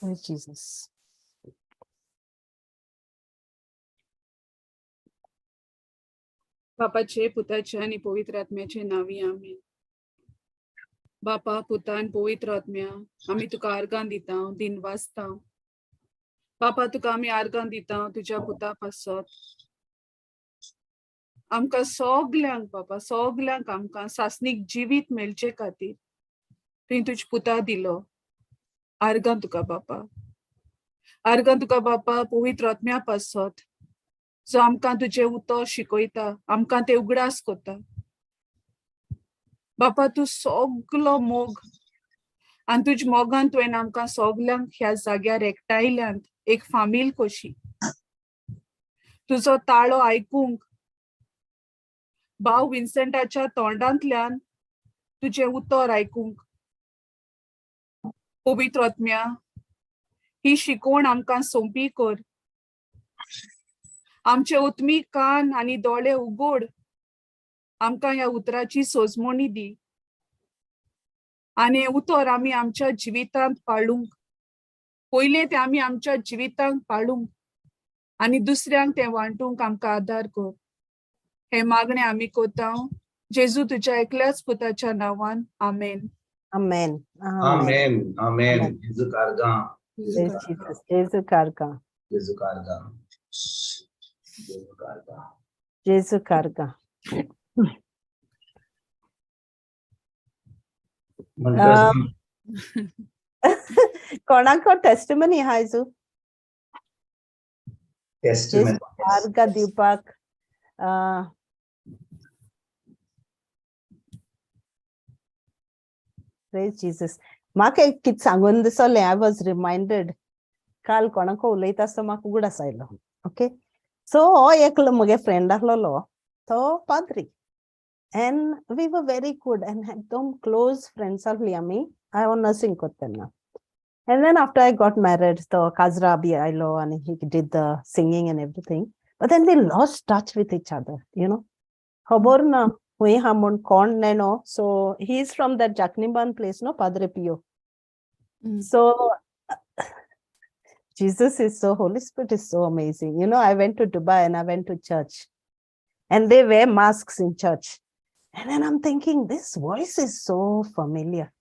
Praise Jesus. बापाचे, पुताचे आनी पवित्र आत्म्याचे नांवी, आमेन. बापा, पुता आनी पवित्र आत्म्या, आमी तुका आर्गां दिता, दिन वाचता. बापा, तुका आमी आर्गां दिता तुज्या पुता पासत. आमकां सगल्यांक बापा, सगल्यांक आमकां सासणीक जिवीत मेळचे खातीर तुवें तुज्या पुता दिलो. आर्गां तुका बापा, आर्गां तुका बापा पवित्र आत्म्या पासत, जो आमकां तुजें उतर शिकयता, आमकां ते उगडास करता. बापा, तूं सगलो मोग आनी तुज्या मोगान तुवें आमकां सगल्यांक ह्या जाग्यार एकठांयल्यांत, एक फामील कशी. तुजो ताळो आयकूंक, भाव विन्सेंटाच्या तोंडांतल्यान तुजें उतर आयकूंक. पवित्र आत्म्या, ही शिकवण आमकां सोंपी कर. आमचे उतमी कान आनी दोळे उगोड, आमकां ह्या उतराची सोजमणी दी आनी हें उतर आमी आमच्या जिवितांत पाळूंक. पयलें तें आमी आमच्या जिवितांत पाळूंक आनी दुसऱ्यांक तें वांटूंक आमकां आदार कर. हें मागणें आमी कोता जेजू तुज्या एकल्याच पुताच्या नांवान, आमेन. Amen. Amen. Amen, amen. Amen. जेजू कारगा. Praise Jesus. Jesu Karga. जेजू कारगा, जेजू कारगा. Jesu Karga. म्हणटच कोणाको टेस्टिमनी आहा जेजू? टेस्टिमेंट. आर्गां दिवपाक. Praise Jesus. म्हाका एक कितें सांगून दिसलें, I was reminded. काल कोणाको उलयता आसतना म्हाका उगडास आयलो. ओके, सो हो एकलो म्हगे फ्रेंड आसलेलो, तो पाद्री, and we were very good and एकदम क्लोज फ्रेंड्स आसली आमी. हांव नर्सिंग करता तेन्ना. And then after I got married, तो काजरा बी आयलो and he did the singing and everything. But then we lost touch with each other. खबर ना खंय हा म्हूण, कोण नेणो. So he is from that Jacniban place, no, Padre Pio. So Jesus is so, Holy Spirit is so amazing. I went to Dubai and I went to church and they wear masks in church. And then I'm thinking, this voice is so familiar,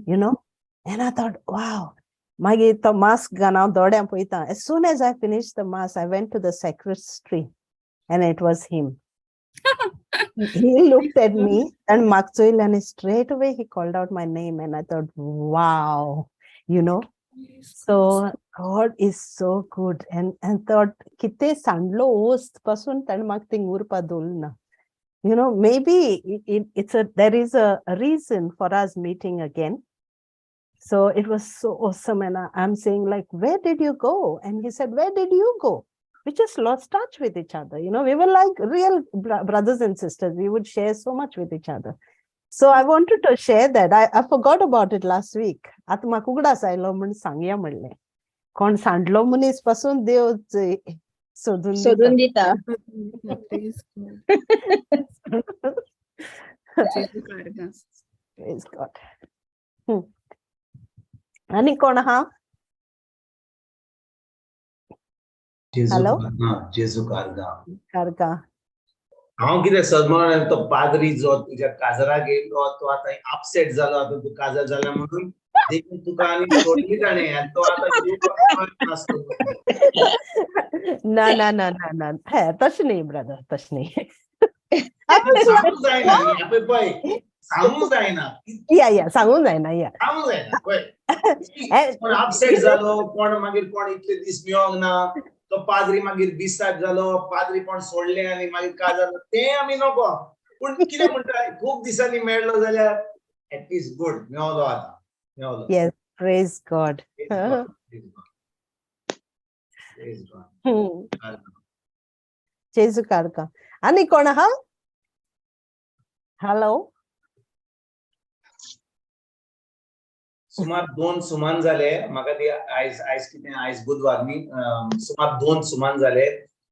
you know? And I thought, wow, मागीर तो mask घालून हांव दोळ्यां पळयता. As soon as I finished the mass, I went to the sacristy and it was him. He looked at me and म्हाका चोयलें and straight away he called out my name and I thought, wow. So God is so good and thought कितें सांडलो ओस्त पासून ताणें म्हाका thing उरपा दवरलें ना. Maybe it, it, it's a there is a reason for us meeting again. So it was so awesome. And I'm saying, like, "Where did you go?" And he said, "Where did you go?" We just lost touch with each other. We were like real brothers and sisters. We would share so much with each other. So I wanted to share that. I forgot about it last week. आतां म्हाका उगडास आयलो म्हूण सांगया म्हणलें. कोण सांडलो मनीस पासून देव सोदून दिता. सोदून दिता. Praise God. जेजू कारगा. Praise God. आनी कोण आहा? जेजू Hello? कारगा, जेजू कारगा. कारगा. हांव कितें सजमण, तो पाद्री जो तुज्या काजराक येयलो तो आतां अपसेट जालो. आतां तूं काजार जाल्या म्हणून देखून तुका आनी सोडली ताणें आनी तो आतां येवपाक नासलो. ना ना ना ना ना, हे तशें न्ही ब्रदर, तशें न्ही. सांगूंक जायना न्ही. पळय पळय, सांगूंक जायना. या या, सांगूंक जायना, या. सांगूंक जायना पळय, कोण अपसेट जालो, कोण मागीर कोण इतले दीस मेळोंक ना, तो पाद्री मागीर बिसाद जालो, पाद्री कोण सोडले आनी मागीर काय जालो तें आमी नको. पूण कितें म्हणटा, खूब दिसांनी मेळ्ळो जाल्यार एटलिस्ट गुड, मेवलो आतां मेवलो. Yes, praise God. Praise God, praise God. Praise God. जेजू कारगा. आनी कोण आहा? हॅलो. सुमार 2 सुमान जाले म्हाका ती. आयज, आयज कितें, आयज बुधवार न्ही? सुमार 2 सुमान जाले,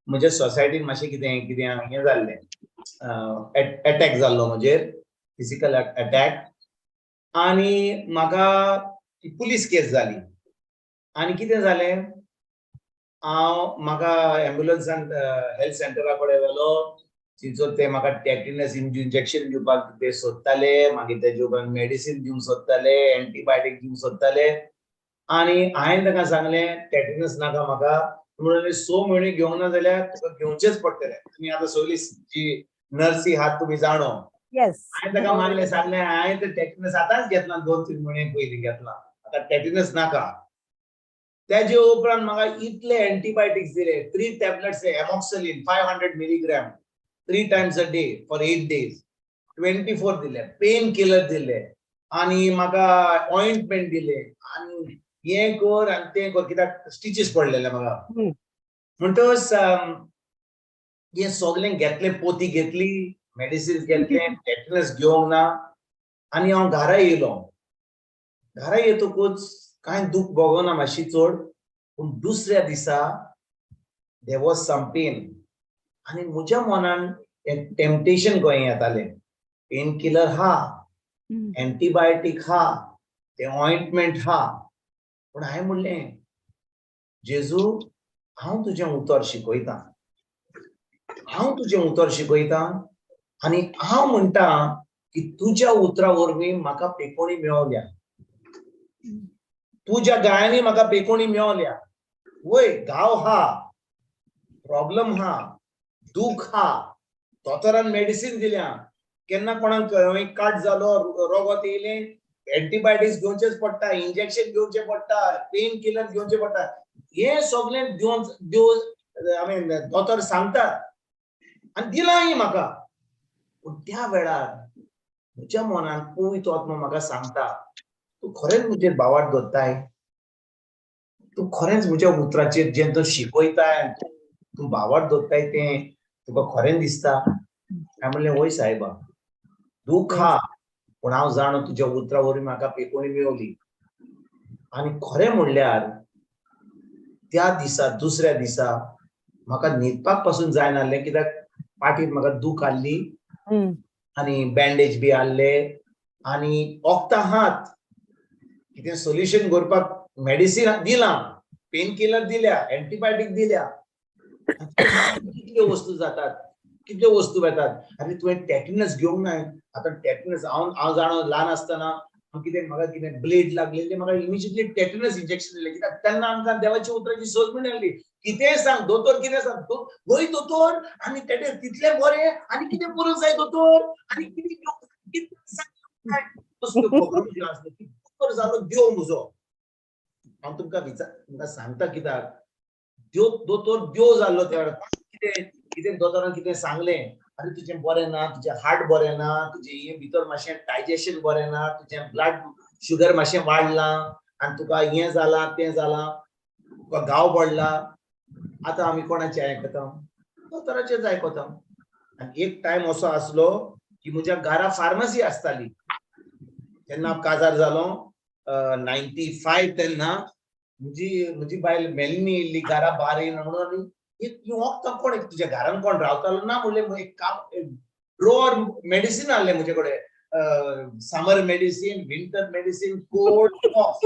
म्हज्या सोसायटीन मातशें कितें कितें हें जाल्लें, अटॅक जाल्लो म्हजेर, फिजिकल अटॅक, आनी म्हाका पुलीस केस जाली. आनी कितें जालें, हांव म्हाका एम्बुलन्सान हेल्थ सेंटरा कडेन व्हेलो. थंयसर ते म्हाका टेटनस इंजेक्शन दिवपाक ते सोदताले, मागीर तेजे उपरांत मेडिसीन दिवंक सोदताले, एंटीबायोटीक दिवंक सोदताले. आनी हांवें ताका सांगलें टेटनस नाका म्हाका. म्हणून 6 म्हयने घेवंक ना जाल्यार तुका घेवचेच पडटले. तुमी आतां सगळी जी नर्सी आहात तुमी जाणो. हांवें ताका मागलें, सांगलें हांवें तर टेटनस आतांच घेतला, 2-3 म्हयने पयलीं घेतला, आतां टेटनस नाका. तेजे उपरांत म्हाका इतले एंटीबायोटिक्स दिले, 3 tablets amoxicillin 500 milligram 3 times a day for 8 days, 24 दिले, पेन किलर दिले, आनी म्हाका ऑइंटमेंट दिले, आनी हें कर आनी तें कर, कित्याक स्टिचीस पडलेले म्हाका. म्हणटकच हें सगळें घेतलें, पोती घेतली, मेडिसिन्स घेतले, टेटनस घेवंक ना. आनी हांव घरा येयलो. घरा येतकूच कांय दूख भोगना मातशी चड, पूण दुसऱ्या दिसा there was some pain. आनी म्हज्या मनान एक टेम्पटेशन कहें येतालें, पेन किलर हा, एंटीबायोटीक हा, ते ऑइंटमेंट हा, पूण हांवें म्हणलें जेजू हांव तुजें उतर शिकयतां, हांव तुजें उतर शिकयतां आनी हांव म्हणटा की तुज्या उतरा वरवीं म्हाका पेकोणी मेवल्या, तुज्या गायांनी म्हाका पेकोणी मेवल्या. वय घाव हा, प्रॉब्लम हा, दूख हा, दोतोरान मेडिसीन दिल्या, केन्ना कोणाक काट जालो, रोगत येयलें, एंटीबायोटिक्स घेवचेच पडटा, इंजेक्शन घेवचें पडटा, पेन किलर घेवचें पडटा, हें सगळें दिवन दिवन I mean दोतोर सांगतात आनी दिलांय म्हाका. पूण त्या वेळार म्हज्या मनान पवित्र आत्मा म्हाका सांगता, तूं खरेंच म्हजेर भावार्थ दवरताय, तूं खरेंच म्हज्या उतराचेर जें तूं शिकयताय तूं भावार्थ दवरताय तें तुका खरें दिसता. हांवें म्हणलें वय सायबा, दूख हा, पूण हांव जाणो तुज्या उतरा वरवीं म्हाका पेकोणी मेवली. आनी खरें म्हणल्यार त्या दिसा दुसऱ्या दिसा म्हाका न्हिदपाक पासून जायनासलें, कित्याक पाटीर म्हाका दूख आहली आनी बँडेज बी आहले आनी वखदां हात कितें सोल्युशन करपाक मेडिसीन दिलां, पेन किलर दिल्या, एंटीबायोटीक दिल्या, कितल्यो वस्तू जातात, कितल्यो वस्तू येतात. आनी तुवें टेटनस घेवंक ना. आतां टेटनस हांव हांव जाणो ल्हान आसतना कितें म्हाका कितें ब्लेड लागलेली, म्हाका इमिजिएटली टेटनस इंजेक्शन दिलें, कित्याक तेन्ना आमकां देवाच्या उतराची सोद मेळ्ळी. कितेंय सांग दोतोर, कितें सांग वय दोतोर, आनी तेटे तितलें बरें आनी कितें करूंक जाय दोतोर, आनी कितें कितें सांग दोतोर जालो देव म्हजो. हांव तुमकां विचार तुमकां सांगता कित्याक देव दोतोर देव जाल्लो त्या वेळार. कितें कितें दोतोरान कितें सांगलें, अरे तुजें बरें ना, तुजें हार्ट बरें ना, तुजें हें भितर मातशें डायजेशन बरें ना, तुजें ब्लड शुगर मातशें वाडलां आनी तुका हें जालां तें जालां, तुका घाव पडला. आतां आमी कोणाचें आयकता? दोतोराचेंच आयकता. आनी एक टायम असो आसलो की म्हज्या घरा फार्मासी आसताली. जेन्ना हांव काजार जालो 95 तेन्ना म्हजी म्हजी बायल मेलनी येयल्ली घरा बार येयना म्हणून, एक वखदां कोण तुज्या घरान कोण रावतालो ना म्हणलें, एक काम ड्रॉवर मेडिसीन आहलें म्हजे कडेन, summer medicine, winter medicine, cold, cough,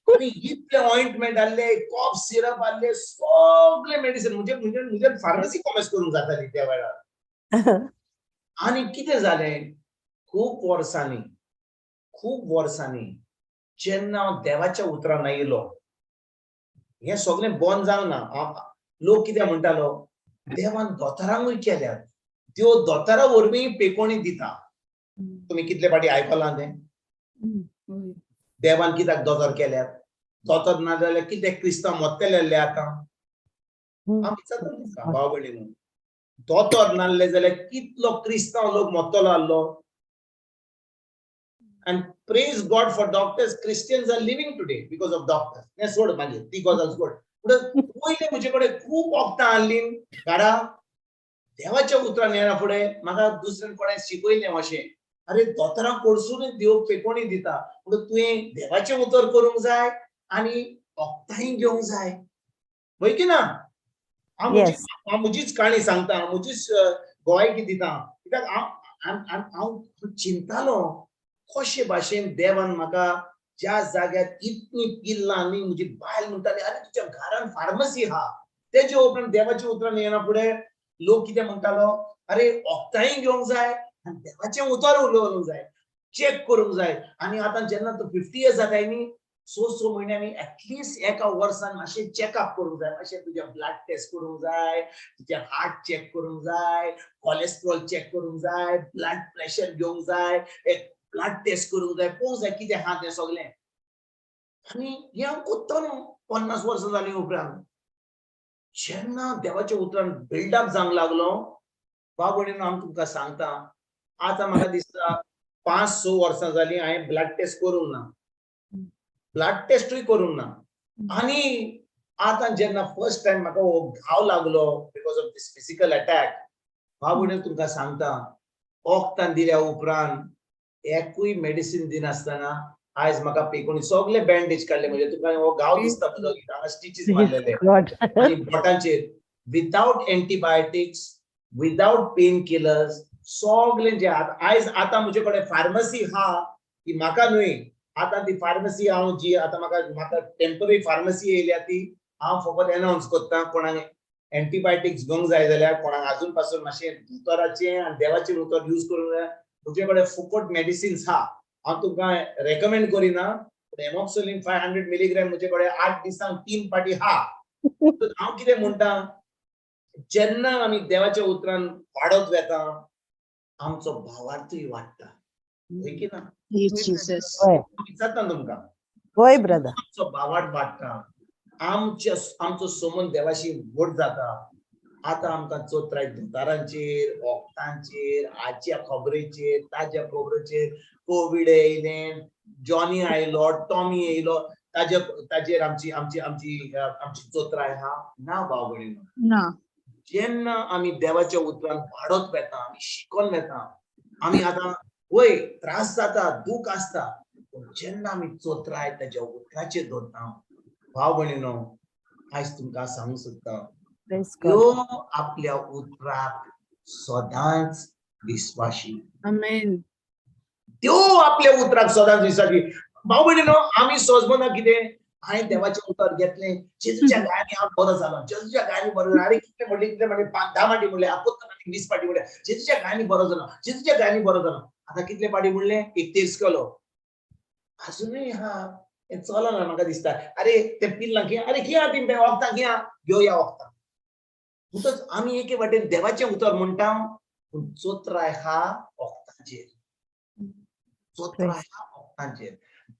आनी इतले ऑइंटमेंट आहले, कॉफ सिरप आहले, सगळे मेडिसीन म्हणजे म्हणजे म्हजे फार्मासी कॉमर्स करूंक जाताली त्या वेळार. आनी कितें जालें, खूब वर्सांनी खूब वर्सांनी जेन्ना हांव देवाच्या उतरान आयलो, हें सगळें बंद जावंक ना. लोक कितें म्हणटालो, देवान दोतोरांकूय केल्यात, देव दोतोरा वरवीं पेकोणी दिता. तुमी कितले फावटी आयकलां तें? देवान कित्याक दोतोर केल्यात? दोतोर ना जाल्यार कितें क्रिस्तांव मोत्तेले आहले आतां? हांव विचारता तुमकां भाव भयणींनो, दोतोर नासले जाल्यार कितलो क्रिस्तांव लोक मोत्तलो आहलो? And praise God for doctors, Christians are living today because of doctors. हें सोड मागीर ती गजाल सोड. पूण पयलें म्हजे कडेन खूब वखदां आहलीं घरा. देवाच्या उतरान येना फुडें म्हाका दुसऱ्यान कोणें शिकयलें अशें, अरे दोतोरां कडसुनूय देव पेकोणी दिता, पूण तुवें देवाचें उतर करूंक जाय आनी वखदांय घेवंक जाय, हय की ना? हांव हांव म्हजीच काणी सांगता, हांव म्हजीच गोवायकी दिता, कित्याक हांव हांव चिंतालो कशे भाशेन देवान म्हाका ज्या जाग्यार इतली पिल्लां आनी म्हजी बायल म्हणटाली, अरे तुज्या घरान फार्मसी आहा. तेजे उपरांत देवाच्या उतरान येना फुडें लोक कितें म्हणटालो, अरे वखदांय घेवंक जाय आनी देवाचें उतर उलोवंक जाय, चॅक करूंक जाय. आनी आतां जेन्ना तूं 50 इयर्स जाताय न्ही, 6-6 म्हयन्यांनी एटलिस्ट एका वर्सान मातशें चॅकअप करूंक जाय, मातशें तुजें ब्लड टेस्ट करूंक जाय, तुजें हार्ट चॅक करूंक जाय, कॉलेस्ट्रॉल चॅक करूंक जाय, ब्लड प्रेशर घेवंक जाय, एक ब्लड टेस्ट करूंक जाय, पळोवंक जाय कितें आहा तें सगळें. आनी हें हांव कोत्तलो 50 वर्सां जालीं उपरांत. जेन्ना देवाच्या उतरान बिल्डअप जावंक लागलो, बाब भयणीनो, हांव तुमकां सांगता, आतां म्हाका दिसता 5-6 वर्सां जालीं हांवें ब्लड टेस्ट करूंक ना, ब्लड टेस्टूय करूंक ना. आनी आतां जेन्ना फर्स्ट टायम म्हाका हो घाव लागलो because of this physical attack, बाब भयणीनो तुमकां सांगता, वखदां दिल्या उपरांत एकूय मेडिसीन दिनासतना आयज म्हाका पेकोणी सगळे बँडेज काडले. म्हणजे तुका हो घाव दिसता तुजो, हांगा स्टिचीस मारलेले आनी बोटांचेर, without antibiotics, without pain killers, सगळे जे आयज आतां म्हजे कडेन फार्मसी आहा ती म्हाका न्हय, आतां ती फार्मसी हांव जी आतां म्हाका टेम्पररी फार्मसी येयल्या ती हांव फकत एनावन्स करता, कोणाक एंटीबायोटिक्स घेवंक जाय जाल्यार, कोणाक आजून पासून मातशें दोतोराचें आनी देवाचें उतर यूज करूंक जाय, म्हजे कडेन फुकट मेडिसिन्स आहा. हांव तुमकां रेकमेंड करिना, पूण एमॉक्सिलिन 500 मिलीग्राम म्हजे कडेन 8 दिसांक 3 पाटी आहा. हांव कितें म्हणटा, जेन्ना आमी देवाच्या उतरान वाडत वेता आमचो भावार्थूय वाडटा, हय की ना? विचारता तुमकां, होय ब्रदर, आमचो भावार्थ वाडटा, आमचो संबंद देवाशी व्हड जाता. आतां आमकां चोत्राय दोतोरांचेर, वखदांचेर, आजच्या खबरेचेर, ताज्या खबरेचेर, कोवीड येयलें, जॉनी आयलो, टॉमी येयलो, ताजेर आमची आमची आमची आमची चोत्राय आहा ना भाव भयणीनो. ना. जेन्ना आमी देवाच्या उतरान वाडत वेता, आमी शिकोन वेता, आमी आतां वय त्रास जाता, दूख आसता, पूण जेन्ना आमी चोत्राय ताज्या उतराचेर दवरता, भाव भयणीनो, आयज तुमकां सांगूंक सोदता, त्यो आपल्या उतराक सदांच विस्वाशी. आमेन. त्यो आपल्या उतराक सदांच विस्वाशी. भाव भयणीनो, आमी सोजमना कितें, हांवें देवाचें उतर घेतलें, जेजूच्या गायांनी हांव बरो जालो, जेजूच्या गायांनी बरो जालो, आरे कितले म्हणले, कितले म्हणले, 5-10 पाटी म्हणले, आपोत्त 20 पाटी म्हणले, जेजूच्या गायांनी बरो जालो, जेजूच्या गायांनी बरो जालो. आतां कितले पाटी म्हणले, 31 केलो, आजुनूय हा हें चलना म्हाका दिसता. अरे ते पिल्लां घेया, अरे घेया ती वखदां घेया, घेवया वखदां. म्हणटच आमी एके वाटेन देवाचें उतर म्हणटा, पूण चोत्राय हा वखदांचेर, चोत्राय हा वखदांचेर.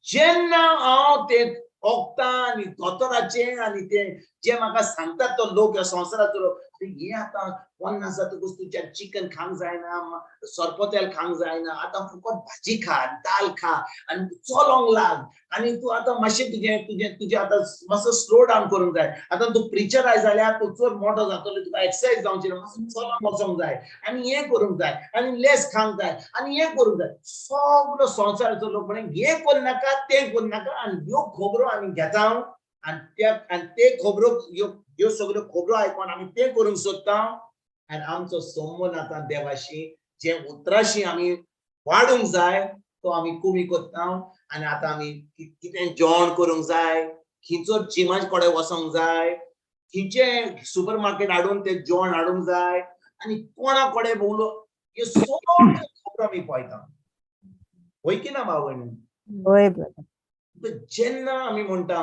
जेन्ना हांव ते वखदां आनी दोतोराचें आनी ते जे म्हाका सांगतात तो लोक ह्या संवसाराचो लोक, हे आतां 50 जातकूच तुज्या चिकन खावंक जायना, सोरपोतेल खावंक जायना, आतां फकत भाजी खा, दाल खा आनी चलोंक लाग, आनी तूं आतां मातशें तुजें तुजें तुजें आतां मातसो स्लो डावन करूंक जाय, आतां तूं प्रिचर आयज जाल्यार तूं चड मोटो जातलो, तुका एक्सरसायज जावची ना, मातसो चलोंक वचोंक जाय आनी हें करूंक जाय आनी लेस खावंक जाय आनी हें करूंक जाय. सगलो संवसाराचो लोक म्हणे हें करूं नाका, तें करूं नाका, आनी ह्यो खबरो आमी घेता आनी त्या आनी ते खबरो ह्यो सगल्यो खबरो आयकोन आमी तें करूंक सोदता, आनी आमचो संबंद आतां देवाशी जे उतराशी आमी वाडूंक जाय तो आमी कमी करता. आनी आतां आमी कितें जेवण करूंक जाय, खंयचो जिमा कडेन वचोंक जाय, खंयचे सुपर मार्केट हाडून ते जेवण हाडूंक जाय, आनी कोणा कडेन उलो, ह्यो सगळ्यो खबरो आमी पळयता, हय की ना भाव भयणी? हय. जेन्ना आमी म्हणटा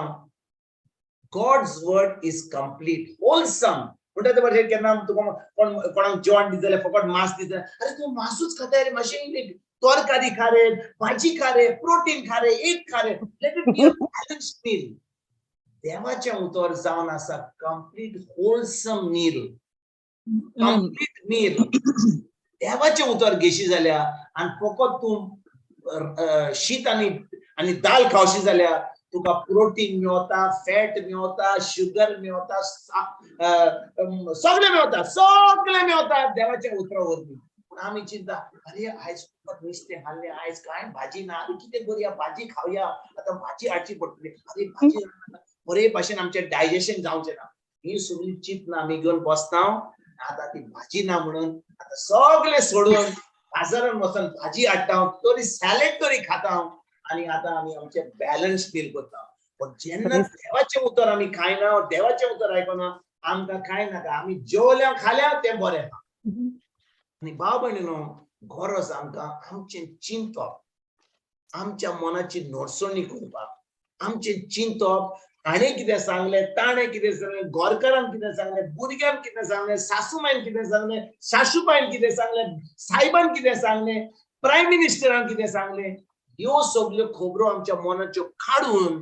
God's word is complete, wholesome, म्हणटा ते भाशेन केन्ना तुका कोण कोणाक जेवण दित जाल्यार फकत मांस दित जाल्यार, अरे तूं मांसूच खाता रे, मातशें तरकारी खा रे, भाजी खा रे, प्रोटीन खा रे, एक खा रे, let it be a balanced meal. देवाचें उतर जावन आसा complete wholesome meal, complete meal. देवाचें उतर घेशी जाल्यार आनी फकत तूं शीत आनी आनी दाल खावशी जाल्यार तुका प्रोटीन मेवता, फॅट मेवता, शुगर मेवता, सगळें मेवता, सगळें मेवता देवाच्या उतरा वरवीं. पूण आमी चिंता, अरे आयज फकत नुस्तें खाल्लें, आयज कांय भाजी ना, अरे कितें करुया, भाजी खावया, आतां भाजी हाडची पडटली, अरे भाजी बरे भाशेन आमचें डायजेशन जावचें ना. ही सगळी चिंतना आमी घेवन बसता, आतां ती भाजी ना म्हणून आतां सगळें सोडून बाजारान वचून भाजी हाडटा, तरी सॅलेड तरी खाता, आनी आतां आमी आमचे बॅलन्स फील करता. पण जेन्ना देवाचें उतर आमी खायना, देवाचें उतर आयकना, आमकां कांय नाका, आमी जेवल्या खाल्या तें बरें. आनी भाव भयणीनो, गरज आमकां आमचें चिंतप, आमच्या मनाची नडसणी करपाक, आमचें चिंतप हाणें कितें सांगलें, ताणें कितें सांगलें, गोरकारान कितें सांगलें, भुरग्यान कितें सांगलें, सासूमायन कितें सांगलें, सासूबायन कितें सांगलें, सायबान कितें सांगलें, प्रायम मिनिस्टरान कितें सांगलें, ह्यो सगल्यो खबरो आमच्या मनाच्यो काडून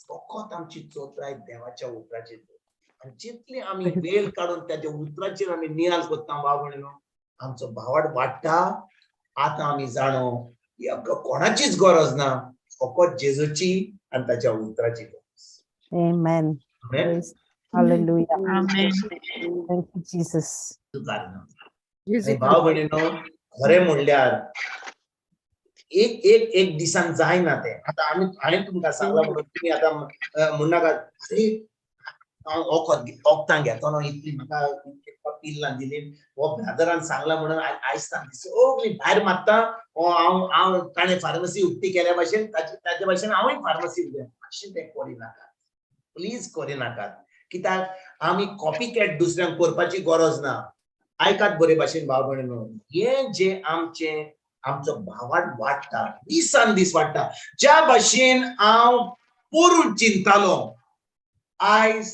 फकत आमची चोत्राय देवाच्या उतराचेर. आनी जितली आमी वेळ काडून त्याच्या उतराचेर आमी नियाल करता भाव भयणीनो, आमचो भावाट वाडटा. आतां आमी जाणो की आमकां कोणाचीच गरज ना, फकत जेजूची आनी ताच्या उतराची गरज. Amen. Amen. Praise. Hallelujah. Amen. Thank you, Jesus. आनी भाव भयणीनो, खरें म्हणल्यार एक एक एक दिसान जायना तें. आतां आमी हांवें तुमकां सांगलां म्हणून तुमी आतां म्हणनाकात अरे हांव वखद वखदां घेतलो, इतली म्हाका पिल्लां दिली, हो ब्रादरान सांगलां म्हणून आयज सगळी भायर मारता, हो हांव हांव ताणें फार्मासी उक्ती केल्या भाशेन ताचे भाशेन हांवूय फार्मासी उगडया. मातशें तें करिनाकात, प्लीज करिनाकात. कित्याक आमी कॉपीकॅट दुसऱ्यांक करपाची गरज ना. आयकात बरे भाशेन भाव भयणीनो, हें जें आमचें आमचो भावाट वाडटा, दिसान दीस वाडटा. ज्या भाशेन हांव पोरून चिंतालो, आयज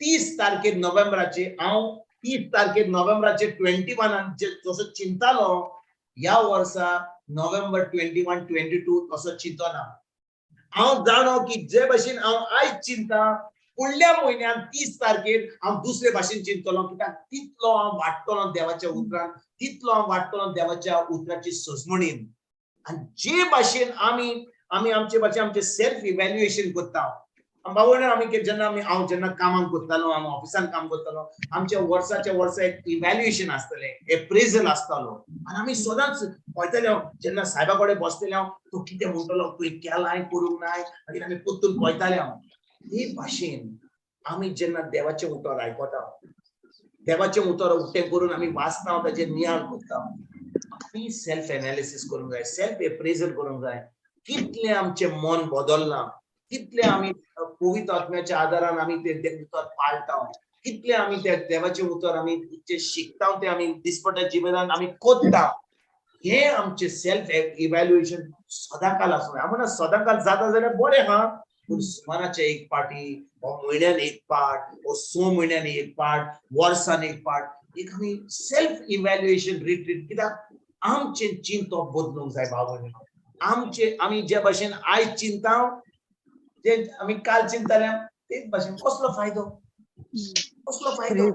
30 तारखेर नोव्हेंबराचे हांव 30 तारखेर नोव्हेंबराचे 21 जसो चिंतालो, ह्या वर्सा नोव्हेंबर 21 22 तसो चिंतना. हांव जाणो की जे भाशेन हांव आयज चिंता, फुडल्या म्हयन्यान 30 तारखेर हांव दुसरे भाशेन चिंतलो. कित्याक तितलो हांव वाडटलो देवाच्या उतरान, तितलो हांव वाडटलो देवाच्या उतराची सजमणीन. आनी जे भाशेन आमी आमी आमचे भाशेन आमचें सेल्फ इव्हॅल्युएशन करता बाबा, आमी जेन्ना आमी हांव जेन्ना कामाक करतालो, हांव ऑफिसान काम करतालो, आमच्या वर्साच्या वर्सा एक इव्हॅल्युएशन आसतलें, एप्रेजल आसतालो. आनी आमी सदांच पळयताले, हांव जेन्ना सायबा कडेन बसतले हांव, तो कितें म्हणटलो, तुवें केलां करूंक नाय, मागीर आमी परतून पळयताले हांव. ते भाशेन आमी जेन्ना देवाचें उतर आयकता, देवाचें उतर उक्तें करून आमी वाचता, ताचेर नियाळ करता, आमी सेल्फ एनालिसीस करूंक जाय, सेल्फ एप्रेजल करूंक जाय. कितलें आमचें मन बदललां, कितलें आमी पवित्र आत्म्याच्या आदारान आमी ते उतर पाळटा, कितलें आमी त्या देवाचें उतर आमी जे शिकता तें आमी दिसपट्ट्या जिवितान आमी कोत्ता. हें आमचें सेल्फ इव्हॅल्युएशन सदांकाल आसूंक जाय. हांव म्हणना सदांकाल जाता जाल्यार बरें आहा, पूण सुमाराचे एक पाटी, वा म्हयन्यान एक पाट, वा 6 म्हयन्यान एक पाट, वर्सान एक पाट, एक आमी सेल्फ इव्हॅल्युएशन रिट्रीट. कित्याक आमचें चिंतप बदलूंक जाय भाव भयणीनो. आमचे आमी जे भाशेन आयज चिंता, जे आमी काल चिंताले तेच भाशेन कसलो फायदो, कसलो फायदो.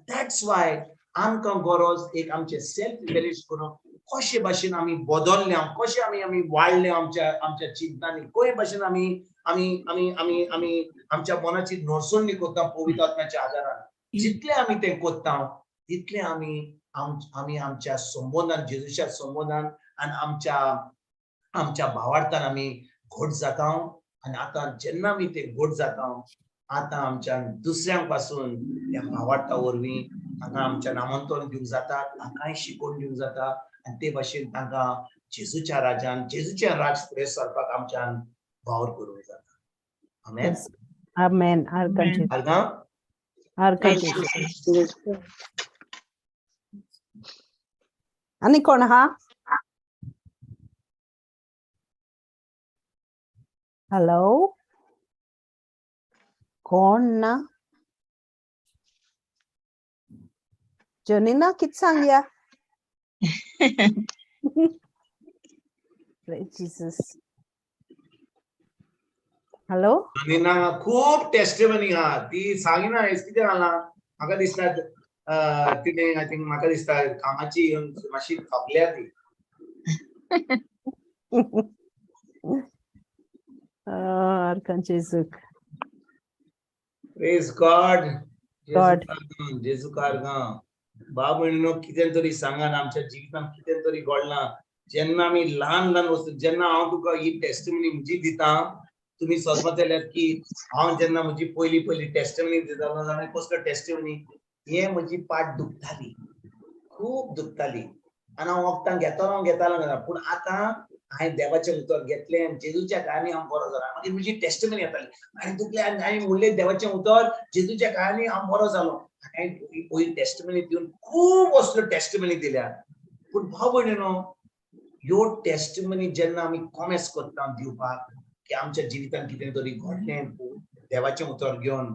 That's why आमकां गरज एक आमचें सेल्फ इव्हॅल्युएशन करून कशे भाशेन आमी बदलल्या, कशे आमी आमी वाडले आमच्या आमच्या चिंतनांनी, कशे भाशेन आमी आमी आमी आमी आमी आमच्या मनाची नडसणी करता पवित्र आत्म्याच्या आदारान. जितले आमी तें करता तितले आमी आमी आमच्या संबंदान, जेजूच्या संबंदान आनी आमच्या आमच्या भावार्थान आमी घट जाता. आनी आतां जेन्ना आमी ते घट जाता, आतां आमच्या दुसऱ्यांक पासून त्या भावार्था वरवीं तांकां आमच्या नामांतरण दिवंक जाता, तांकांय शिकोवन दिवंक जाता. आनी ते भाशेन तांकां जेजूच्या राजान, जेजूचें राज फुडें सरपाक आमच्यान वावर करूंक जाता. आमेन. Amen. आनी कोण आहा? हॅलो, कोण ना? जोनिना कित सांगया? Jesus. Hello, Jonina खूब टेस्टिमनी आहा, ती सांगिना आयज कितें जालां म्हाका दिसता तिणें I think म्हाका दिसता कामाची येवन मातशी थकल्या ती. जेजूक. Praise God. God. जेजू कारगां. भाव भयणीनो, कितें तरी सांगात, आमच्या जिवितांत कितें तरी घडलां. जेन्ना आमी ल्हान ल्हान वस्तू, जेन्ना हांव तुका ही टेस्टिमनी म्हजी दिता, तुमी समजतले की हांव जेन्ना म्हजी पयली पयली टेस्टिमनी दितालो, जाणा कसलो टेस्टिमनी, हे म्हजी पाट दुखताली, खूब दुखताली. आनी हांव वखदां घेतालो घेतालो, पूण आतां हांवें देवाचें उतर घेतलें आनी जेजूच्या काळांनी हांव बरो जालो. मागीर म्हजी टेस्टिमनी येताली, हांवें दुखलें आनी हांवें म्हणलें देवाचें उतर, जेजूच्या काळांनी हांव बरो जालो. हांवें पयली टेस्टिमनी दिवन खूब असल्यो टेस्टिमनी दिल्या. पूण भाव भयणीनो, ह्यो टेस्टिमनी जेन्ना आमी कॉमेस करता दिवपाक की आमच्या जिवितांत कितें तरी घडलें देवाचें उतर घेवन,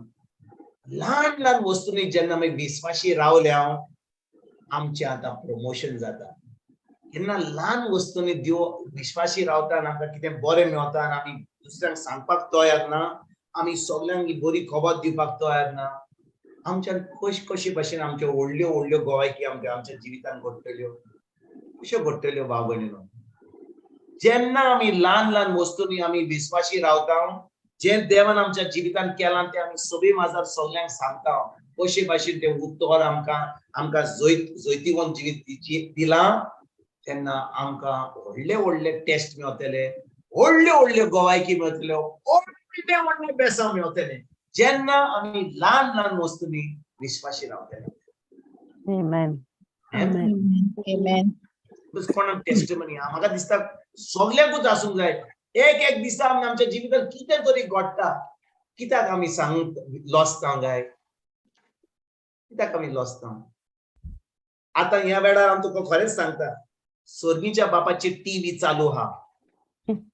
ल्हान ल्हान वस्तूंनी जेन्ना आमी विस्वाशी रावल्या आमचें आतां प्रमोशन जाता. जेन्ना ल्हान वस्तूंनी देव विश्वासी रावता आनी आमकां कितें बरें मेळता आनी आमी दुसऱ्यांक सांगपाक तयार ना, आमी सगल्यांक बरी खबर दिवपाक तयार ना, आमच्यान कश कशे भाशेन आमच्यो व्हडल्यो व्हडल्यो गोवायकी आमच्या आमच्या जिवितांत घडटल्यो, कश्यो घडटल्यो भाव भयणीनो? जेन्ना आमी ल्हान ल्हान वस्तूंनी आमी विस्वाशी रावता, जें देवान आमच्या जिवितांत केलां तें आमी सगळीं माजार सगल्यांक सांगता, कशे भाशेन तें उतर आमकां आमकां जैतिवंत जिवीत दिलां, तेन्ना आमकां व्हडले व्हडले टेस्ट मेळटले, व्हडल्यो व्हडल्यो गोवायकी मेळटल्यो, व्हडले व्हडले बेसांव मेळटले जेन्ना आमी ल्हान ल्हान वस्तूंनी विस्वाशी रावतले. Amen. Amen. Amen. कोणाक टेस्टिमनी म्हाका दिसता सगल्यांकूच आसूंक जाय. एक एक दिसा आमी आमच्या जिवितांत कितें तरी घडटा, कित्याक आमी सांगूंक लॉसता काय? कित्याक आमी लॉसता? आतां ह्या वेळार हांव तुका खरेंच सांगता, स्वर्गीच्या बापाची टीव्ही चालू आहा.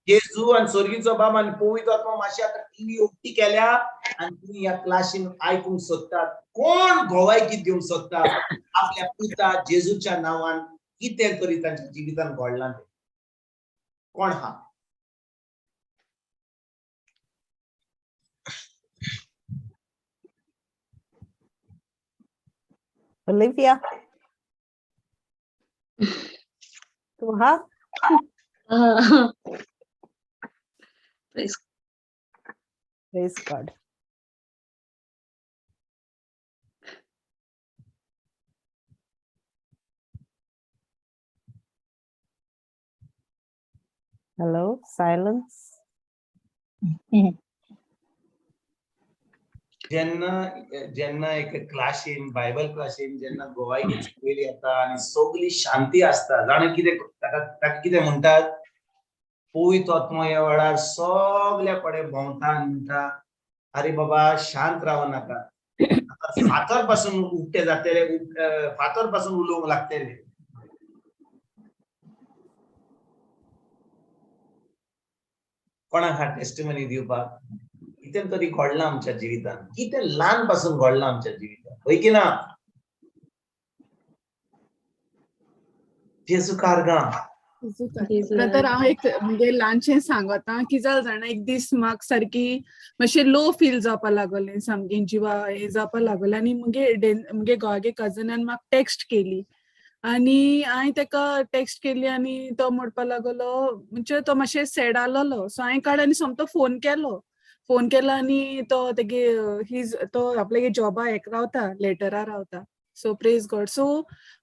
जेजू आनी स्वर्गीचो बाप आनी पवित्र आत्मा मातशी आतां टीव्ही उक्ती केल्या आनी तुमी ह्या क्लासीन आयकूंक सोदतात, कोण गोवायकी दिवंक सोदता आपल्या पुता जेजूच्या नांवान कितें तरी तांच्या जिवितांत घडलां तें? कोण हा? Olivia. तूं हा? Praise Praise God. Hello, silence. जेन्ना जेन्ना एक क्लासीन, बायबल क्लासीन जेन्ना गोवायकी पयली येता आनी सगळी शांती आसता, जाणा कितें ताका ताका कितें म्हणटात? पवित्र आत्मो ह्या वेळार सगल्या कडेन भोंवता आनी म्हणटा, आरे बाबा शांत रावं नाका, आतां फातर पासून उक्ते जातले, फातर पासून उलोवंक लागतले. कोणाक हा टेस्टिमनी दिवपाक? कितें तरी घडलां आमच्या जिवितांत, कितें ल्हान पासून घडलां आमच्या जिवितांत, हय की ना? जेजू कारगां. ब्रदर, हांव एक म्हणजे ल्हानशें सांगता, कितें जालें जाणा, एक दीस म्हाका सारकी मातशें लो फील जावपा लागलें, सामकें जिवा हें जावपा लागलें आनी मुगे मुगे घोवागे कजनान म्हाका टॅक्स्ट केली आनी हांवें ताका टॅक्स्ट केली आनी तो म्हणपा लागलो, म्हणजे तो मातशें सॅड आसलेलो. सो हांवें काड आनी सोमतो फोन केलो, फोन केलो आनी तो तेगे his तो आपल्यागे जॉबा हेक रावता, लेटरा रावता. सो प्रेज गॉड. सो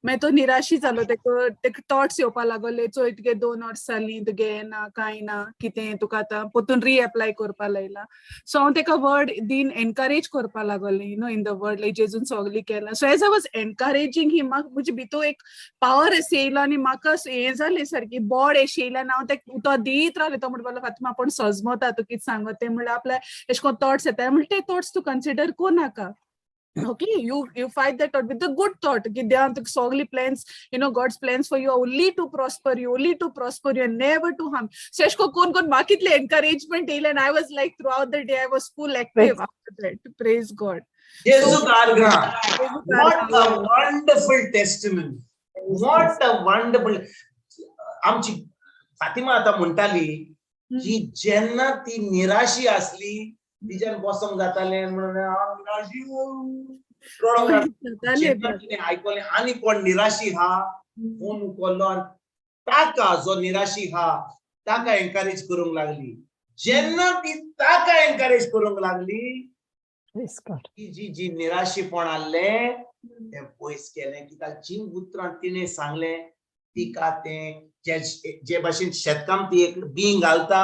मागीर तो निराशी जालो, तेका तेका थॉट्स येवपा लागले, चोय तुगे 2 वर्सां जालीं तुगे ना कांय ना कितें, तुका आतां परतून रिएप्लाय करपा लायला. सो हांव तेका वर्ड दीन एनकरेज करपा लागलें, you know, in the word like जेजून सगळें केलां. So as I was encouraging him, म्हाका म्हजे भितर एक पावर अशें येयलो आनी म्हाका हें जालें सारकी बोड अशें येयलें आनी हांव तेका उतर दीत रावलें. तो म्हणपाक लागलो, फातिमा आपूण सजमता तूं कितें सांगता तें, म्हणल्यार आपल्या एशें कोन्न थॉट्स येता, म्हणटा ते थॉट्स तूं कन्सिडर करूं नाका. Okay, you fight that thought with the good thought. की देवान तुका सगळी plans, you know, God's plans for you are only to prosper you, only to prosper you and never to harm. So एशें कोन्न कोन्न म्हाका कितलें एनकरेजमेंट येयलें and I was like throughout the day I was full active after that. Praise God. जेजू कारगां. What a wonderful testimony. What a wonderful. आमची फातिमा आतां म्हणटाली की जेन्ना ती निराशी आसली, तिच्यान बसोंक जातालें म्हणून हांव निराशी रडोंक. जेन्ना तिणें आयकलें आनी कोण निराशी हा, फोन उखल्लो आनी ताका जो निराशी हा ताका एनकरेज करूंक लागली. जेन्ना ती ताका एनकरेज करूंक लागली, ती जी जी निराशीपण आसलें तें पयस केलें. कित्याक जी उतरां तिणें सांगलें तिका तें जे भाशेन शेतकाम ती एक बीं घालता,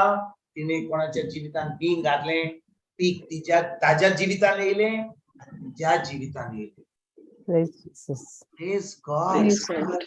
तिणें कोणाच्या जिवितांत बीं घातलें, पीक तिच्या ताज्या जिवितांत येयलें आनी तिज्या जिवितांत येयलें. Praise Jesus. Praise God. Praise God.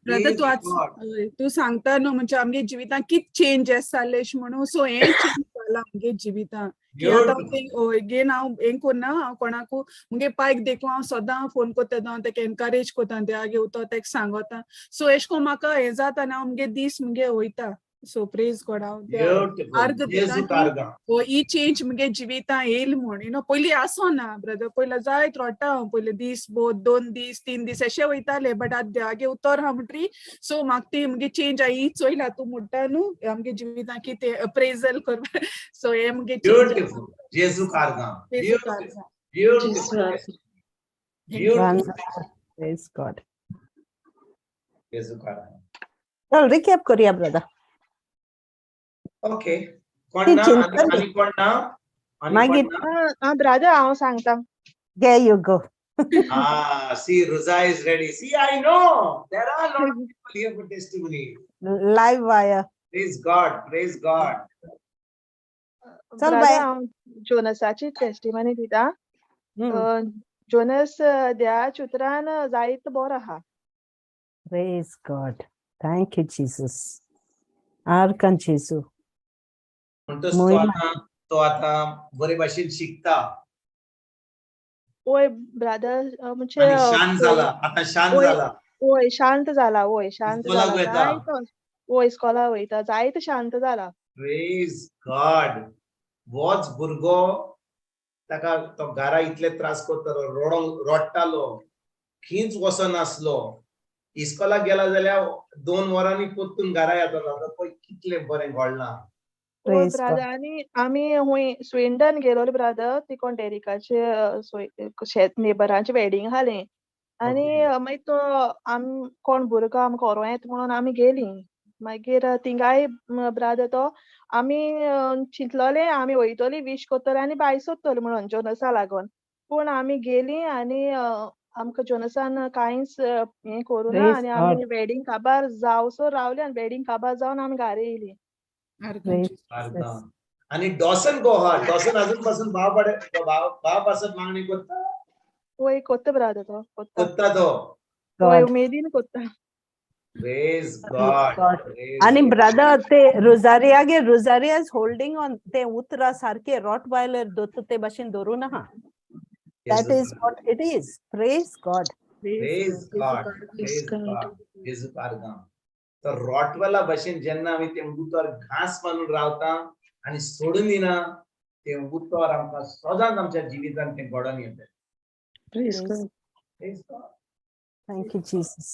Brother तूं Praise आज God. हय, तूं सांगता न्हू म्हणजे आमगे जिवितांत कित चेंजेस जाले अशें म्हणून सो हें चेंज जालां आमगे जिवितांत की आतां Beautiful. तें एगेन हांव हें करना हांव कोणाकू मुगे पायक देखून हांव सदां फोन कोत्ता हांव तेका एनकरेज कोत्ता देवागे उतो तेका सांगोता सो एशें कोन्न म्हाका हें जाता आनी हांव मुगे दीस मुगे वयता सो प्रेज गॉड हांव Beautiful. अर्घ दिता जेजू की आर्गां. हो ही चेंज मुगे जिवितां येयल म्हूण you know पयलीं आसो ना ब्रदर पयलीं जायत रोडटा हांव पयलीं दीस बोत 2 दीस 3 दीस अशें वयताले बट आतां देवागे उतर आहा म्हणटरी सो म्हाका ती मुगे चेंज ही चोयला तूं म्हणटा न्हू आमगे जिवितां कितें अप्रेजल करपा सो हे मुगे चेंज Beautiful. जेजू आर्गां. जेजू Beautiful. आर्गां. Beautiful. Beautiful. Praise God. जेजू आर्गां. चल रिकॅप करूया ब्रदर. ओके. कोण ना? चिंतन आनी कोण ना? आनी मागीर कोण ना? आं ब्रदर हांव सांगता. There you go. Ah, see, Ruza is ready. See, I know there are a lot of people here for testimony. Live wire. Praise God. Praise God. चल ब्रदर बाय. हांव जोनसाची टेस्टिमनी दिता. जोनस देवाच्या उतरान जायत बरो आहा. Praise God. Thank you, Jesus. Arkan जेजू. म्हणटच तो मोहिमा. आतां तो आतां बरे भाशेन शिकता वय ब्रदर म्हणजे आनी शांत जाला. आतां शांत वय. जाला. वय शांत जाला वय शांत इस्कोलाक जाला वयता. जायतो वय इस्कोला वयता जायत शांत जाला. Praise God. होच भुरगो ताका तो घरा इतले त्रास करतालो, रडोंक रडटालो, खंयच वचनासलो. इस्कोलाक गेला जाल्यार 2 वरांनी परतून घरा येतालो. आतां पळय कितलें बरें घडलां. वय Praise God. Brother आनी आमी हुंय स्विंडन गेलोले ब्रदर ती कोण डेरिकाचे शेत नेबरांचे वेडिंग आसलें आनी मागीर तो आम कोण भुरगो आमकां व्हरों येता म्हणून आमी गेलीं. मागीर थिंगाय ब्रदर तो आमी चिंतलोले आमी वयतली विश करतले आनी भायर सोदतले म्हणून जोनसा लागून पूण आमी गेलीं आनी आमकां जोनसान कांयच हें करूं ना Praise आनी God. आमी वेडिंग काबार जावसर रावली आनी वेडिंग काबार जावन आमी घरा येयली. आर्गां Praise जेजू. आर्गां. आनी डॉसन गो आहा. डॉसन अजून पासून भाव पाडे भाव भाव पासत मागणी करता. वय कोत्ता ब्रदर तो कोत्ता. करता तो. वय God. उमेदीन कोत्ता. Praise God. God. Praise आनी God. Brother ते रोजारियागे रोजारिया is holding on ते उतरा सारके रॉटवायलर दोत ते भाशेन धरून आहा. That जेजू is what it is. Praise God. Praise God. Praise Praise God. God. जेजू आर्गां. तर रॉटवेला भाशेन जेन्ना आमी तें उतर घांस मारून रावता आनी सोडून दिना तें उतर आमकां सदांच आमच्या जिवितांत तें घडोवन येता. Praise Praise God. Praise God. Thank you, Jesus.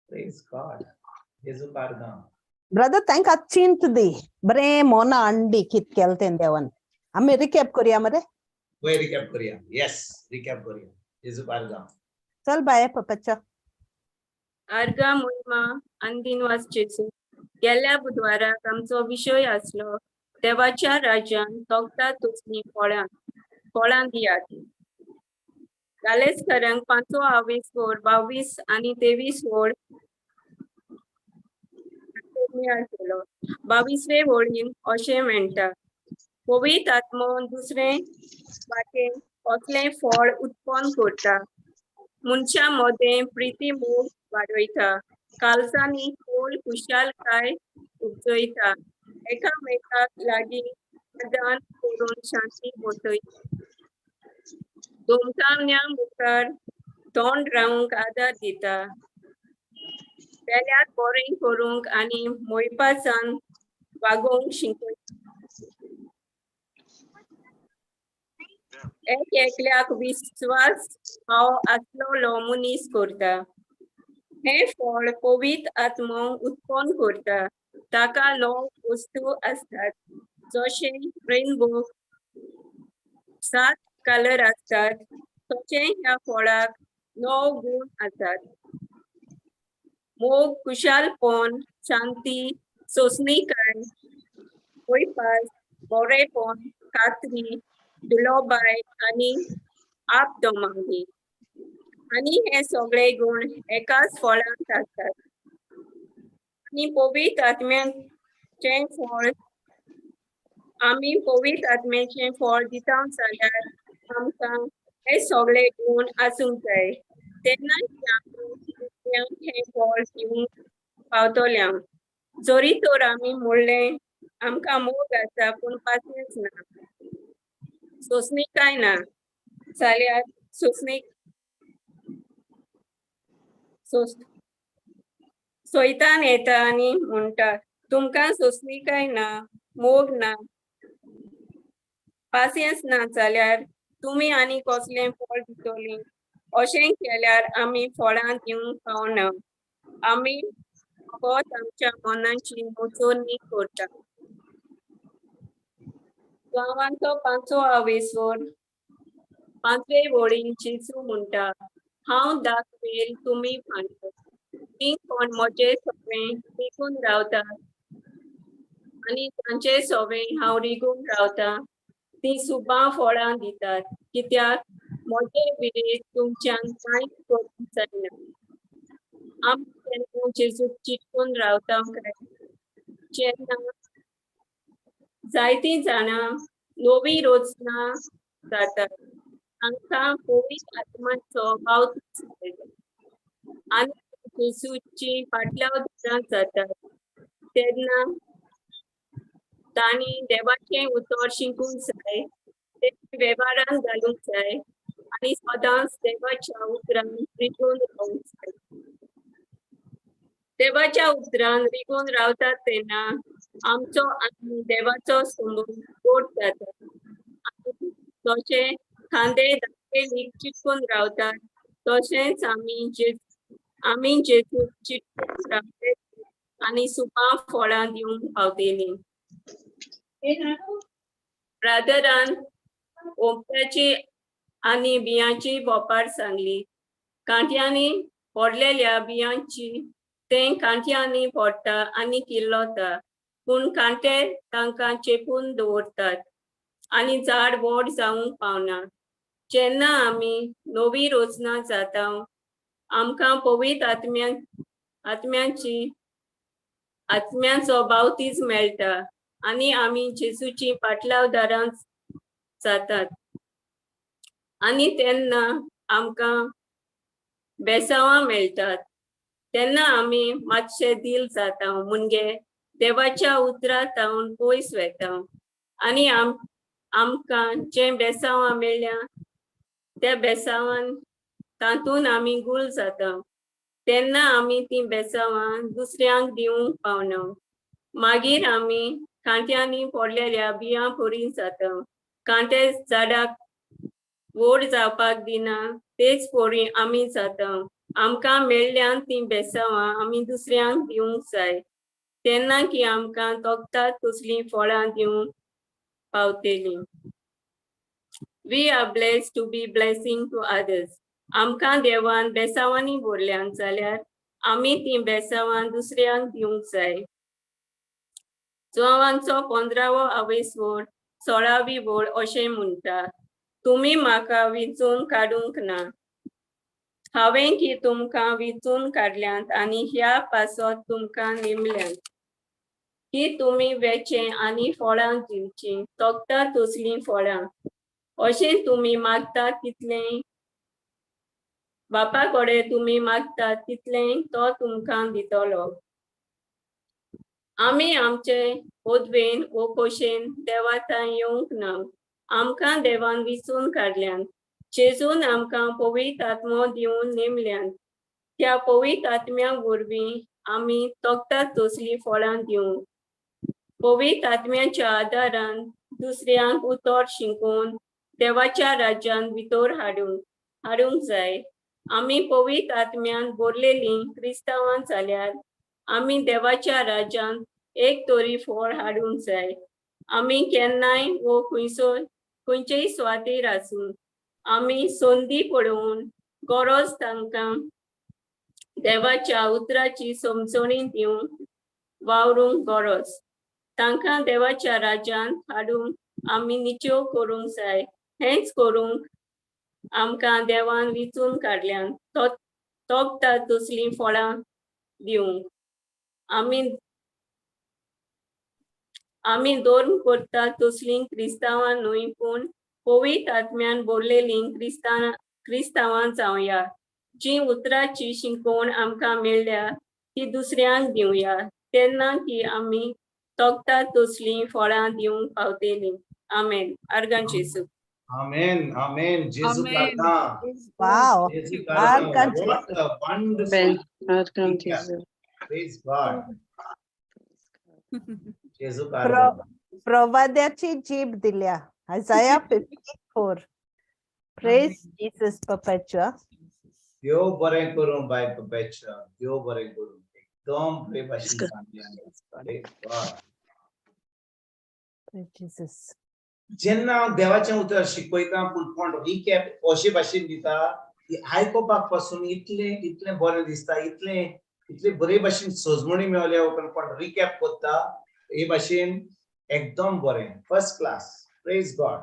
Praise God. जेजू आर्गां. ब्रदर तांकां चिंत दी बरें मोना अंडी कित केलें तें देवान. आमी रिकॅप करूया मरे. वयर रिकॅप करूया. येस, रिकॅप करूया. जेजू आर्गां. चल बाय पप्पाच्या. आर्गां मोहिमा आंदीन वास जेजू. गेल्या बुधवाराक आमचो विशय आसलो देवाच्या राज्यान तोखता तसलीं फळां फळां दियात. गालेस्करांक 5वो आवेस वोर 22 आनी 23 वोळ केलो. 22वे वळीन अशें म्हणटा, पवित्र आत्मो दुसरे वाटेन कसलें फळ उत्पन्न करता, मनशां मदें प्रिती मोग वाडयता, कालसांनी खोल खुशालकाय उपजयता, एकामेकाक लागीं आदान करून शांती बसयता, दोमकान्या मुखार तोंड रावंक आदार दिता, पेल्याक बरें करूंक आनी मोयपासान वागोवंक शिकयता, एक एकल्याक विस्वास भाव आसलेलो मनीस करता. हें फळ पवित्र आत्मो उत्पन्न करता. ताका ल्हव वस्तू आसतात जशें रेनबो 7 कलर आसतात तशें ह्या फळाक 9 गूण आसात. मोग, खुशालपण, शांती, सोंसणीकाय, वयपास, बरेपण, खात्री, दुलोबाय आनी आपदमानी. आनी हे सगळे गूण एकाच फळांत आसतात. आनी पवित्र आत्म्याचें फळ आमी पवित्र आत्म्याचें फळ दिता जाल्यार आमकां हे सगळे गूण आसूंक जाय. तेन्ना आमी दुसऱ्यांक हें फळ दिवंक पावतल्या. जरी तर आमी म्हणलें आमकां मोग आसा पूण पासियेंस ना, सोंसणीकाय ना जाल्यार सोंसणीक सोयतान येता आनी म्हणटा तुमकां सोंसणीकाय ना, मोग ना, पासियेंस ना जाल्यार तुमी आनी कसलें फळ दितलीं? अशें केल्यार आमी फळां दिवंक पावना. आमी फकत आमच्या मनाची मोचोनी करता. गांवांचो पांचवो आवेसर पांचवे वळीन जेजू म्हणटा, हांव दाखवेल तुमी फांटो, तीं कोण म्हजे सवें रिगून रावतात आनी तांचे सवें हांव रिगून रावता तीं सुबां फळां दितात, कित्याक म्हजे विरेत तुमच्यान कांयच करूंक जायना. आमी केन्ना जेजूक चिटकून रावता काय? जेन्ना जायतीं जाणां नवी रचना जातात, तांकां पवित्र आत्म्याचो बावतीस मेळटा आनी जेजूची पाटलावदारां जातात तेन्ना तांणी देवाचें उतर शिकूंक जाय, तें वेव्हारान घालूंक जाय आनी सदांच देवाच्या उतरान रिगून रावूंक जाय. देवाच्या उतरान रिगून रावतात तेन्ना आमचो आनी देवाचो संबंद गोड जाता आनी तशें खांदे दाखयलीक चिटकून रावतात तशेंच आमी जेजूक चिटकून रावतले आनी सुपां फळां दिवंक पावतलीं. ब्रादरान ओंप्याची आनी बियांची वोपार सांगली. कांट्यांनी पडलेल्या बियांची तें कांट्यांनी पडटा आनी किल्लता, पूण कांटे तांकां चेपून दवरतात आनी झाड व्हड जावंक पावना. जेन्ना आमी नवी रचना जाता आमकां पवित्र आत्म्याचो बावतीज मेळटा आनी आमी जेजूची पाटलावदारां जातात आनी तेन्ना आमकां बेसांवां मेळटात. तेन्ना आमी मातशे दिल जाता म्हणजे देवाच्या उतरां तावन पयस वता आनी आमकां जें बेसांवां मेळ्ळ्या त्या बेसांवान तातूंत आमी गुल जाता. तेन्ना आमी तीं बेसांवां दुसऱ्यांक दिवंक पावना. मागीर आमी कांट्यांनी पडलेल्या बियां परी जाता. कांटे झाडाक व्हड जावपाक दिना तेच परी आमी जाता. आमकां मेळ्ळ्यान तीं बेसांवां आमी दुसऱ्यांक दिवंक जाय, तेन्ना की आमकां तोखतात तसलीं फळां दिवंक पावतलीं. We are blessed to be blessing to others. आमकां देवान बेसांवांनी भरल्यान जाल्यार आमी तीं बेसांवां दुसऱ्यांक दिवंक जाय. जुवांचो 15वो आवेसवड 16वी वळ अशें म्हणटा, तुमी म्हाका विंचून काडूंक ना, हांवें की तुमकां विंचून काडल्यांत आनी ह्या पासत तुमकां नेमल्यांत की तुमी वेचें आनी फळां दिवचीं, तोखता तसलीं फळां. अशें तुमी मागता तितलें बापा कडेन तुमी मागता तितलें तो तुमकां दितलो. आमी आमचे पदवेन वो खोशेन देवा थंय येवंक ना. आमकां देवान विंचून काडल्यान, जेजून आमकां पवित्र आत्मो दिवन नेमल्यान. त्या पवित्र आत्म्या वरवीं आमी तोखतात तसलीं फळां दिवंक. पवित्र आत्म्याच्या आदारान दुसऱ्यांक उतर शिकोवन देवाच्या राज्यान भितर हाडूंक जाय. आमी पवित्र आत्म्यान भरलेलीं क्रिस्तांवां जाल्यार आमी देवाच्या राज्यान एक तरी फळ हाडूंक जाय. आमी केन्नाय वो खंयचेय सुवातेर आसूं आमी संदी पळोवन गरज तांकां देवाच्या उतराची समजणी दिवंक वावरूंक गरज. तांकां देवाच्या राज्यान हाडूंक आमी निचेव करूंक जाय. हेंच करूंक आमकां देवान विंचून काडल्यान तोखता तसलीं फळां दिवंक. आमी धर्म करता तसलीं क्रिस्तांवां न्हय, पूण पवित्र आत्म्यान भरलेलीं क्रिस्तांवां जावया. जी उतराची शिकवण आमकां मेळ्ळ्या ती दुसऱ्यांक दिवया, तेन्ना ती आमी तोखतात तसलीं फळां दिवंक पावतलीं. आमेन. आर्गां जेजू. Amen, amen. जेजू Amen. कारदां. Wow. जेजू आर्गां कारदां. What जेजू. a wonderful Amen. आर्गां recap. जेजू. Praise God. जेजू कारदां. प्रवाद्याची जीभ दिल्या. Isaiah 54. Praise Jesus Perpetua. देव बरें करूं बाय परपेचुआ. देव बरें करूं. एकदम बरे भाशेन God. सांगलें. Praise God. Praise Jesus. जेन्ना हांव देवाचें उतर शिकयता पूण कोण रिकॅप अशे भाशेन दिता ती आयकुपाक पासून इतलें इतलें बरें दिसता, इतलें इतले बरे भाशेन सजमणी मेवल्या उपरांत कोण रिकॅप करता हे भाशेन एकदम बरें, first class. Praise God.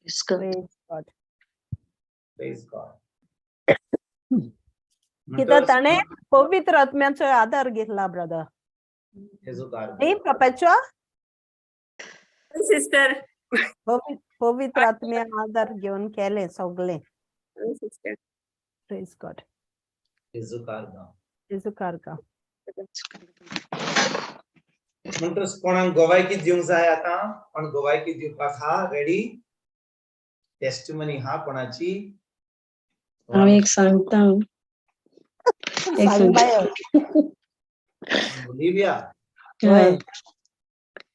Praise God. Praise God. Praise God. कित्याक ताणें पवित्र आत्म्याचो आदार घेतला ब्रदर. न्ही परपेचुआ? सिस्टर. पवित्र आत्म्या आदार घेवन केलें सगळें. सिस्टर. Praise God. जेजू कारदां. जेजू कारदां. म्हणटच कोणाक गोवायकी दिवंक जाय आतां? कोण गोवायकी दिवपाक हा रेडी? टेस्टिमनी हा कोणाची? हांव एक सांगता, एक सांग बाय. ओलिव्हिया. वय.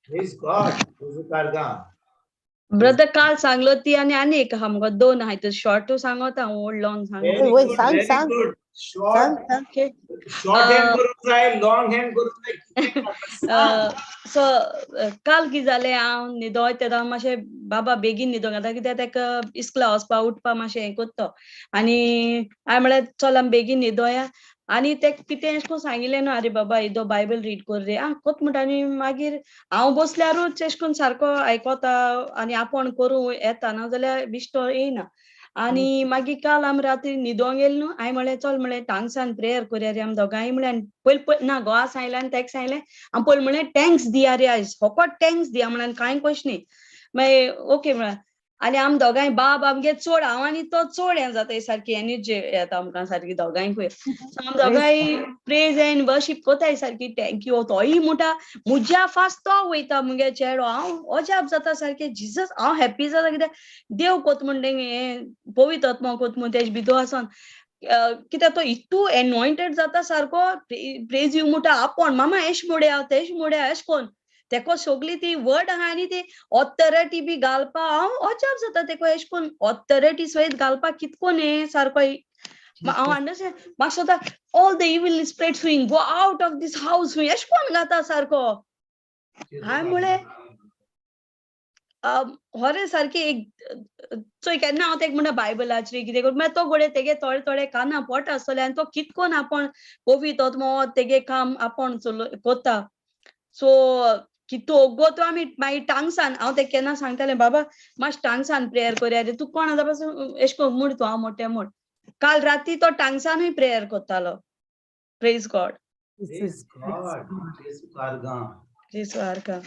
प्रेज गॉड. जेजू कारदां. ब्रदर, काल सांगलो ती आनी आनी एक आहा मुगो, दोन आहाय. तर शॉर्ट सांगता हांव, व्हड लॉंग सांग. Very वय, good, सांग, very सांग. good. Short, सांग सांग. Okay. Short hand करूंक जाय, लॉंग हँड करूंक जाय, कितें सांग. सो काल कितें जालें, हांव न्हिदो तेन्ना मातशें बाबा बेगीन न्हिदोंक येता, कित्याक ताका इस्कुला वचपा उठपा मातशें हें करता. आनी हांवें म्हळें चल आमी बेगीन न्हिदोया. आनी ते कितें अशें करून सांगिल्लें न्हू, आरे बाबा येदो बायबल रीड कर रे, आं कोत म्हणटा. आनी मागीर हांव बसल्यारूच अशें करून सारको आयकोता आनी आपूण करूं येता, ना जाल्यार बिश्टो येयना. आनी मागीर काल आमी राती न्हिदोंक गेली न्हू, हांवें म्हळें चल म्हळें टांगसान प्रेयर करया रे आमी दोगांय म्हळें. आनी पयलीं पयलीं ना घोवा सांगलें आनी ताका सांगलें आमी पयलीं म्हळें टँक्स दिया रे आयज, फकत टँक्स दिया म्हणून, कांय कशें न्ही. मागीर ओके म्हळ्यार आनी आमी दोगांय बाब आमगे चड, हांव आनी तो चड हें जाता, सारकी एनर्जी येता आमकां सारकी दोगांयकूय. सो आमी दोगांय प्रेज एंड वर्शीप कोताय सारकी, thank you. तोय म्हणटा मुज्या फास्ट तो वयता मुगे चेडो, हांव अजाप जाता सारकें. जिजस, हांव हॅप्पी जाता कित्याक देव कोत म्हण हें पवित्र आत्मा कोत म्हण तेजे भितर आसोन, कित्याक तो इतू एनॉयंटेड जाता सारको. प्रेज you म्हणटा आपोण, मामा एश मोड्या तेश मोड्या एश कोन तेको सगली ती वर्ड आहा आनी ती ऑथॉरिटी बी घालपा हांव अजाप जाता. तेको एश कोन ऑथॉरिटी सयत घालपा कितकोन हें सारको हांव अंडरस्टँड. म्हाका सोदता all the evil spirits हुंय go out of this house हुंय एश कोन घाता सारको. हांवें म्हळें होरे सारकी एक चोय केन्ना हांव तेका म्हणटा बायबलाचेर कितें करूं, मागीर तो घोडये तेगे थोडे थोडे काना पोट आसतले आनी तो कितकोन आपूण पवित्र आत्मो तेगे काम आपूण चलो कोता. सो कितू ओगो तो आमी मागीर टांगसान हांव तेका केन्ना सांगतालें बाबा मातशें टांगसान प्रेयर करया रे, तूं कोण आतां पासून एश कोन म्हूण तूं हांव मोटे म्हूण. काल राती तो टांगसानूय प्रेयर करतालो. Praise God. Praise God. जेजू कारदां. जेजू आर्गां.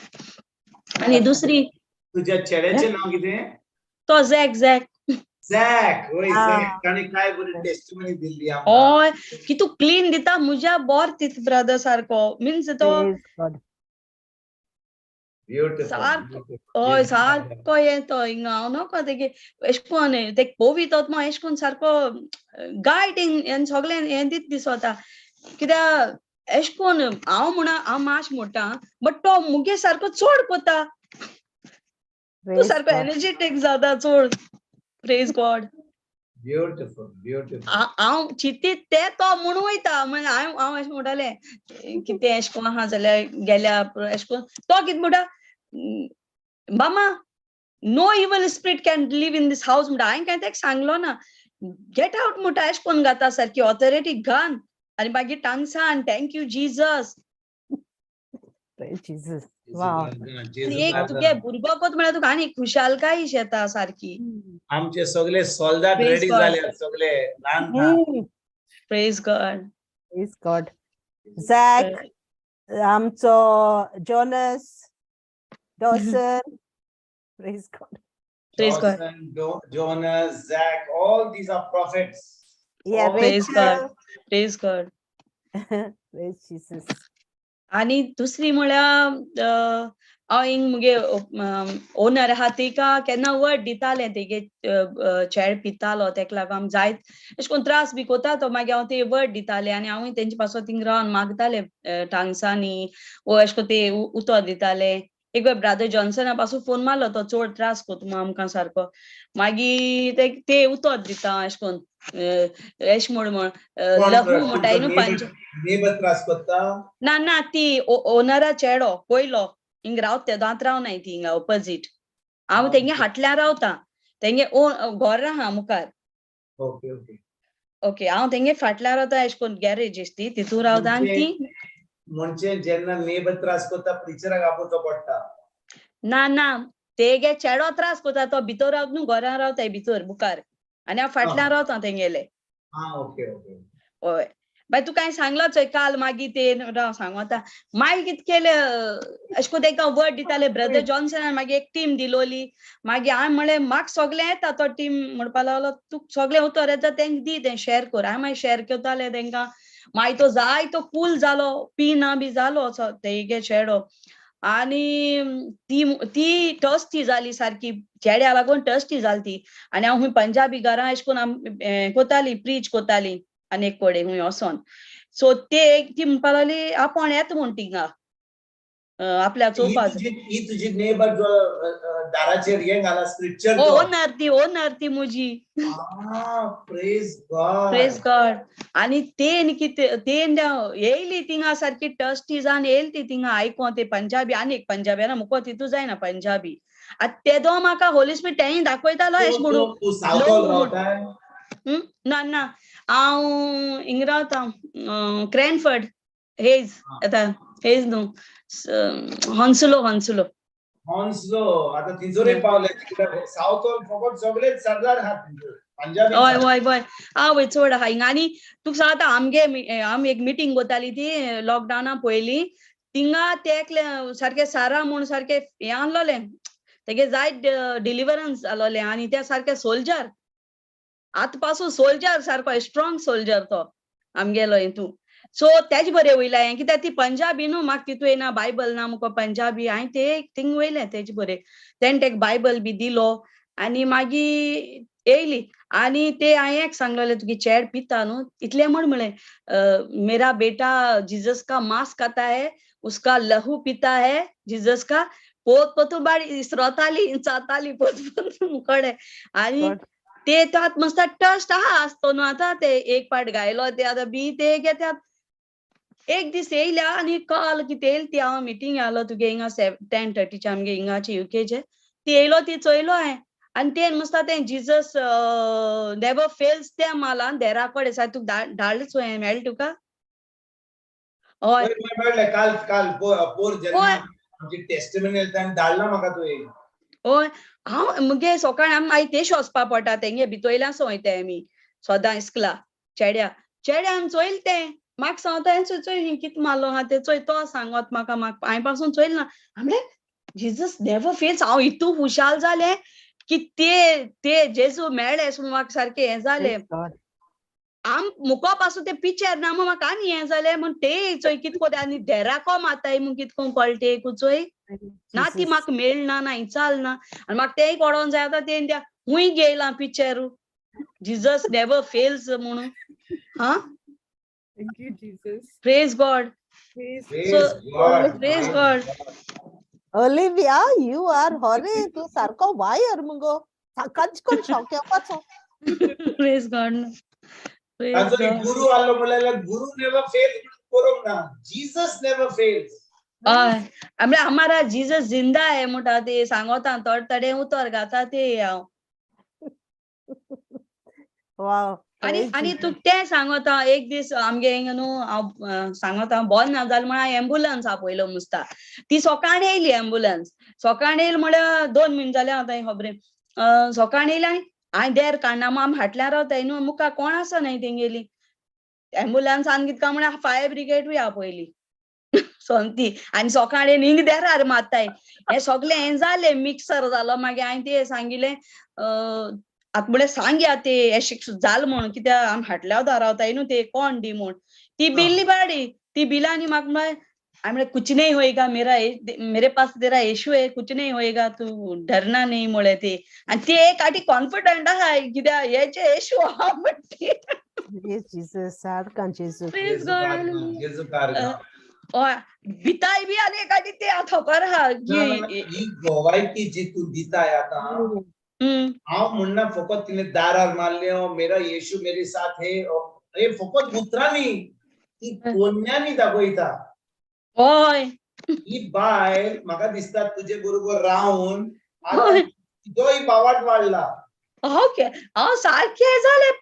आनी दुसरी तुझ्या चेड्याचें नांव कितें? तो झॅक, झॅक. झॅक, वय झॅक. ताणें काय बरी टेस्टिमनी दिल्ली आमकां. हय, कितू क्लीन दिता मुज्या बोर तित ब्रदर सारको, मिन्स तो Praise God. Beautiful. सारको, हय सारको हें तो हिंगा हांव नको तेगे एशें कोन ते पवित्र आत्मा एशें कोन सारको गायडींग हें सगळें हें दीत दिसता. कित्याक एशें कोन हांव म्हणा हांव माश म्हणटा बट तो मुगे सारको चड कोता, तूं Praise सारको God. Energetic जाता चड. Praise God. Beautiful, beautiful. हांव चिंतीत ते तो म्हणून वयता म्हणजे हांव हांव अशें म्हणटालें कितें एशें कोन आहा जाल्यार गेल्या एशें कोन तो कितें म्हणटा, मामा no evil spirit can live in this house म्हणटा. हांवें कांय ताका सांगलो ना, गेट आवट म्हणटा एशें कोन घाता सारकी ऑथॉरिटी घान आनी मागीर टांगसान thank you Jesus. Praise Jesus. Wow. आनी एक तुगे भुरगो कोत म्हळ्यार तुका आनी खुशालकाय येता सारकी. आमचे सगळे सोल्दाद Praise ready God. जाले सगळे ल्हान ल्हान. Praise God. Praise God. Zach, आमचो Jonas, Dawson. Praise God. Praise God. Dawson, Jonas, Zach, all these are prophets. Yeah, Oh, Praise God. Rachel. Praise God. Praise Jesus. आनी दुसरी म्हळ्यार हांव हिंग मुगे ओनर आहा तिका केन्ना वर्ड दितालें, तेगे चेड पितालो, तेका लागून आमी जायत अशें करून त्रास बी कोता तो, मागीर हांव ते वर्ड दितालें आनी हांवूय तेंचे पासत थिंग रावन मागतालें टांगसांनी वो अशें करून ते उतर दिताले. एक वेळ ब्रादर जॉन्सना पासून फोन मारलो, तो चड त्रास कोता म्हूण आमकां सारको, मागीर ते उतर दिता अशें करून, एश म्हूण म्हण लहू म्हणटाय न्हू पंच नेबर त्रास कोत्ता? ना ना, ती ओनरा चेडो पयलो हिंग रावता, ते दांत रावनाय ती हिंगा ओपोजीट, हांव तेंगे हाटल्यान रावता, तेंगे घर आहा मुखार. ओके ओके ओके, हांव तेंगे फाटल्यान रावता, एश कोन गॅरेज ती तितून रावता आनी ती म्हणजे जेन्ना नेबर त्रास कोत्ता प्रिचराक आपोवचो पडटा. ना ना, तेगे चेडो त्रास कोता, तो भितर रावता न्हू, घरान रावता भितर मुखार, आनी हांव फाटल्यान रावता तेंगेले. Okay okay. हय बाय, तुका हांवें सांगलो चोय काल, मागीर ते राव सांगता मागीर कितें केलें, अशें करून तेंकां वर्ड दिताले ब्रदर जॉन्सनान, मागीर एक टीम दिलोली, मागीर हांवें म्हणलें म्हाका सगळें येता, तो टीम म्हणपा लागलो तुका सगळें उतर येता तेंकां दी, तें शेर कर. हांवें मागीर शेर करतालें तेंकां, मागीर तो जाय तो कूल जालो, पिना बी जालो तेगे चेडो, आनी ती ती टस्टी जाली सारकी, चेड्या लागून टस्टी जाली ती. आनी हांव खूंय पंजाबी घरां अशें करून आम कोताली, प्रीच कोताली आनी एक कडेन खूंय वचोन, सो ते ती म्हणपा लागली आपोण येता म्हूण तिंगा आपल्या चोवपाक. ही तुजी नेबर जो दाराचेर हे घाला स्क्रिप्चर, ओनर ती, ओनर ती मुजी. Praise God. Praise God. आनी तेन कितें तेन येयली थिंगा सारकी टस्टी जावन येयली ती थिंगा आयकों ते पंजाबी, आनी एक पंजाबी ना मुको तितू जायना पंजाबी. आतां तेदो म्हाका होली स्पिरिट तेंय दाखयतालो एश म्हणून. ना ना, हांव हिंगा रावता क्रॅनफर्ड हेज येता, हेज न्हू हॉन्सलो, हॉन्सलो हॉन्सलो. आतां तिजोरी पावले सावथ हॉल फकत सगळे सरदार आहात पंजाबी. हय हय हय, आवय चड आहा हिंगा. आनी तुका सांगता आमगे आमी एक मिटींग कोताली ती लॉकडावना पयलीं, थिंगा ते एकले सारके सारा म्हूण सारके हें आहलोलें, तेगे जायत डिलिवरन्स जालोलें, आनी ते सारके सोल्जर, आतां पासून सोल्जर सारको स्ट्रॉंग सोल्जर तो आमगेलो हितू. सो तेज बरें वयलें हांवें, कित्याक ती पंजाबी न्हू, म्हाका तितू येना बायबल ना मुको पंजाबी, हांवें ते थिंग वयलें तेज बरें, तेणें तेका बायबल बी दिलो आनी मागीर येयली. आनी ते हांवें एक सांगलेलें, तुगे चेड पिता न्हू इतलें म्हण म्हळें, मेरा बेटा जीजस का मांस खाता है, उसका लहू पिता है जीजस का, पोत पोतू बाडी इसरोताली चाताली पोत पोत कडेन. आनी ते तात मस्त टस्ट आहा आसतो न्हू आतां, ते एक पाट गायलो ते आतां बी ते घेतात. एक दीस येयल्या आनी काल कितें येयली ती, हांव मिटींग आलो तुगे हिंगा 10:30 आमगे हिंगाचे युकेचे, ती येयलो ती चोयलो हांवें, आनी तें मस्त तें जीजस नेवर फेल्स त्या मालान देरा कडेन सारकें तुका धाडलें चोय मेळ्ळें तुका? हय मेळ्ळें काल, काल पोर जेन्ना आमची टेस्टिमनी धाडला म्हाका तुवें. हय, हांव मुगे सकाळीं आमी मागीर तेश वचपा पडटा तेंगे भितोयल्यान वयताय आमी सदां इस्कला, चेड्या चेड्या आमी चोयलें तें, म्हाका सांगता हें चोय चोय कितें मारलो आहा तें चोय, तो सांगत म्हाका, म्हाका हांवें पासून चोयलें ना. म्हणलें जीजस नेवर फेल्स, हांव इतू खुशाल जालें की ते ते जेजू मेळ्ळे म्हाका सारकें हें जालें. आम मुको पासून ते पिक्चर ना म्हूण म्हाका आनी हें जालें म्हूण ते चोय कितें कोत्ता आनी देराको माताय म्हूण कितें करून कळटे चोय ना, ती म्हाका मेळना ना चालना, आनी म्हाका तेंय कोडोन जाय आतां तें खूंय घेयलां पिक्चर जीजस नेवर फेल्स म्हणून. हा, Thank you, Jesus. Praise God. Praise So, praise God. Olivia, you are hore. तू सारको वायर मुगो. साकाच कोण शॉक येवपाचो. Praise God. Praise God. गुरु आलो म्हणल्यार गुरु नेवर फेल्स करूंक ना, जीसस नेवर फेल्स. हय, म्हळ्यार हमारा जीसस जिंदा है म्हणटा ते सांगता, थोडे थोडे उतर गाता ते हांव. वाव. आनी आनी तुका तें सांगता, एक दीस आमगे हिंगा न्हू हांव सांगता बरें ना जालें म्हण हांवें एम्बुलन्स आपयलो मुस्ता, ती सकाळीं येयली एम्बुलन्स, सकाळीं येयली म्हळ्यार 2 म्हयने जाले आतां खबरे, सकाळीं येयली आनी हांवें देर काडना म्हूण आमी फाटल्यान रावताय न्हू, मुखार कोण आसा न्हय तेंगेली एम्बुलन्सान कितें काय म्हळ्यार फायर ब्रिगेडूय आपयली सोमती, आनी सकाळीं हिंग देरार मारताय, हें सगळें हें जालें मिक्सर जालो. मागीर हांवें ते सांगिलें आतां म्हळ्यार सांगया ते अशें जाल म्हणून कित्याक आमी हाटल्या रावताय न्हू ते कोण दी म्हूण ती बिल्ली बाडी ती बिला आनी म्हाका म्हळ्यार हांवें म्हळें कुछ नहीं होएगा, मेरा मेरे पास तेरा येशू है, कुछ नहीं होएगा, तू डरना नहीं म्हळें ते. आनी ती एक आटी कॉन्फिडंट आहाय कित्याक हेचे येशू आहा म्हणटी. Praise Jesus, सारकां Jesus. Praise God, hallelujah. जेजू कारगां. हय, भिताय बी आनी एक आटी ते खबर आहा ना, ना, ना, की ही गोवायकी जी तूं दिताय आतां हांव म्हणना फकत तिणे दारार मारलें, "ओ, मेरा येशू मेरे साथ है." ओ, हे फकत उतरांनी ती कोन्यांनी दाखयता. ही बायल म्हाका दिसता तुजे बरोबर रावन आतां तुजोय बावाट वाडला. ओके, हांव सारकें जालें.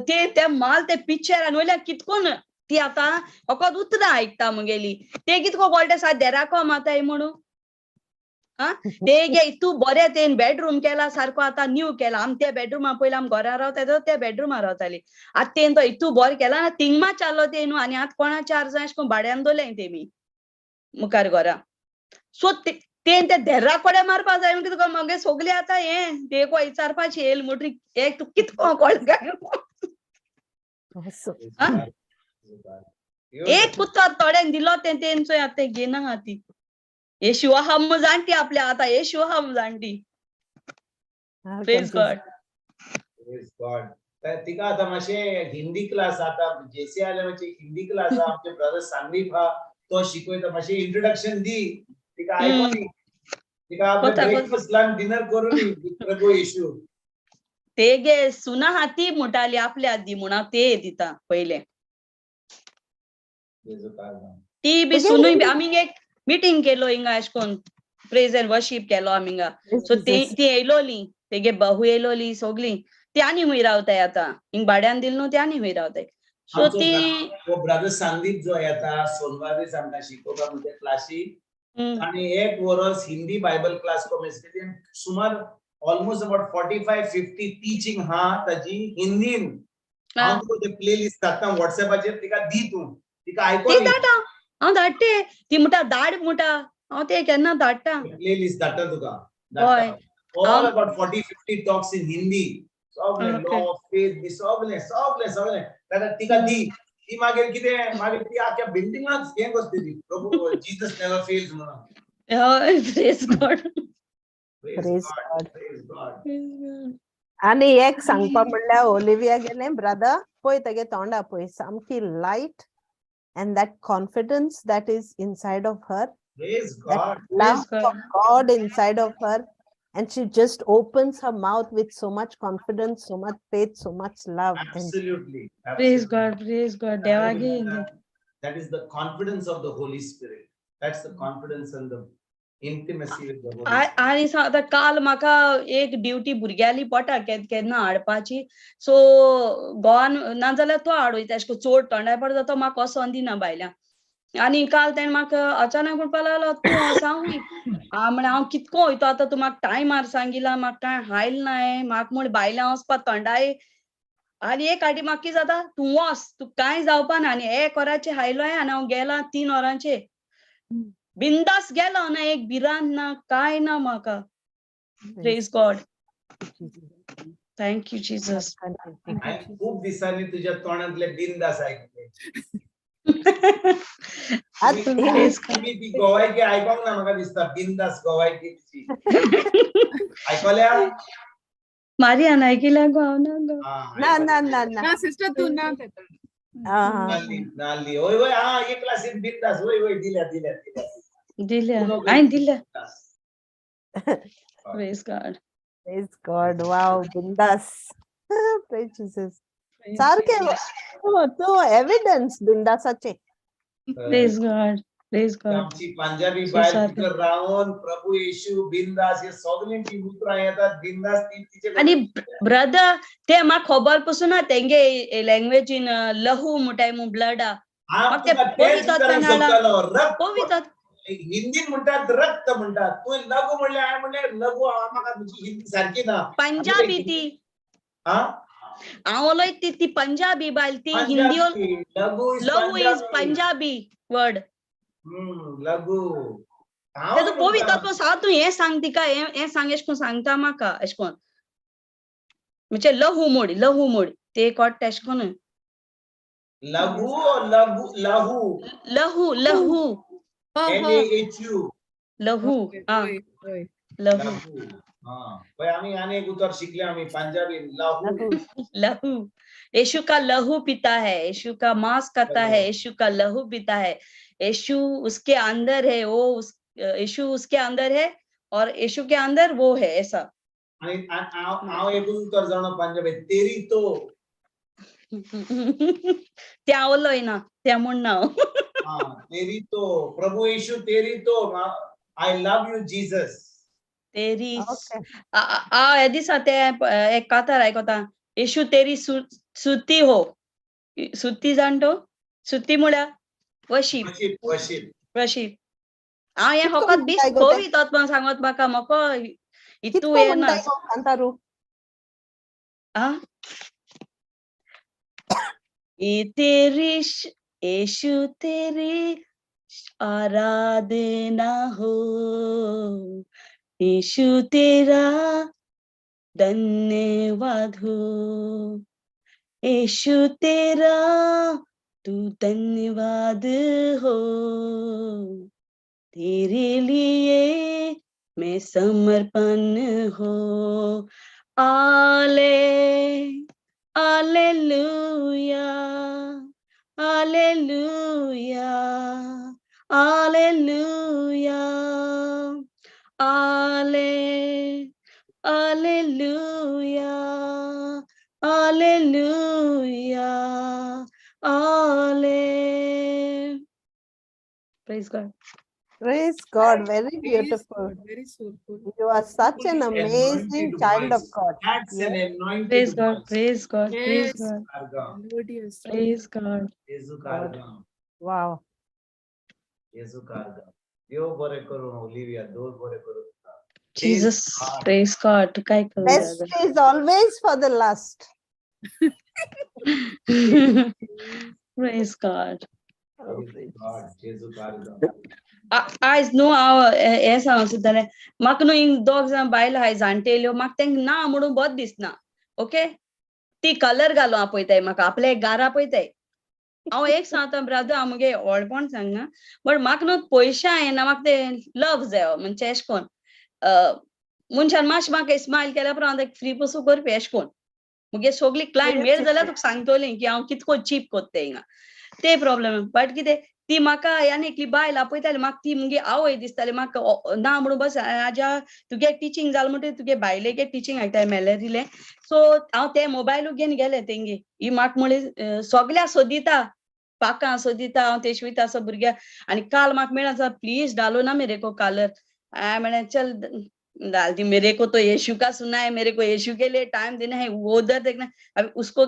ते ते माल ते पिक्चर आनी वयल्यान कितकोन ती आतां फकत उतरां आयकता मुगेली. ते कितको कळटा सा देराको माताय म्हणून. आं ते गे तूं बरें तेन बेडरूम केला सारको आतां न्यू केला. आम त्या बेडरुमा पयलीं आम घरा रावताय त्या बेडरुमा रावताली. आतां तेन तो इतू बरें केला ना तिंगमा चाललो ते न्हू. आनी आतां कोणा चार जाण अशें करून भाड्यान दवरलें तेमी मुखार घरा. सो तेन ते देरा कडेन मारपा जाय म्हणून कितें मगे सगळें आतां हें ते विचारपाची येयल म्हणटरी एक तूं कितको कळ्ळें काय? Awesome. आं? एक पुत्र थोड्यांक दिलो तें तेंचो आतां ते घेना आहा ती. येशू आहा म्हूण जाणटी आपल्या आतां येशू आहा म्हूण जाणटी. सारकां Praise Jesus. God. Praise God. तर तिका आतां मातशें हिंदी क्लास, आतां जेसी आयल्या मातशें हिंदी क्लास आहा. आमचे ब्रदर संदीप आहा, तो शिकयता. मातशें इंट्रोडक्शन दी तिका. आयकोनी तिका आपले कोता, कोता. ब्रेकफास्ट लंच डिनर करून प्रभू येशू. ते गे सुना आहा ती म्हणटाली आपल्या दी म्हूण हांव ते दिता पयलें. जेजू कारगां. ती बी तुगे सुनूय बी आमी एक मिटींग केलो हिंगा अशें करून प्रेज एंड वर्शीप केलो आमी हिंगा. Praise सो ती Jesus. ती येयलोली तेगे बहु येयलोली सगळीं ती आनी खूंय रावताय आतां हिंग भाड्यान दिल न्हू ती आनी खूंय रावताय. सो आमचो ती हो ब्रदर संदीप जो येता सोनवार दीस आमकां शिकोवपाक म्हणजे क्लासी आणि एक वरस हिंदी बायबल क्लास कोमेस केली. सुमार almost about 45-50 teaching हा ताजी हिंदीन. हांव तुका ते प्लेलिस्ट धाडटा वॉट्सॅपाचेर, तिका दी तूं तिका. ती आयकोनी. धाडटा हांव, धाडटे. ती म्हणटा धाड म्हणटा, हांव ते केन्ना धाडटा. प्लेलिस्ट धाडटा तुका. हय. All about 40-50 talks in Hindi सगळे. लॉ ऑफ फेथ बी सगळे सगळे सगळे. ताका तिका दी. ती मागीर कितें, मागीर ती आख्या बिल्डिंगाक हें कसली ती प्रभू जीसस नेवर फेल्स म्हणून. हय, praise God. Praise God. Praise God. आनी एक सांगपा म्हणल्यार ओलिविया गेलें ब्रदर पळय तेगे तोंडा पळय सामकी light and that confidence that is inside of her, Praise that God. love God. of God inside of her, and she just opens her mouth with so much confidence, so much faith, so much love and Absolutely. Praise Absolutely. God, praise God. देवागे. That is the confidence of the Holy Spirit. That's the confidence and the intimacy with the Holy Spirit. आनी आतां काल म्हाका एक duty भुरग्याली पोटा केन्ना हाडपाची. So गोवान नाजाल्यार तो हाडयता अशें करून चोड तोंडाय पडटा तो म्हाका वचोन दिना भायल्यान. आनी काल तेणें म्हाका अचानक म्हणपा लागलो, तूं वोसां. हांव म्हळें हांव कितको वयता आतां, तूं म्हाका टायमार सांगिला, म्हाका कांय हायल ना हें म्हाका म्हण भायल्यान वचपा तोंडाय. आनी एक फावटी म्हाका कितें जाता, तूं वच, तूं कांय जावपा ना. आनी एक वराचेर आयलो आनी हांव गेलां 3 वरांचेर बिंदास गेलो ना, एक भिरांत ना, कांय ना म्हाका. Praise God. Thank you Jesus. हांवें खूब दिसांनी तुज्या तोंडांतले बिंदास आयकले. Praise God. तुमी ती गोवायकी आयकोंक ना म्हाका दिसता. बिंदास गोवायकी तिची आयकल्या? मारियान आयकिल्या गो हांव ना गो. हा, ना ना ना ना. ना सिस्टर, तूं ना तेता. आहा. नाल्ली नाल्ली, वय वय, हा, एक क्लासीन बिंदास, वय वय, दिल्या दिल्या दिल्या. दिल्या, हांवें दिल्या. बिंदास. Praise God. Praise God. Wow, bindas. Praise Jesus. सारकें तूं तूं evidence बिंदासाचे. Praise God, praise God. आमची पंजाबी So बायल सारकें. भितर रावन प्रभू येशू बिंदास हे सगळे ती उतरां येतात बिंदास ती तिचे. आनी ब्रदर, ते म्हाका खबर पसून ना तेंगे लँग्वेजीन लहू म्हणटाय म्हूण ब्लडा. हांव म्हाका ते तुका तेच पवित्र विचारूंक नाला. सोदतालो. रक्त. पवित्र. हिंदीन म्हणटात, रक्त म्हणटात. तुवें लघु म्हणलें, हांवें म्हणलें लघु. हांव म्हाका म्हजी हिंदी सारकी ना. पंजाबी ती. हा. हांव उलयत ती ती पंजाबी बायल ती हिंदी पंजाबी लघु is लहू is Punjabi. Punjabi word. लघु हांव तेजो म्हणटा, पवित्र सांग तूं हें सांग तिका, हें हें सांग, एशें करून सांगता म्हाका एशें करून. म्हणजे लहू मोड, लहू मोड ते कोट्टा एशें कोन्न. लघु or लघु लहू? लहू, लहू. L A H U. लहू. आं. वय वय. लहू. लहू. हा, पळय आमी आनी एक उतर शिकले आमी पंजाबी, लहू. लहू. यीशु का लहू पीता है, यीशु का मांस खाता है, यीशु का लहू पीता है, यीशु उसके अंदर है, वो उस यीशु उसके अंदर है और यीशु के अंदर वो है, ऐसा. आनी हांव हांव एकूच उतर जाणो पंजाबी, तेरी तो. ते आवडलोय ना त्या म्हूण ना. हा, तेरी तो, प्रभु येशू तेरी तो, I love you Jesus. तेरी. Okay. आ हे दिसा ते एक कातार आयकता, येशू तेरी सुती हो, सुती जाण तो, सुती म्हळ्यार वशीप. वशीप, वशीप. वशीप. हांव हें कितको फकत बीस म्हणटाय गो ते? कवी तोत सांगत म्हाका म्हाका इतू कितको हें ना. म्हणटाय गो कांतारू? आ ये तेरी यीशु तेरी आराधना हो, यीशु तेरा धन्यवाद हो, यीशु तेरा तू धन्यवाद हो, तेरे लिए मैं समर्पण हो. आले hallelujah, hallelujah, hallelujah, आले हालेलुया, हालेलुया, आले. Praise God. Praise God, very Praise beautiful. God, very soulful. You are such an amazing Anointed child of voice. God. That's an anointed Praise God, voice. praise God, praise Yes. God, Argam. Melodious. praise God. Jesu kargam. Wow. Jesu kargam. देव बरें करूं Olivia, देव बरें करूं तुका. Jesus, God. praise God. काय करूं Best is always for the last. Dada? Praise God. Oh, Praise God. Jesu kargam. आयज न्हू हांव हें सांगूंक सोदतालें, म्हाका न्हू हिंग दोग जाण बायलो आहाय जाणटेल्यो, म्हाका तेंका ना म्हणून बरें दिसना. ओके, ती कलर घालून आपयताय म्हाका, आपले गारा आपयताय. हांव एक सांगता ब्रदर, हांव मुगे व्हडपण सांगना, बट म्हाका न्हू पयशे येना, म्हाका ते लव जायो. म्हणजे एशें कोन मनशान मातशें म्हाका स्मायल केल्या उपरांत हांव फ्री पसून करपी एशें कोन. मुगे सगली क्लायंट मेळ जाल्यार तुका सांगतली की हांव कितको चीप कोत्ता हिंगा, ते प्रॉब्लम. बट कितें ती म्हाका आनी एकली बायल आपयताली म्हाका, ती मुगे आवय दिसताली म्हाका, ना म्हणून बस आज्या तुगे टिचींग जालें म्हणटकीर तुगे बायलेगे टिचींग आयकताय मेलेरिलें. सो हांव ते मोबायलू घेवन गेलें तेंगे, ही म्हाका म्हळी सगळ्या सोदिता, पाकां सोदिता, हांव तेश वयता असो भुरग्या. आनी काल म्हाका मेळ्ळा, प्लीज डालो ना मेरे को कालर. हांवें म्हळें चल डाल दी, मेरे को तो येशू का सुना है, मेरे को येशू के लिए टाइम देना है, वो उधर देखना अभी उसको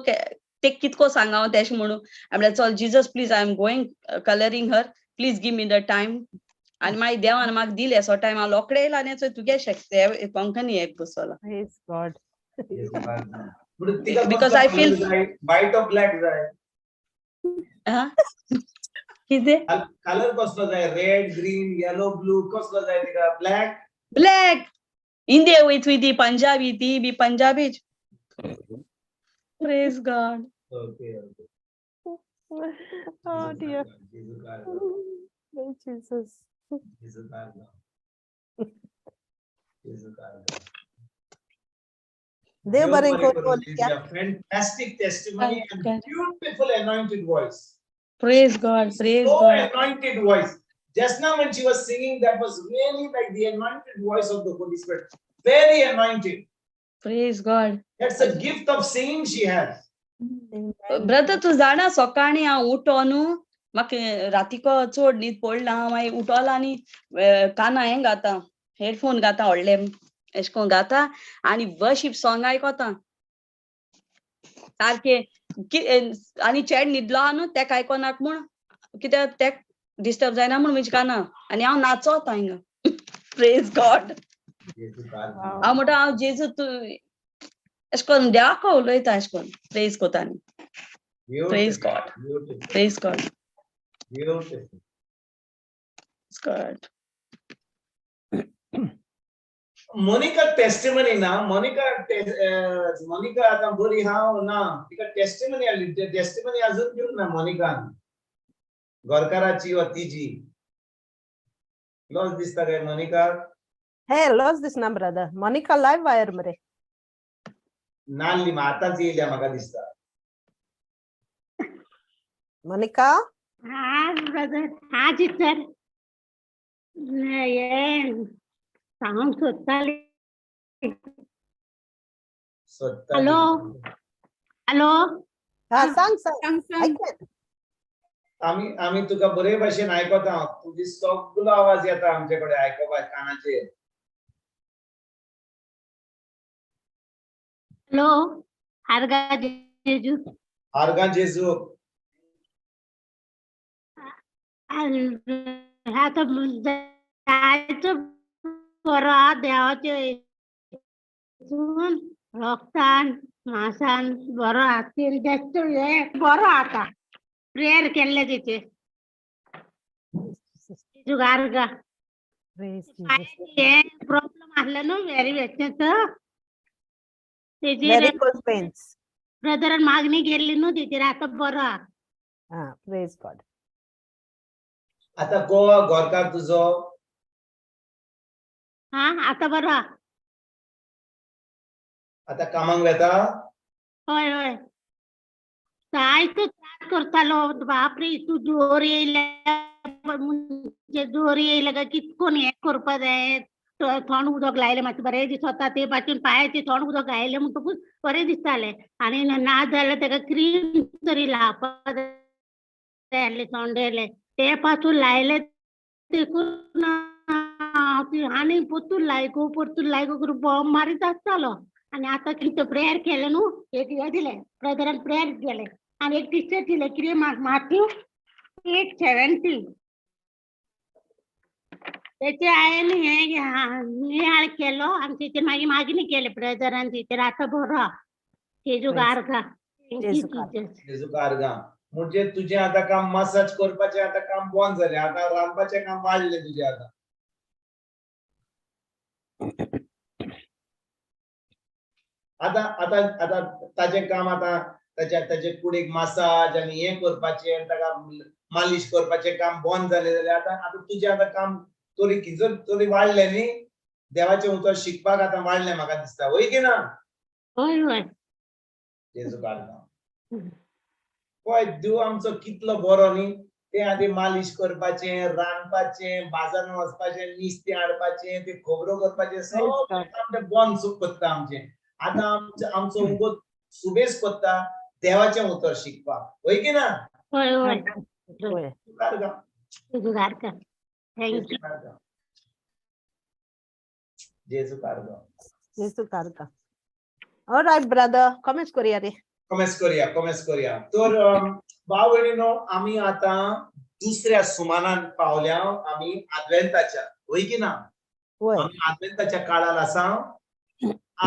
ते कितको सांगा हांव तेशें म्हणून. हांवें म्हळें चल Jesus please, I am going colouring her, please give me the time. आनी मागीर देवान म्हाका दिले असो टायम, हांव लोकडे येयला आनी चोय तुगे शकता कोंकणी एक बसोला. Praise God. Jesu kargam. म्हणून तिका Because कसलो I feel- colour जाय? व्हायट ऑर ब्लॅक जाय? आं, कितें? कलर कसलो जाय? रेड, ग्रीन, येलो, ब्लू कसलो जाय तिका? ब्लॅक? ब्लॅक. इंडिया वयत ती पंजाबी, ती बी पंजाबीच. Praise God. Okay okay. Oh dear. Jesu kargam. Praise Jesus. Jesu kargam. Jesu kargam. देव बरें करूं Olivia. Fantastic testimony and God. beautiful anointed voice. Praise God, praise So God. anointed voice. Just now when she was singing, that was really like the anointed voice of the Holy Spirit. Very anointed. Praise God. That's a gift of singing she has. Amen. Brother तूं जाणा सकाळीं हांव उठो न्हू, म्हाका रातीको चड न्हीद पडला, हांव मागीर उठोला आनी काना हें घाता, हेडफोन घाता व्हडले एशें कोन्न घाता आनी वर्शीप सॉंग आयकोता सारकें. आनी चेड न्हिदलो आहा न्हू तेका आयकोनाक म्हूण, कित्याक तेक डिस्टर्ब जायना म्हूण म्हज्या काना, आनी हांव नाचोता हिंगा. Praise God. Jesu kargam. Wow. हांव म्हणटा हांव जेजू तूं एशें कोन्न देवाक उलयता एशें कोन्न प्रेज कोता आनी. Praise Beautiful. God. Beautiful. Praise God. Beautiful. Praise God. Monica testimony ना, मोनिका मोनिका आतां बरी हा ना, तिका टेस्टिमनी आसली, टेस्टिमनी अजून दिवंक ना मोनिकान, गोरकाराची वा तिजी. लॉस दिसता काय मोनिका? हे लॉस दिसना ब्रदर. मोनिका लायव्ह वायर मरे. नाल्ली आतांच येयल्या म्हाका दिसता. मोनिका? हा ब्रदर, हा सिस्टर, हे सांगूंक सोदताली. सोदताली. Hello hello. हा सांग सांग. सांग सांग. ऐकलें. आमी आमी तुका बरे भाशेन आयकता, तुजी सगळो आवाज येता आमचे कडेन आयकोपाक कानाचेर. हॅलो, आर्गा जेजू. आर्गां जेजू. आतां जायतो बरो आहा देवाचे हितून, रोगतान मासान बरो आहा, जास्त हे बरो आतां प्रेयर केल्ले तेचे जेजूक आर्गां. Praise Jesus. हे प्रॉब्लम आसले न्हू वेरी वेचेच तेजेर Varicose veins. ब्रदरान मागणी केल्ली न्हू तेजेर आतां बरो आहा. हा, praise God. आतां गोवा गोरकार तुजो? हा आतां बरो आहा. आतां कामाक वेता? हय हय, जायतो त्रास करतालो बापरे. तूं जोर येयले म्हणजे जोर येयले काय कितकोन हें करपा जाय, थंड उदक लायलें मातशें बरें दिसता, ते पासून पांयाचें थंड उदक घायलें म्हणटकूच बरें दिसतालें. आनी ना जाल्यार तेका क्रीम तरी लावपा जाय आसलें थंडेलें, ते पासून लायलें देखून आनी परतून लायगो परतून लायगो करून बॉम्ब मारीत आसतालो. आनी आतां कितें प्रेयर केलें न्हू, एक हें दिलें ब्रदरान प्रेयर केलें आनी एक टिचर दिलें कितें माथ्यू 8:17 तेचे हांवें हें नियाळ केलो आनी तेचेर मागीर मागणी केली ब्रदरान, तेचेर आतां बरो आहा. तेजूक आर्गां. जेजूक आर्गां. जेजूक आर्गां. म्हणजे तुजें आतां काम मसाज करपाचें आतां काम बंद जालें, आतां रांदपाचें काम वाडलें तुजें आतां. आतां आतां आतां ताजें काम आतां ताच्या ताजे कुडीक मसाज आनी हें करपाचें आनी ताका मालिश करपाचें काम बंद जालें जाल्यार आतां आतां तुजें आतां काम तरी किजो तरी वाडलें न्ही, देवाचें उतर शिकपाक आतां वाडलें म्हाका दिसता, वय की ना? हय हय. जेजूक आर्गां. पळय देव आमचो कितलो बरो न्ही, ते आदी मालिश करपाचें, रांदपाचें, बाजारान वचपाचें, नुस्तें हाडपाचें, ते खबरो करपाचें सगळें काम ते बंद करता आमचें. आतां आमचो उगो सुबेज करता देवाचें उतर शिकपाक, वय की ना? हय हय. हय. आर्गां. जेजूक आर्गां. Thank you. जेजूक आर्गां. जेजूक आर्गां. All right, brother, comments करूया रे. कमेंट्स करूया, कमेंट्स करूया. तर भाव भयणीनो, आमी आतां दुसऱ्या सुमानान पावल्या आमी आदवेंताच्या, वय की ना? वय. आमी आदवेंताच्या काळार आसा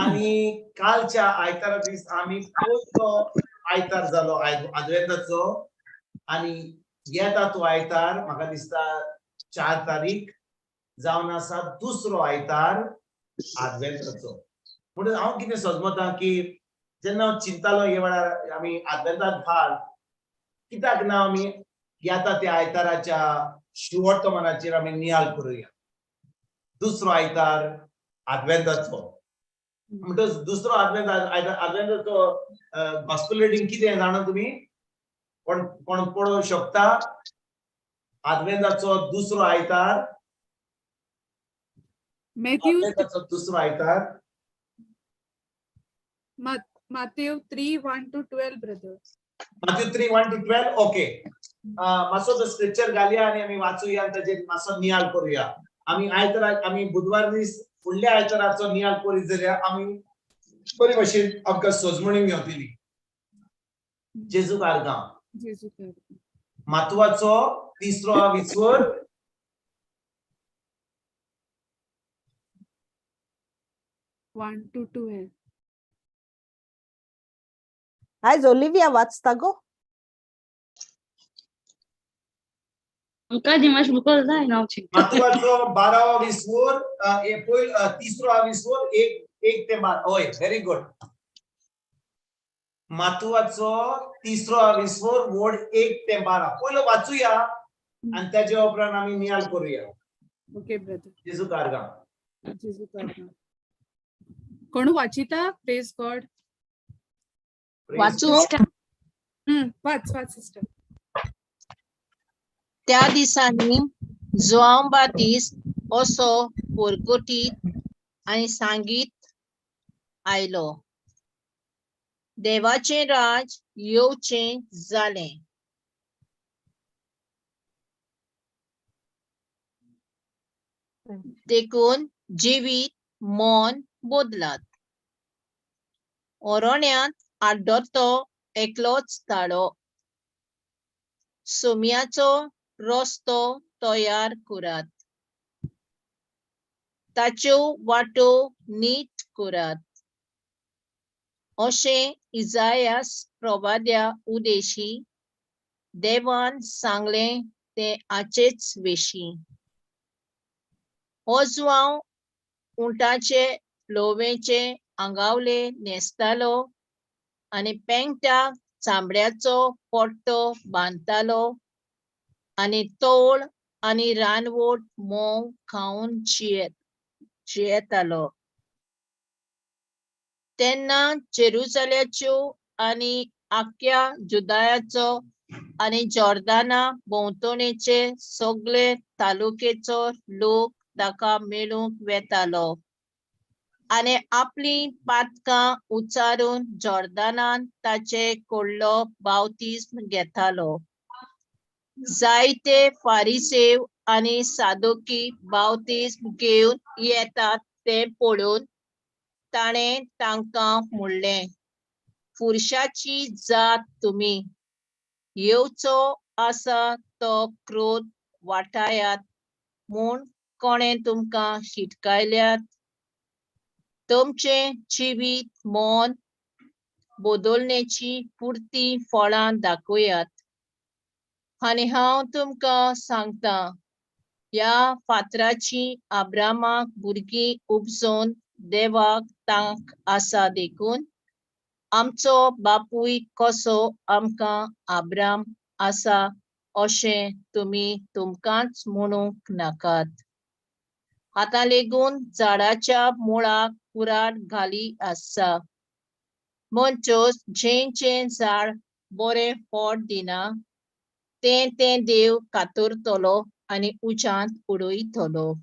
आनी कालच्या आयतारा दीस आमी पयलो आयतार जालो आदवेंताचो, आनी येता तो आयतार म्हाका दिसता 4 तारीख जावन आसा दुसरो आयतार आदवेंताचो. म्हणून हांव कितें सजमता की जेन्ना हांव चिंतालो हे वेळार आमी आदवेंताक भार कित्याक ना आमी येता त्या आयताराच्या शिवर्तमानाचेर आमी नियाळ करुया. दुसरो आयतार आदवेंताचो, म्हणटच दुसरो आदवेंताचो गॉस्पेल रिडींग कितें जाणा तुमी? कोण कोण पळोवंक शकता? आदवेंताचो दुसरो आयतार, मॅथ्यू आदवेंताचो दुसरो आयतार, Matthew 3:1-12 brother. Matthew 3:1-12. Okay, मातसो तो स्क्रिप्चर घालया आनी आमी वाचुया आनी ताचेर मातसो नियाळ करुया. आमी आयतारा, आमी बुधवार दीस फुडल्या आयताराचो नियाळ करीत जाल्यार आमी बरे भशेन आमकां सजमणी मेवतली. जेजूक आर्गां. जेजूक आर्गां. मातुवाचो तिसरो विस्वर, 1-12. आयज ओलिविया वाचता गो? आमकां मातशें मुखार जाय हांव चिंतता. मातुवाचो 12वो विस्वोर, पयल तिसरो विस्वोर 1 ते 12. हय, व्हेरी गुड. मातुवाचो तिसरो विस्वोर वोड 1 ते 12 पयलो वाचूया आनी त्याच्या उपरांत आमी नियाल करूया. Okay brother. जेजू कारगा. जेजू कारगा. कोण वाचिता? Praise God. वाचू? वाच वाच सिस्टर. त्या दिसांनी जुआंव बातिस्त असो पोरकोटीत आनी सांगीत आयलो, देवाचें राज येवचें जालें. देखून जिवीत मन बदलात. ओरोण्यांत आड्डतो एकलोच ताळो, सोम्याचो रस्तो तयार करात, ताच्यो वाटो नीट करात, अशें इजायास प्रवाद्या उदेशी देवान सांगलें तें आचेच वेशी. हो जुआंव उंटाचे लोवेचे आंगावले न्हेसतालो आनी पेंगटाक चामड्याचो पट्टो बांदतालो आनी तोळ आनी रानवट म्होंव खावन जियेतालो. तेन्ना जेरुजाल्याच्यो आनी आख्या जुदायाचो आनी जॉर्दाना भोंवतणेचे सगळे तालुकेचो लोक ताका मेळूंक वेतालो आनी आपली पातकां उचारून जॉर्दानान ताचे कडलो बावतिज्म घेतालो. जायते फारिसेव आनी सादोकी बावतिज्म घेवन येतात तें पळोवन ताणें तांकां म्हणलें, फुरशाची जात तुमी, येवचो आसा तो क्रोध वाटायात म्हूण कोणें तुमकां शिटकायल्यात? तुमचें जिवीत मन बदलण्याची पुरती फळां दाखयात. आनी हांव तुमकां सांगता, ह्या फातराची आब्रामाक भुरगीं उपजोवन देवाक तांक आसा, देखून आमचो बापूय कसो आमकां आब्राम आसा अशें तुमी तुमकांच म्हणूंक नाकात. आतां लेगून झाडाच्या मुळाक कुराड घाली आसा, म्हणचोच जें जें झाड बरें फळ दिना तें तें देव कातरतलो आनी उज्यांत उडयतलो.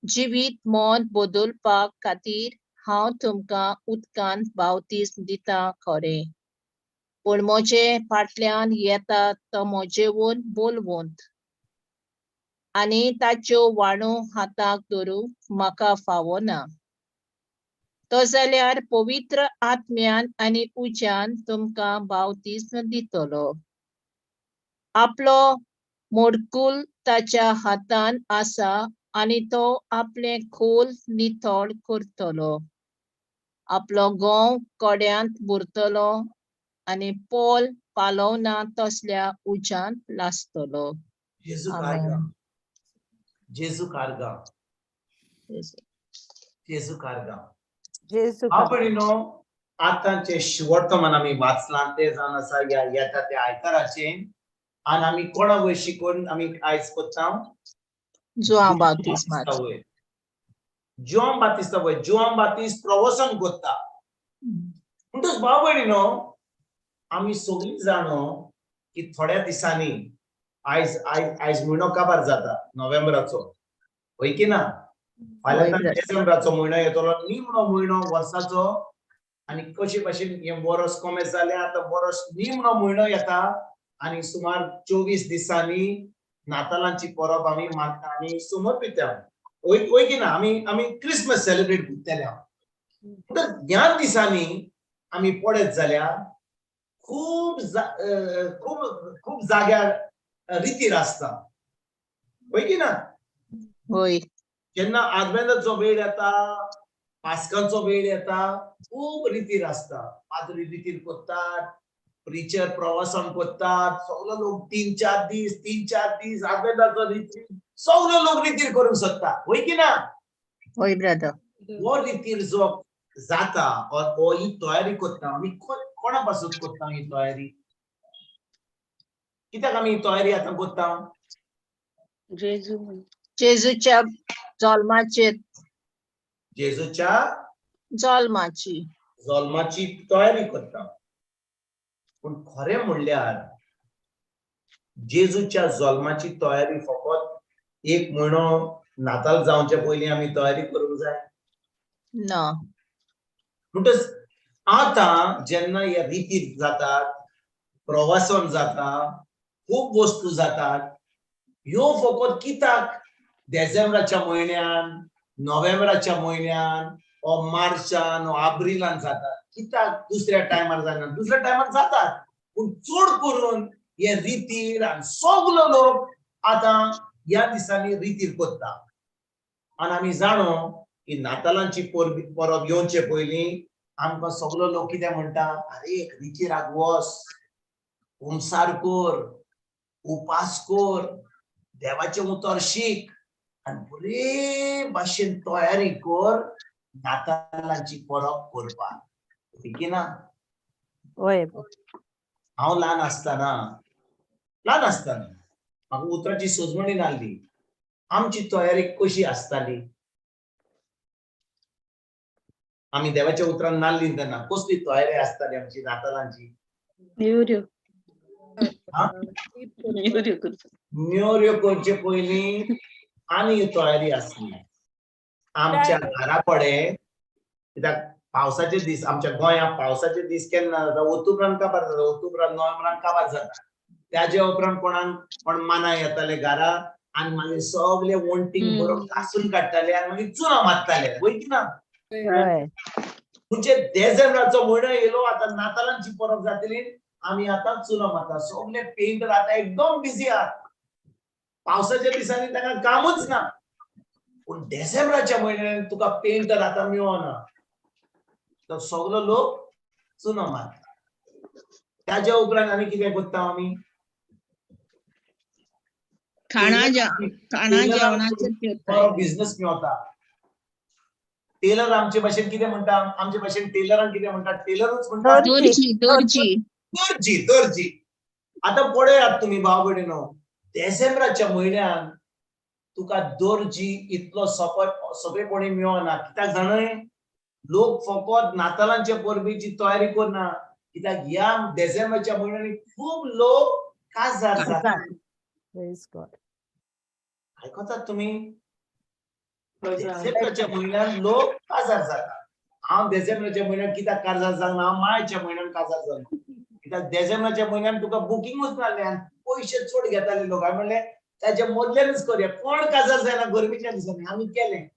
जिवीत मन बदलपाक खातीर हांव तुमकां उदकान बावतीस दिता खरें, पूण म्हजे फाटल्यान येता तो म्हजेवून बोलवंत आनी ताच्यो वाणो हाताक धरूंक म्हाका फावना. तो जाल्यार पवित्र आत्म्यान आनी उज्यान तुमकां बावतीस दितलो. आपलो मोडकूल ताच्या हातान आसा आनी तो आपलें खोल नितळ करतलो, आपलो गंव कोड्यांत भरतलो आनी पोल पालोवना तसल्या उज्यांत लासतलो. जेजू कारगा. जेजू कारगा. जेजू कारगा. जेजू. हांव भयणीनो, आतांचे वर्तमान आमी वाचलां तें जावन आसा ह्या येता त्या आयताराचें. आनी आमी कोणा वयर शिकून आमी आयज कोत्ता? जुआंव बावतीस. जुआंव बातिस्ता वयर. जुआंव बातिस्त प्रवचन कोत्ता. म्हणटच भाव भयणीनो, आमी सगळीं जाणो की थोड्या दिसांनी आयज आयज आयज म्हयनो काबार जाता नोव्हेंबराचो, हय की ना? फाल्यां डिसेंबराचो म्हयनो येतलो, निमणो म्हयनो वर्साचो. आनी कशे भाशेन हें वर्स कॉमेस जालें, आतां वर्स निमणो म्हयनो येता आनी सुमार 24 दिसांनी नातालांची परब आमी मानता आनी समर्पिता, हय की ना? आमी आमी क्रिसमस सेलिब्रेट करतले. म्हणटच ह्या दिसांनी आमी पळयत जाल्यार खूब खूब खूब जाग्यार रितीर आसता, हय की ना? हय. जेन्ना आदवेंताचो वेळ येता, पास्कांचो वेळ येता, खूब रितीर आसता. पाद्री रितीर करतात, प्रिचर प्रवासन करतात, सगलो लोक 3-4 दीस, 3-4 दीस आदवेंताचो रितीर सगलो लोक रितीर करूंक सोदता, वय की ना? हय ब्रदर. हो रितीर जो जाता हो ही तयारी करता आमी, कोणा पासून करता ही तयारी? कित्याक आमी ही तयारी आतां करता? जेजूच्या जल्माचे, जेजूच्या जल्माची जल्माची तयारी करता. पूण खरें म्हणल्यार जेजूच्या जल्माची तयारी फकत एक म्हयनो नाताल जावचे पयलीं आमी तयारी करूंक जाय ना. म्हणटच आतां जेन्ना हे रितीर जातात, प्रवासन जाता, खूब वस्तू जातात, ह्यो फकत कित्याक डिसेंबराच्या म्हयन्यान, नोव्हेंबराच्या म्हयन्यान, ओ मार्चान, ओ आब्रिलान जातात? कित्याक दुसऱ्या टायमार जायना? दुसऱ्या टायमार जातात, पूण चड करून हे रितीर आनी सगलो लोक आतां ह्या दिसांनी रितीर करता. आनी आमी जाणो की नातालांची परब येवचे पयलीं आमकां सगलो लोक कितें म्हणटा, आरे एक रितीराक वस, कुमसार कर, उपास कर, देवाचें उतर शीक आनी बरे भाशेन तयारी कर नातालांची परब करपाक. ठीक ना? वय. हांव ल्हान आसतना, ल्हान आसतना म्हाका उतराची सजवणी नासली. आमची तयारी कशी आसताली? आमी देवाच्या उतरान नाल्ली तेन्ना कसली तयारी आसताली आमची नातालांची? नेवऱ्यो. नेवऱ्यो करचो. नेवऱ्यो करचे पयलीं आनी तयारी आसली आमच्या घरा कडेन. कित्याक पावसाचे दीस, आमच्या गोंयांत पावसाचे दीस केन्ना जाता? ओतुब्रान काबार जाता, ओतुब्रान नोव्हेंबरान काबार जाता. त्याजे उपरांत कोणाक कोण मानाय येताले घरा आनी मागीर सगळे वण्टीक बरो कासून काडटाले आनी मागीर चुना मारताले, वय की ना? म्हणजे देसेंब्राचो म्हयनो येयलो, आतां नातालांची परब जातली, आमी आतां चुना मारता. सगळे पेंटर आतां एकदम बिजी आहात, पावसाच्या दिसांनी तांकां कामूच ना. पूण डिसेंबराच्या म्हयन्यान तुका पेंटर आतां मेळना, तर सगलो लोक चुनो मारता. ताज्या उपरांत आनी कितें करता आमी? खाणा जेवणाचेर बिझनेस मेळता. टेलर आमचे भाशेन कितें म्हणटा? आमचे भाशेन टेलरान कितें म्हणटा? टेलरूच म्हणटा दर्जी, दर्जी, दर्जी, दर्जी. आतां पळयात तुमी भाव भयणीनो, डिसेंबराच्या म्हयन्यान तुका दर्जी इतलो सोंपेपणी मेळना. कित्याक जाणय? लोक फकत नातालांचे परबेची तयारी करना, कित्याक ह्या डिसेंबराच्या म्हयन्यांनी खूब लोक काजार जातात. आयकतात तुमी? डिसेंबराच्या म्हयन्यान लोक काजार जातात. हांव डिसेंबराच्या म्हयन्यान कित्याक काजार जालना? हांव मार्चच्या म्हयन्यान काजार जालो. कित्याक डिसेंबराच्या म्हयन्यान तुका बुकिंगूच नासलें आनी पयशे चड घेताले लोक. हांवें म्हणलें ताच्या मदल्यानूच करया, कोण काजार जायना गरमेच्या दिसांनी. आमी केलें,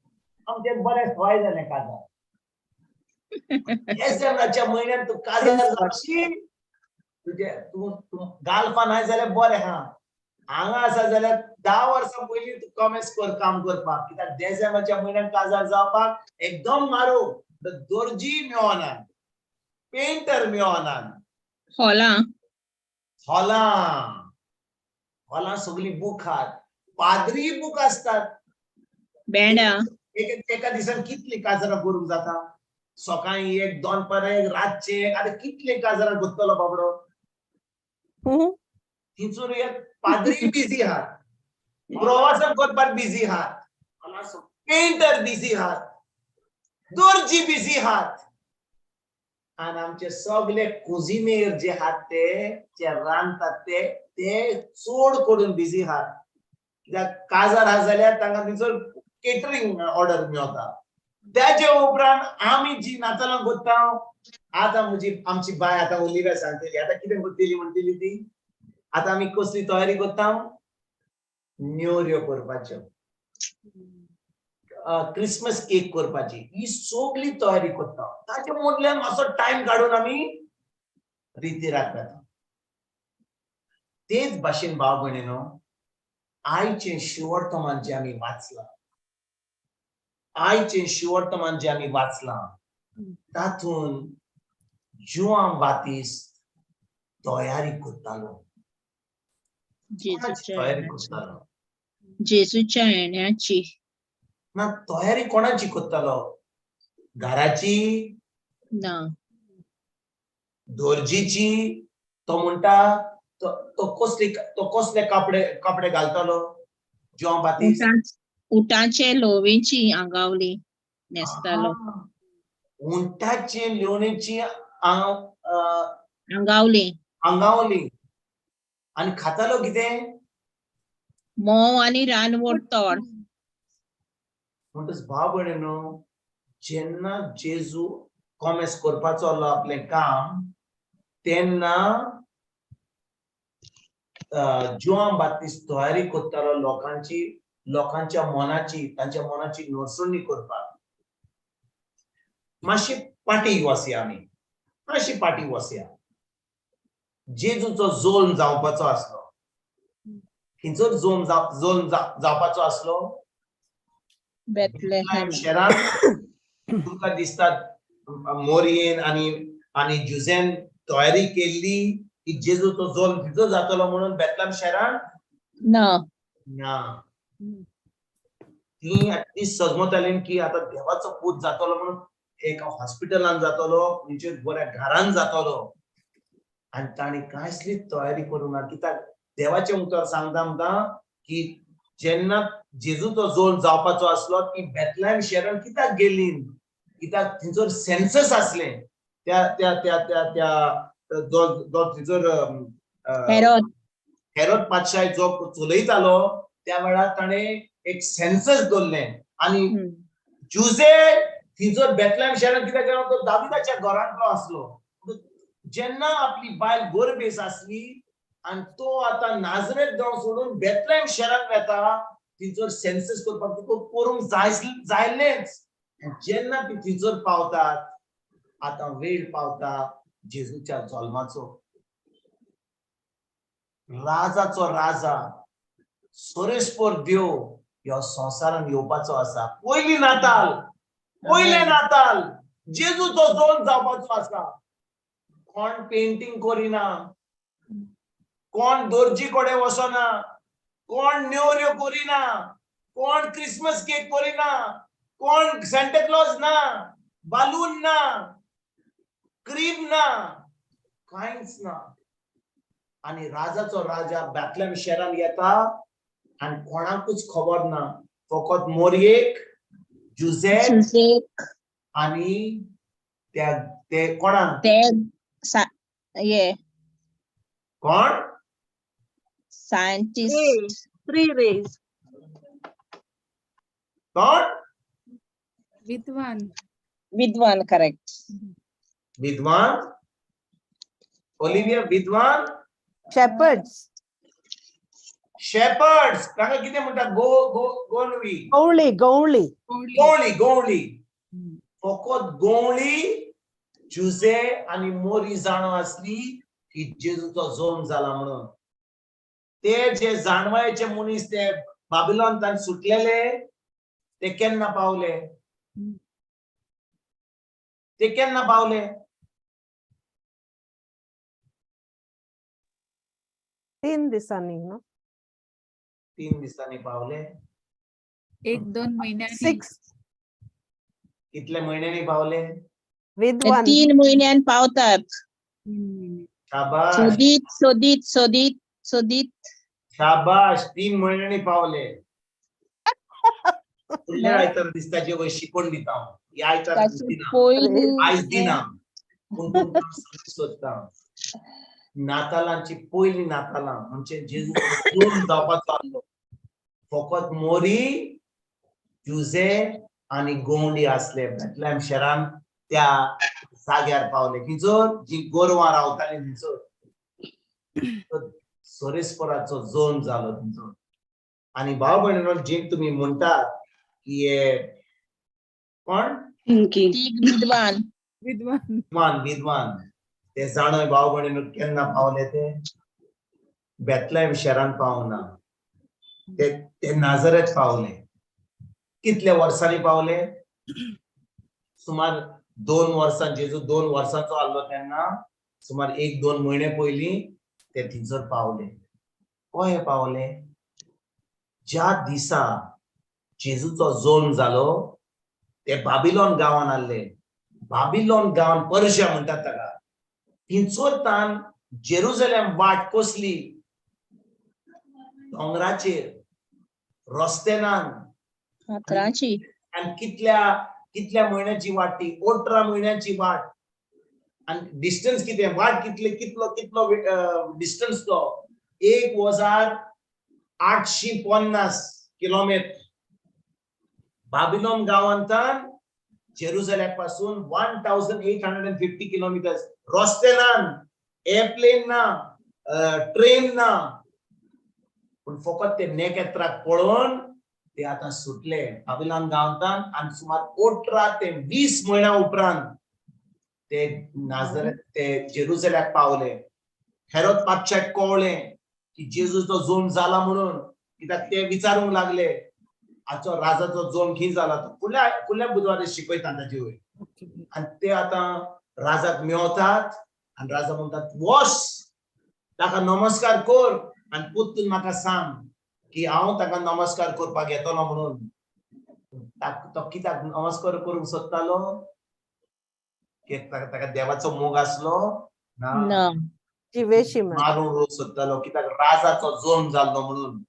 आमचें बरें सोय जालें काजार. डिसेंबराच्या म्हयन्यान तूं काजार जावशी, तुजें तूं गाल्फान आहा जाल्यार बरें आहा, हांगा आसा जाल्यार 10 वर्सां पयलीं तूं कॉमेस कर काम करपाक. कित्याक डिसेंबराच्या म्हयन्यान काजार जावपाक एकदम मारो. दर्जी मेळना, पेंटर मेळना, हॉलां हॉलां हॉलां सगळीं बूक आहात, पाद्री बूक आसतात, बेंडा. एका दिसान कितलीं काजरां करूंक जाता? सकाळीं एक, दनपारां एक, रातचें एक, आतां कितलीं काजरां करतलो बाबडो? थिंचून एक पाद्री बिजी आहात, प्रवासन करपाक बिजी आहात, पेंटर बिजी आहात, दर्जी बिजी आहात, आनी आमचे सगळे कुजिनेर जे आहात ते जे रांदतात ते ते चड करून बिजी आहात. कित्याक काजार आहा जाल्यार तांकां थंयसर केटरींग ऑर्डर मेळता. त्याचे उपरांत आमी जी नातालां करता, आतां म्हजी आमची बाय आतां ओलिव्या सांगतली आतां कितें करतली म्हणटली ती, आतां आमी कसली तयारी करता? नेवऱ्यो करपाच्यो, क्रिसमस केक करपाची, ही सगळी तयारी करता. ताचे मदल्यान मातसो टायम काडून आमी रितीराक वता. तेच भाशेन भाव भयणीनो, आयचें शिवर्तमान जें आमी वाचलां, आयचें शिवर्तमान जें आमी वाचलां तातूंत जुआंव बातिस्त तयारी करतालो. जेजूच्या तयारी येण्याची. करतालो जेजूच्या येण्याची. ना, तयारी कोणाची करतालो? घराची? ना. दर्जीची? तो म्हणटा तो कसली, तो कसले कपडे कपडे घालतालो जुआंव बातिस्त? उटाचे लोवेची आंगावली न्हेसतालो. उंटाचे लिवणेची आंगावली. आंगावली. आनी खातालो कितें? म्होंव आनी रानवट तोड. म्हणटच भाव भयणीनो, जेन्ना जेजू कॉमेस करपाचो आसलो आपलें काम, तेन्ना जुआंव बातिस्त तयारी करतालो लोकांची, लोकांच्या मनाची, तांच्या मनाची नसरणी करपाक. मातशी पाटी वसया आमी, मातशी पाटी वसया. जेजूचो जोल्म जावपाचो आसलो. खंयचो जोल्म जोल्म जावपाचो आसलो? बेथलेहेम. शहरान. तुमकां दिसता मोरयेन आनी आनी जुझेन तयारी केल्ली की जेजूचो जोल्म तिचो जातलो म्हणून बेतलाम शहरान? ना. ना. ती ऍटलीस्ट सजमताली की आतां देवाचो पूत जातलो म्हणून एका हॉस्पिटलान जातलो, खंयच्या बऱ्या घरान जातलो. आनी तांणी कांयच तयारी करूंक ना. कित्याक देवाचें उतर सांगता आमकां की जेन्ना जेजूचो जोल्म जावपाचो आसलो ती बेतलाम शहरान कित्याक गेली? कित्याक थंयसर सेन्सस आसलें. त्या त्या त्या त्या त्या जो जो थंयसर हेरोद. हेरोद पातशाय जो चलयतालो त्या वेळार ताणें एक सेन्सस दवरलें आनी जुझे थंयसर बेतलाम शहरान कित्याक गेलो? तो दाविदाच्या घरांतलो आसलो. जेन्ना आपली बायल गोरबेस आसली आनी तो आतां नाजरेत गांव सोडून बेतलाम शहरान वेता, थंयसर सेन्सस करपाक तुका करूंक जाय जायलेंच. जेन्ना ती थंयसर पावतात, आतां वेळ पावता जेजूच्या जल्माचो. राजाचो राजा, सोरेस्पर देव ह्या संवसारान येवपाचो आसा. पयली नाताल, पयले नाताल जेजूचो जल्म जावपाचो आसा. कोण पेंटींग करिना, कोण दर्जी कडेन वचना, कोण नेवऱ्यो करिना, कोण क्रिसमस केक करिना, कोण सांता क्लॉज ना, बालून ना, क्रीम ना, कांयच ना. आनी राजाचो राजा बेतलेम शहरान येता आनी कोणाकूच खबर ना, फकत मोरयेक, जुझेक जुझेक आनी त्या ते कोणाक? ते ये कोण? सायंटिस्ट. थ्री रेज. कोण? विद्वान. विद्वान, करेक्ट. विद्वान. ओलिविया, विद्वान. Shepherds. शेपर्ड्स. ताका कितें म्हणटा? गो गो गोंडवी. गवळी, गवळी. गवळी, गवळी. फकत गवळी, जुझे आनी मोरी जाणा आसली की जेजूचो जल्म जाला म्हणून. ते जे जाणवायचे मनीस ते बाबिलॉन सुटलेले, ते केन्ना पावले? ते केन्ना पावले? 3 दिसांनी न्हू? 3 दिसांनी पावले. 1-2 म्हयन्यांनी. 6. कितले म्हयन्यांनी पावले? विद्वान. 3 म्हयन्यान पावतात. शाबाश. सोदीत सोदीत सोदीत सोदीत. शाबाश, 3 म्हयन्यांनी पावले. फुडल्या आयतार दिसताचे वयर शिकोवन दिता हांव. ह्या आयतार दिना, आयज दिना, पूण तुमकां सोदता. नातालांची पयली नातालां म्हणजे जेजू जल्म जावपाचो आसलो. फकत मोरी, जुझे आनी गोंडी आसले बेतलेम शहरान. त्या जाग्यार पावले थंयसर जी गोरवां रावताली थंयसर सोरेस्पराचो जल्म जालो थंयसर. आनी भाव भयणीनो, जे तुमी म्हणटात की हे कोण? विद्वान. विद्वान. विद्वान, विद्वान. ते जाणय भाव भयणीनो केन्ना पावले? ते बेतलेम शहरान पावना, ते ते नाजरेत पावले. कितल्या वर्सांनी पावले? सुमार 2 वर्सां. जेजू 2 वर्सांचो आसलो तेन्ना सुमार 1-2 म्हयने पयलीं ते थंयसर पावले. कशे पावले? ज्या दिसा जेजूचो जल्म जालो ते बाबिलोन गांवान आसले. बाबिलोन गांवान पर्शिया म्हणटात ताका. थंयसर जेरुजलेम वाट कसली? दोंगराचेर, रस्ते नान. आनी कितल्या कितल्या म्हयन्याची वाट ती? 18 म्हयन्याची वाट. आनी डिस्टन्स कितें? वाट कितले, कितलो कितलो डिस्टन्स तो? 1850 किलोमीटर. बाबिलोन गांवांतान जेरुजलेम पासून 1850 किलोमिटर्स. रस्ते नान, एअरप्लेन ना, ट्रेन ना, पूण फकत ते नेकेत्राक पळोवन ते आतां सुटले बाबिलोन गांवांतान. आनी सुमार 18 ते 20 म्हयन्या उपरांत ते नाजरेत, ते जेरुजलेमाक पावले. हेरोद पातशाक कळ्ळें की जेजूचो जल्म जाला म्हणून, कित्याक ते विचारूंक लागले आजचो राजाचो जल्म खंय जाला तो. फुडल्या फुडल्या बुधवारी शिकयता ताजे वयर. आनी ते आतां राजाक मेवतात आनी राजा म्हणटात वस ताका नमस्कार कर आनी परतून म्हाका सांग की हांव ताका नमस्कार करपाक येतलो म्हणून. तो कित्याक नमस्कार करूंक सोदतालो? ताका देवाचो मोग आसलो ना, मारूंक सोदतालो कित्याक राजाचो जल्म जाल्लो म्हणून.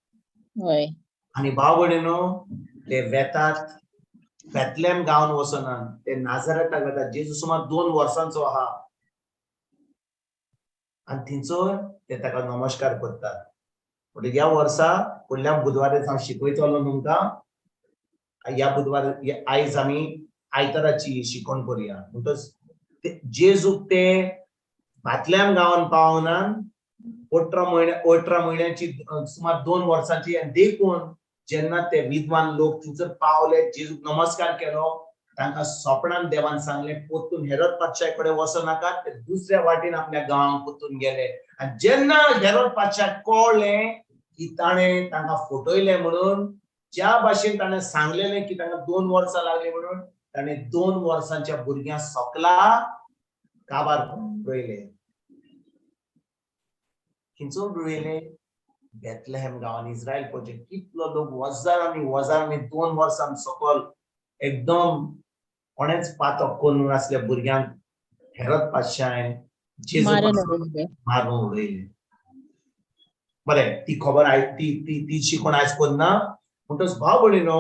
आनी भाव भयणीनो ते वेतात बेतलेम गांवान वचना, ते नाझरेताक वेतात. जेजू सुमार 2 वर्सांचो आहा आनी थंयसर ते ताका नमस्कार करतात. म्हणटकीर ह्या वर्सा फुडल्या बुधवारा हांव शिकयतलो तुमकां. ह्या बुधवार आयज आमी आयताराची शिकवण करुया. म्हणटच जेजूक ते बातल्याम गांवान पावना 18 म्हयन्याची सुमार 2 वर्सांची. आनी देखून जेन्ना ते विद्वान लोक थंयसर पावले, जेजूक नमस्कार केलो, तांकां सोपणान देवान सांगलें परतून हेरोद पातशाह कडेन वचो नाकात. ते दुसऱ्या वाटेन आपल्या गांवांक परतून गेले. आनी जेन्ना हेरोद पातशाक कळ्ळें की ताणें तांकां फटयलें म्हणून, ज्या भाशेन ताणें सांगलेलें की तांकां 2 वर्सां लागली म्हणून, ताणें 2 वर्सांच्या भुरग्यांक सकला काबार रोयले. खंयचो रोयले? बेतलेहम गांवान इस्रायल पळोवचें कितलो लोक हजारांनी हजारांनी 2 वर्सां सकल एकदम कोणेच पातक करूंक नासल्या भुरग्यांक हेरोद पातशायन जेजू मारून उडयले. बरें, ती खबर आयज ती ती ती शिकवण आयज करना. म्हणटच भाव भयणीनो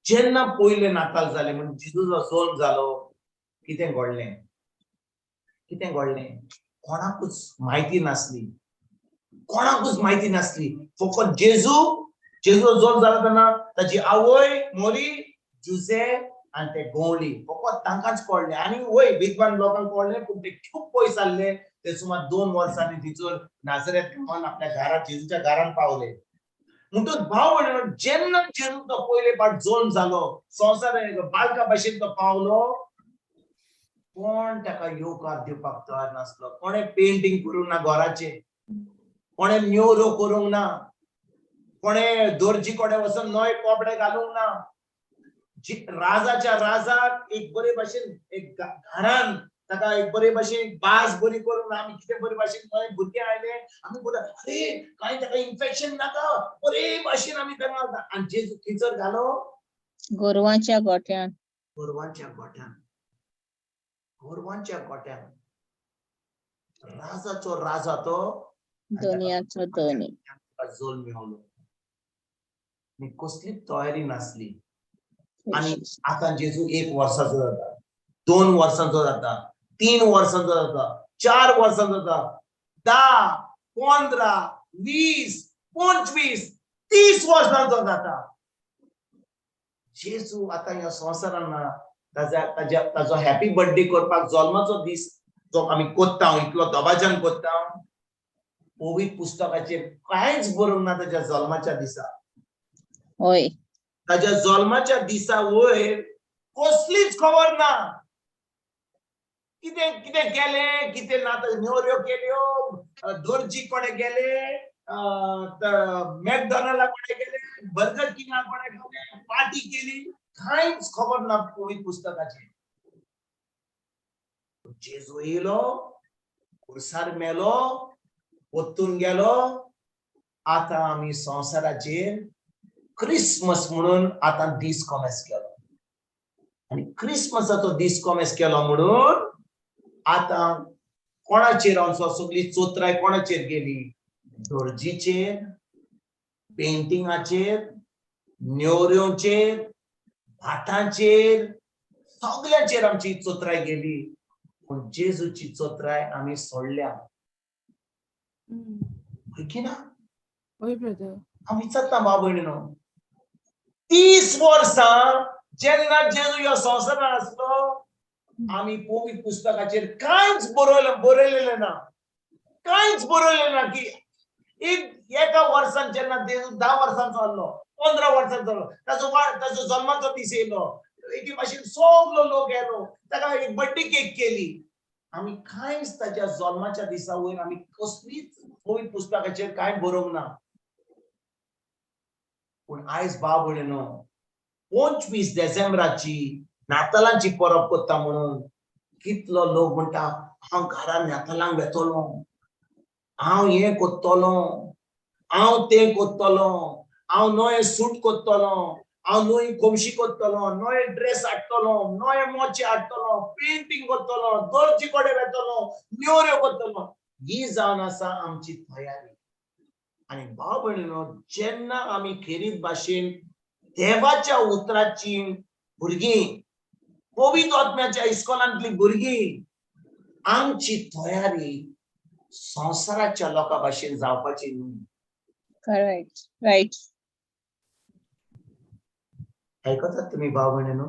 जेन्ना पयले नाताल जाले म्हणजे जेजूचो जल्म जालो, कितें घडलें? कितें घडलें? कोणाकूच म्हायती नासली, कोणाकूच म्हायती नासली. फकत जेजू, जेजूचो जल्म जाला तेन्ना ताची आवय मोरी, जुजे आनी ते गवळी, फकत तांकांच कळ्ळें. आनी वय विद्वान लोकांक कळ्ळें, पूण ते खूब पयस आसले. ते सुमार 2 वर्सांनी थंयसर नाझरेत गांवान आपल्या घरांत जेजूच्या घरांत पावले. म्हणटच भाव भयणीनो जेन्ना जेजूचो पयले फावट जल्म जालो, संवसारांत बालका भशेन तो पावलो, कोण ताका येवकार दिवपाक तयार नासलो. कोणें पेंटींग करूंक ना घराचें, कोणें न्योरो करूंक ना, कोणें दर्जी कडेन वचून नवे कपडे घालूंक ना. राजाच्या राजाक एक बरे भाशेन एक घरान ताका एक बरे भाशेन बास बरी करून आमी कितें बरे भाशेन नवे भुरगे आयले आमी म्हणटा अरे कांय ताका इन्फेक्शन नाका, बरे भाशेन आमी ताका. आनी जेजू थंयसर घालो गोरवांच्या गोठ्यान, गोरवांच्या गोठ्यान, गोरवांच्या गोठ्यान. राजाचो राजा तो, दोनयाचो धनी. जल्म मेवलो. कसली तयारी नासली. आनी आतां जेजू 1 वर्साचो जाता, 2 वर्सांचो जाता, 3 वर्सांचो जाता, 4 वर्सांचो जाता, 10, 15, 20, 25, 30 वर्सांचो जाता. जेजू आतां ह्या संवसारान ताज्या ताज्या ताजो हॅपी बर्थडे करपाक जल्माचो दीस जो आमी कोत्ता, इतलो दबाज्यान कोत्ता, पवित्र पुस्तकाचेर कांयच बरोवंक ना ताज्या जल्माच्या दिसा. हय, ताज्या जल्माच्या दिसा वयर कसलीच खबर ना. कितें कितें केलें कितें ना, न्योऱ्यो केल्यो, दर्जी कडेन गेले, मॅकडॉनल्डा कडेन गेले, बर्गर किंगा कडेन गेले, पार्टी केली, कांयच खबर ना पवित्र पुस्तकाचेर. जेजू येयलो, खुर्सार मेलो, वतून गेलो. आतां आमी संवसाराचेर क्रिसमस म्हणून आतां दीस कोमेस केलो. आनी क्रिसमसाचो दीस कोमेस केलो म्हणून आतां कोणाचेर आमचो सगळी चोत्राय कोणाचेर गेली? दर्जीचेर, पेंटिंगाचेर, नेवऱ्योचेर, भाटांचेर, सगळ्यांचेर आमची चोत्राय गेली. पूण जेजूची चोत्राय आमी सोडल्या. हय की ना? हय ब्रदर. हांव विचारता भाव भयणीनो, 30 वर्सां जेन्ना जेजू ह्या संवसारांत आसलो, आमी पवित्र पुस्तकाचेर कांयच बरयलेलें ना, कांयच बरयलें ना की एका वर्सान जेन्ना जेजू 10 वर्सांचो आसलो, 15 वर्सांचो आसलो, ताचो जल्माचो दीस येयलो, एके भाशेन सगलो लोक येयलो, ताका एक बर्थडे केक केली. आमी कांयच ताच्या जल्माच्या दिसा वयर आमी कसलीच पवित्र पुस्तकाचेर कांय बरोवंक ना. पूण आयज भाव भयणीनो, 25 डिसेंबराची नातालांची परब करता म्हणून कितलो लोक म्हणटा, हांव घरा नातालांक वेतलो, हांव हें करतलो, हांव तें करतलो, हांव नवें सूट करतलो, हांव नवी खोमशी करतलो, नवे ड्रेस हाडटलो, नवे मोचे हाडटलो, पेंटींग करतलो, दर्जी कडेन वेतलो, नेवऱ्यो करतलो. ही जावन आसा आमची तयारी. आनी भाव भयणीनो, जेन्ना आमी खेरीत भाशेन देवाच्या उतराची भुरगीं, पवित्र आत्म्याच्या इस्कॉलांतली भुरगीं, आमची तयारी संवसाराच्या लोकां भाशेन जावपाची न्हू. Correct, right. आयकतात तुमी भाव भयणीनो?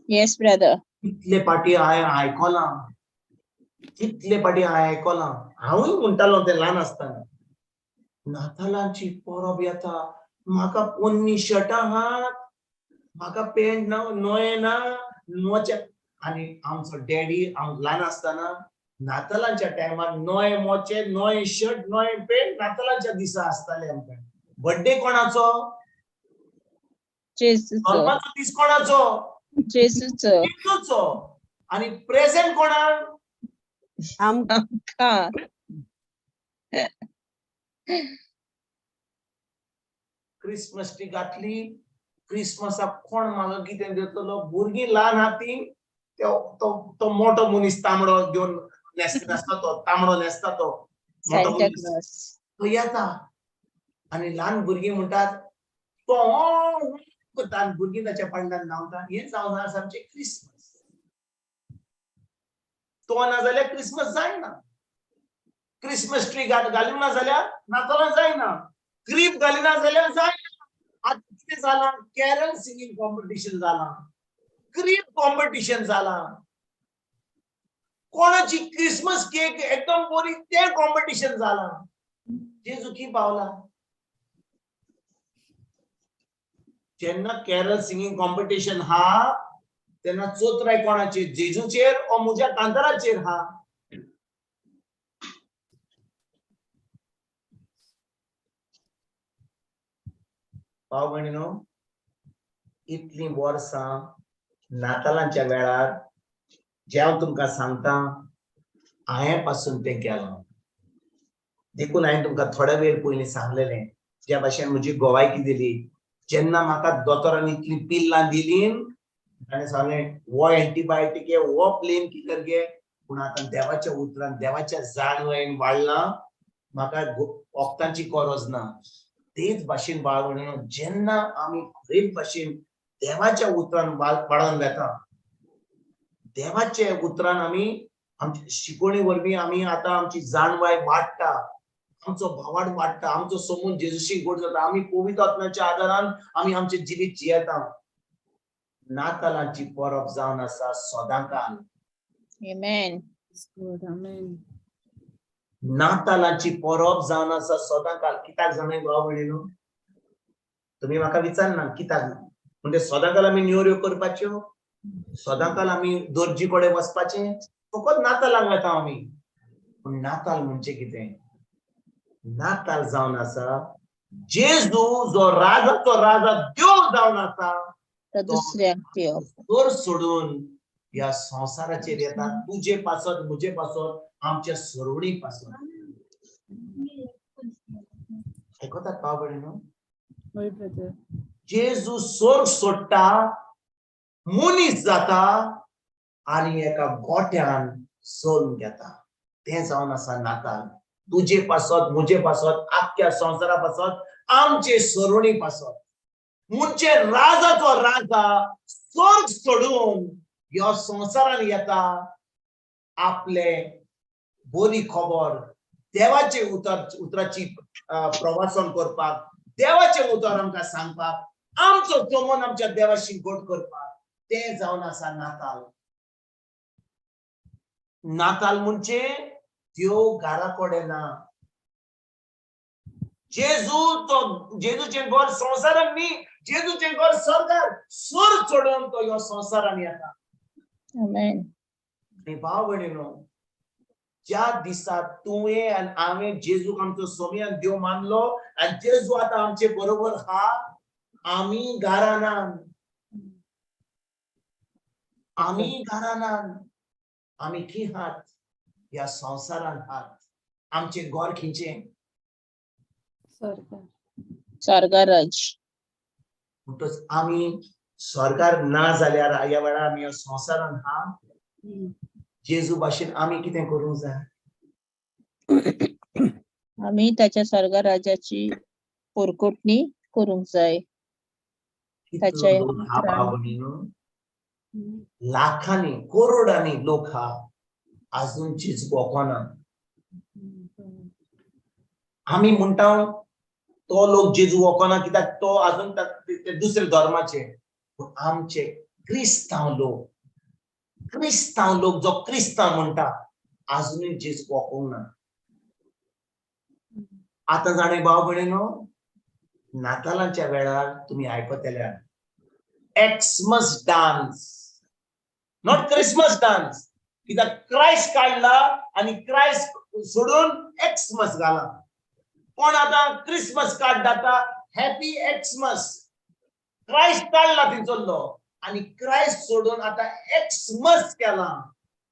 Yes, brother. कितले पाटी हांवें आयकलां, कितले पाटी हांवें आयकलां. हांवूय म्हणटालो तें ल्हान आसतना, नातालांची परब येता, म्हाका पोन्नी शर्टां आहात, म्हाका पॅन्ट ना, नवें ना, मोचे. आनी आमचो डॅडी हांव ल्हान आसतना नातालांच्या टायमार नवे मोचे, नवे शर्ट, नवे पॅन्ट नातालांच्या दिसा आसताले आमकां. बर्थडे कोणाचो? जेजूचो. जल्माचो दीस कोणाचो? जेजूचो. जेजूचो. आनी प्रेझेंट कोणाक? आमकां. क्रिसमस ट्री घातली, क्रिसमसाक कोण म्हाका कितें दितलो? भुरगीं ल्हान आहा ती, तो मोठो मनीस तांबडो घेवन न्हेसता, तो तांबडो न्हेसता, तो मोठो मनीस तो येता. आनी ल्हान भुरगीं म्हणटात तो करता, आनी भुरगीं ताच्या फाटल्यान धांवता. हें जावन आसा आमचें क्रिसमस. तो ना जाल्यार क्रिसमस जायना, क्रिसमस ट्री घालूंक ना जाल्यार नातालां जायना, क्रीप घालिना जाल्यार जायना. आतां कितें जालां? कॅरल सिंगींग कॉम्पिटिशन जालां, क्रीप कॉम्पिटिशन जालां, कोणाची क्रिसमस केक एकदम बरी तें कॉम्पिटिशन जालां. जेजू की पावला? जेन्ना कॅरल सिंगींग कॉम्पिटिशन हा तेन्ना चोत्राय कोणाचेर? जेजूचेर ओ म्हज्या कांताराचेर हा? भाव भयणीनो, इतलीं वर्सां नातालांच्या वेळार जें हांव तुमकां सांगता, हांवें पासून तें केलां. देखून हांवें तुमकां थोड्या वेळ पयलीं सांगलेलें, ज्या भाशेन म्हजी गोवायकी दिली, जेन्ना म्हाका दोतोरान इतलीं पिल्लां दिलीं, ताणें सांगलें हो एंटीबायोटीक घे, हो प्लेन किलर घे. पूण आतां देवाच्या उतरान, देवाच्या जाणवायेन वाडलां, म्हाका वखदांची गरज ना. तेच भाशेन भाव भयणीनो, जेन्ना आमी खरेच भाशेन देवाच्या उतरान वाडोवन वेता, देवाच्या उतरान आमी आमची शिकवणी वरवीं आमी आतां आमची जाणवाय वाडटा, आमचो भावार्थ वाडटा, आमचो समून जेजूशी गोड जाता, आमी पवित्र आत्म्याच्या आदारान आमी आमचें जिवीत जियेता. नातालांची परब जावन आसा सदांकाल. Amen. नातालांची परब जावन आसा सदांकाल. कित्याक जाणा भाव भयणीनो? तुमी म्हाका विचारना कित्याक म्हणजे सदांकाल आमी नेवऱ्यो करपाच्यो, सदांकाल आमी दर्जी कडेन वचपाचें, फकत नातालांक वता आमी. पूण नाताल म्हणजे कितें? नाताल जावन आसा जेजू जो राजाचो राजा देव जावन आसा, दुसऱ्यांक तर सोडून ह्या संवसाराचेर येता, तुजे पासत, म्हजे पासत, आमच्या सरवणी पासत. आयकतात भाव भयणीनो? जेजू स्वर्ग सोडटा, मनीस जाता आनी एका गोट्यान जल्म घेता. तें जावन आसा नाताल. तुजे पासत, म्हजे पासत, आख्ख्या संवसारा पासत, आमचे सरवणी पासत. म्हणजे राजाचो राजा स्वर्ग सोडून ह्या संवसारान येता, आपले बरी खबर, देवाचे उतर, उतराची प्रवासन करपाक, देवाचें उतर आमकां सांगपाक, आमचो चमन आमच्या देवाशी गोड करपाक. तें जावन आसा नाताल. नाताल म्हणजे देव घरा कडेन ना. जेजू तो, जेजूचें घर संवसारान न्ही, जेजूचें घर स्वर्गार. स्वर्ग चडोवन तो ह्यो संवसारान येता. Amen. आनी भाव भयणीनो, ज्या दिसा तुवें आनी हांवें जेजूक आमचो स्वामी आनी देव मानलो आनी जेजू आतां आमचे बरोबर हा, आमी घरा ना, आमी घरा ना, आमी खंय आहात? ह्या संवसारान आहात. आमचें घर खंयचें? स्वर्गार. स्वर्गराज. म्हणटच आमी स्वर्गार ना जाल्यार ह्या वेळार आमी ह्या संवसारान हा. जेजू भाशेन आमी कितें करूंक जाय? आमी ताच्या स्वर्गराजाची पोरकोटणी करूंक जाय. कितलो ताच्या लोक हा भाव भयणीनो, लाखांनी करोडांनी लोक हा अजून जेजू वळखना. आमी म्हणटा तो लोक जेजू वळखना कित्याक तो अजून ते दुसरे धर्माचे. पूण आमचे क्रिस्तांव लोक, क्रिस्तांव लोक जो क्रिस्तांव म्हणटा अजुनूय जेजू वळखूंक ना. आतां जाणें भाव भयणीनो, नातालांच्या वेळार तुमी आयकतल्या Xmas dance, not Christmas dance. कित्याक क्रायस्ट काडला आनी क्रायस्ट सोडून एक्समस घाला. कोण आतां क्रिसमस कार्ड जाता, हॅपी एक्समस. क्रायस्ट काडला थंयसरलो आनी क्रायस्ट सोडून आतां एक्समस केला.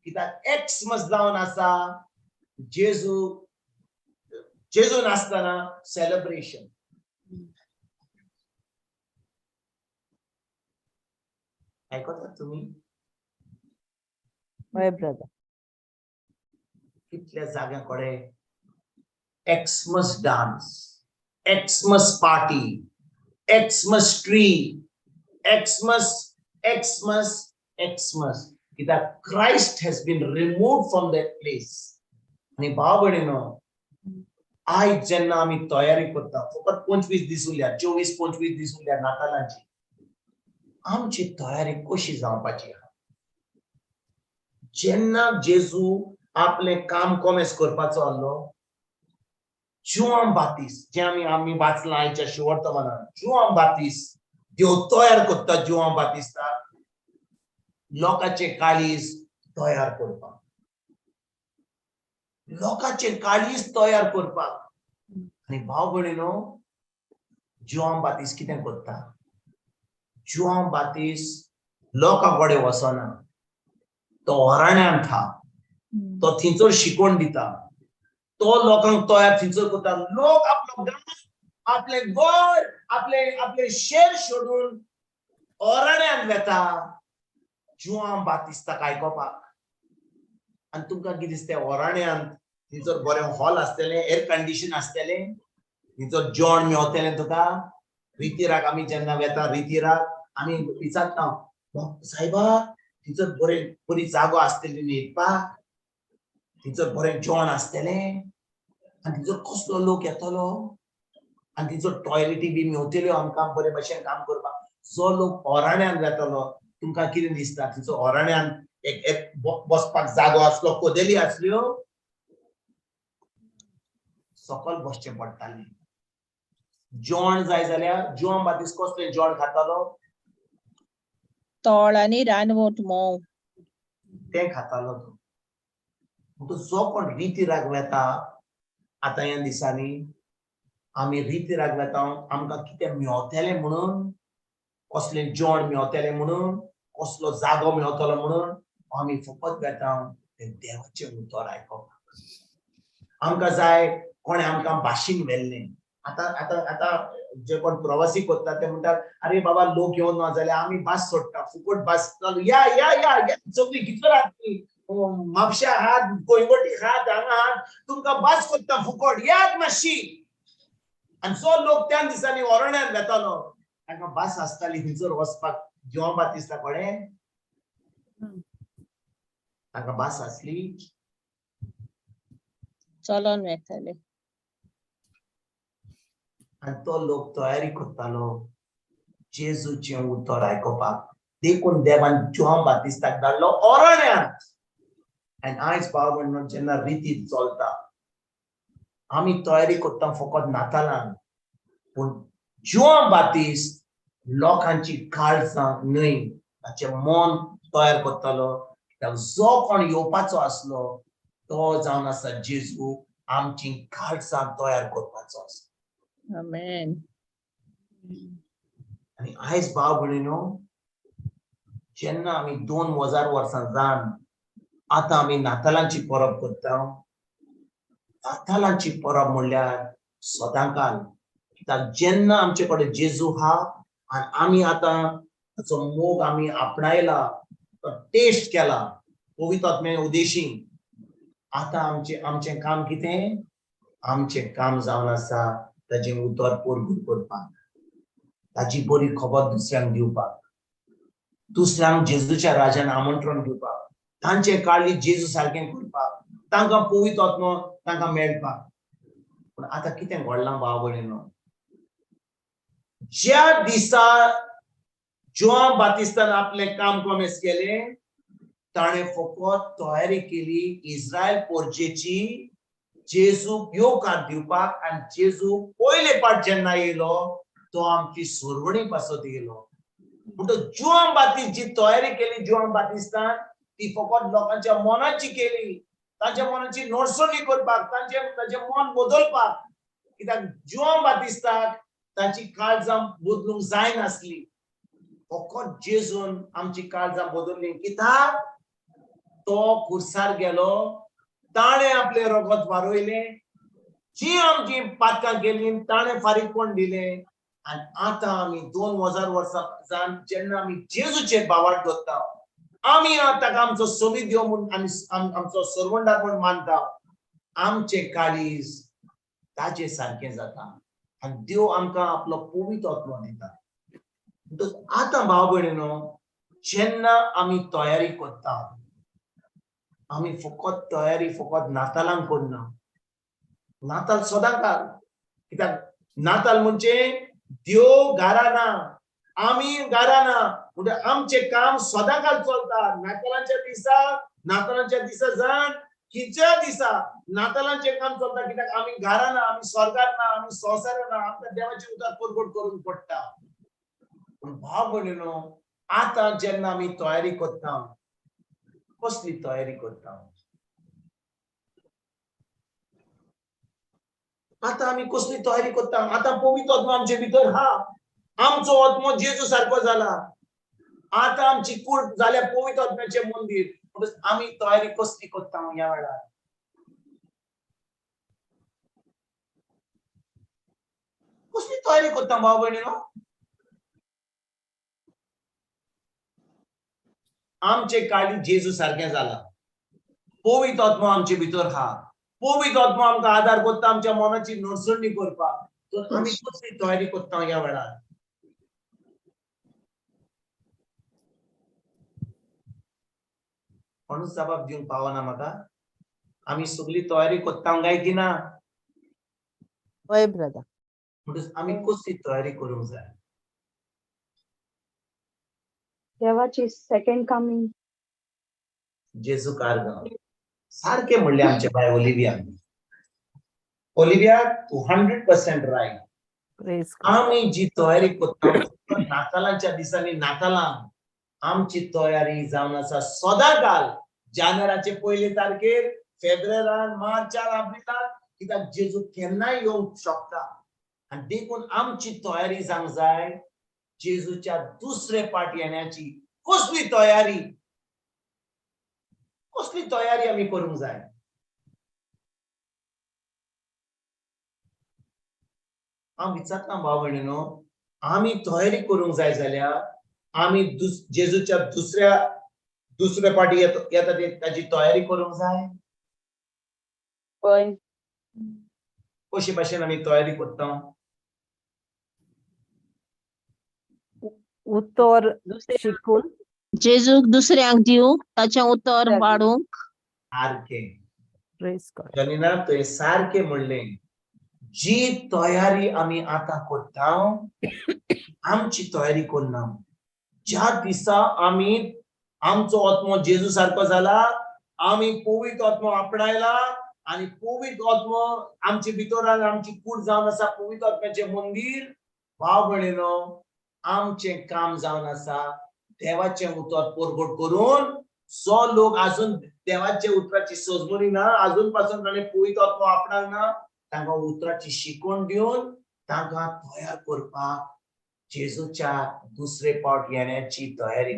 कित्याक एक्समस जावन आसा जेजू, जेजू नासतना सेलिब्रेशन. आयकतात तुमी? हय ब्रदर. कितल्या जाग्यां कडेन Xmas dance, Xmas party, Xmas tree, Xmas, Xmas, Xmas. कित्याक Christ has been remove from that place. आनी भाव भयणीनो, आयज जेन्ना आमी तयारी करता, फकत 25 दीस उरल्या, 24-25 दीस उरल्या नातालांची, आमची तयारी कशी जावपाची आहा? जेन्ना जेजू आपलें काम कोमेस करपाचो आहलो, जुआंव बातीस, जें आमी आमी वाचलां आयच्या शिवर्तमानान, जुआंव बातीस देव तयार करता जुआंव बातिस्ताक लोकांचे काळीज तयार करपाक, लोकांचे काळीज तयार करपाक. आनी भाव भयणीनो, जुआंव बातीस कितें करता? जुआंव बातीस लोकां कडेन वचना, तो अरण्यांत था, तो थंयसर शिकवण दिता, तो लोकांक तयार थंयसर करता. लोक आपलो गांव, आपलें घर, आपले आपले शेर सोडून अरण्यांत वेता जुआंव बातिस्ताक आयकोपाक. आनी तुमकां कितें दिसता, अरण्यांत थंयसर बरें हॉल आसतलें, एयर कंडिशन आसतलें, थंयसर जेवण मेवतलें तुका? रितिराक आमी जेन्ना वेता, रितिराक आमी विचारता, सायबा थंयसर बरें बरी जागो आसतली न्हिदपाक, थंयसर बरें जेवण आसतलें, आनी थंयसर कसलो लोक येतलो, आनी थंयसर टॉयलेटी बी मेवतल्यो आमकां बरे भशेन काम करपाक. जो लोक अरण्यांत वेतलो, तुमकां कितें दिसता थंयसर अरण्यांत एक एक बसपाक जागो आसलो, कोदेली आसल्यो, सकल बसचें पडटालें. जेवण जाय जाल्यार जुआंव बातीस कसलें जेवण खातालो? तोळ आनी रानवट म्होंव तें खातालो तो. म्हणटकच जो कोण रितीराग वेता आतां ह्या दिसांनी आमी रितीराग वेता, आमकां कितें मेवतलें म्हणून, कसलें जेवण मेवतलें म्हणून, कसलो जागो मेवतलो म्हणून, आमी फकत वेता तें देवाचें उतर आयकोपाक. आमकां जाय कोणें आमकां भाशीन व्हेल्लें. आतां आतां आतां जे कोण प्रवासी करतात ते म्हणटात, अरे बाबा लोक येवन ना जाल्यार आमी भास सोडटा, फुकट भास चालू, या या या या सगळीं भितर आहात ती, म्हापश्या आहात, कोयंबटी आहात, हांगा आहात, तुमकां भास करता फुकट, यात मातशी. आनी जो लोक त्या दिसांनी ओरण्यान वेतालो तांकां भास आसताली थंयसर वचपाक. जुआंव बातिस्ता कडेन तांकां भास आसली, चलोन वेताले. आनी तो लोक तयारी करतालो जेजूचें उतर आयकोपाक. देखून देवान जुआंव बातिस्ताक धाडलो ओरण्यांत. आनी आयज भाव भयणो जेन्ना रिती चलता, आमी तयारी करता फकत नातालान, पूण जुआंव बातिस्त लोकांची काळजां न्हय ताचें मन तयार करतालो. कित्याक जो कोण येवपाचो आसलो तो जावन आसा जेजू, आमची काळजां तयार करपाचो आसा. आमेन. आनी आयज भाव भयणीनो, जेन्ना आमी 2000 वर्सां जावन आतां आमी नातालांची परब करता. नातालांची परब म्हणल्यार सदांकाल. कित्याक जेन्ना आमचे कडेन जेजू हा आनी आमी आतां ताचो मोग आमी आपणायला, तो टेस्ट केला पवित्र आत्म्या उदेशी, आतां आमचें काम कितें? आमचें काम जावन आसा ताजें उतर पोरगूर करपाक, ताजी बरी खबर दुसऱ्यांक दिवपाक, दुसऱ्यांक जेजूच्या राजान आमंत्रण दिवपाक, तांचें काळीज जेजू सारकें करपाक, तांकां पवित्र आत्मो तांकां मेळपाक. पूण आतां कितें घडलां भाव भयणीनो, ज्या दिसा जुआंव बातिस्तान आपलें काम कॉमेस केलें, ताणें फकत तयारी केली इस्रायल पोरजेची जेजूक येवकार दिवपाक. आनी जेजू पयले पाट जेन्ना येयलो तो आमची सोरवणी पासत येयलो. म्हणटकच जुआंव बातिस्त जी तयारी केली जुआंव बातिस्तान, ती फकत लोकांच्या मनाची केली, तांच्या मनाची नडसणी करपाक, तांचें मन बदलपाक. कित्याक जुआंव बातिस्ताक तांची काळजां बदलूंक जायनासली, फकत जेजून आमची काळजां बदलली. कित्याक तो खुर्सार गेलो, ताणें आपलें रगत वारयलें, जी आमची पातकां केली ताणें फारीकपण दिलें. आनी आतां आमी 2000 वर्सां जावन जेन्ना आमी जेजूचेर भावार्थ दवरता, आमी ताका आमचो सोबीत देव म्हूण आमी आमचो सरवंडार म्हूण मानता, आमचें काळीज ताजे सारकें जाता आनी देव आमकां आपलो पवित्र आत्मो दिता. आतां भाव भयणीनो, जेन्ना आमी तयारी करता, आमी फकत तयारी फकत नातालांक करना. नाताल सदांकाल. कित्याक नाताल म्हणजे देव घरा ना, आमी घरा ना, म्हणजे आमचें काम सदांकाल चलता. नातालांच्या दिसा जाण खंयच्या दिसा नातालांचें काम चलता. कित्याक आमी घरा ना, आमी स्वर्गार ना, आमी संवसारार ना, आमकां देवाचें उतर परगट करूंक पडटा. पूण भाव भयणीनो, आतां जेन्ना आमी तयारी करता, कसली तयारी करता? आतां आमी कसली तयारी करता? आतां पवित्र आत्मो आमचे भितर हा, आमचो आत्मो जेजू सारको जाला, आतां आमची कूड जाल्या पवित्र आत्म्याचें मंदीर. आमी तयारी कसली करता ह्या वेळार? कसली तयारी करता भाव भयणीनो? आमचें काळीज जेजू सारकें जाला, पवित्र आत्मो आमचे भितर हा, पवित्र आत्मो आमकां आदार करता आमच्या मनाची नडसणी करपाक. तर आमी कसली तयारी करता ह्या वेळार? कोणूच जबाब दिवंक पावना म्हाका. आमी सगळी तयारी करता काय की ना? हय ब्रदर. म्हणटकच आमी कसली तयारी करूंक जाय? देवाची सेकंड कमिंग, जेजू कारगांव सारकें म्हणलें आमचे बाय ओलिविया. ओलिविया, तूं 100% रायट. आमी जी तयारी करता नातालांच्या दिसांनी, नातालां आमची तयारी जावन आसा सदांकाल. जानेराचे पयले तारखेर, फेब्रुवारान, मार्चान, एप्रिलान, कित्याक जेजू केन्नाय येवंक शकता. आनी देखून आमची तयारी जावंक जाय जेजूच्या दुसरे पाट येण्याची. कसली तयारी? कसली तयारी आमी करूंक जाय? हांव विचारता भाव भयणीनो, आमी तयारी करूंक जाय जाल्यार आमी जेजूच्या दुसऱ्या पाटी येता ताची तयारी करूंक जाय. हय. कशे भाशेन आमी तयारी करता? उतर शिकून जेजूक दुसऱ्यांक दिवंक, ताचें उतर वाडूंक. सारकें प्रेज गॉड. जनीना, तुवें सारकें म्हणलें. जी तयारी आमी आतां करता, आमची तयारी करना. ज्या दिसा आमी आमचो आत्मो जेजू सारको जाला, आमी पवित्र आत्मो आपणायला आनी पवित्र आत्मो आमचे भितर आमची कूड जावन आसा पवित्र आत्म्याचें मंदीर. भाव भयणीनो, आमचें काम जावन आसा देवाचें उतर परगट करून जो लोक अजून देवाच्या उतराची सजमणी ना, अजून पासून ताणें पवित्र आत्मो आपणाक ना, तांकां उतराची शिकवण दिवन तांकां तयार करपाक जेजूच्या दुसरे पावट येण्याची तयारी.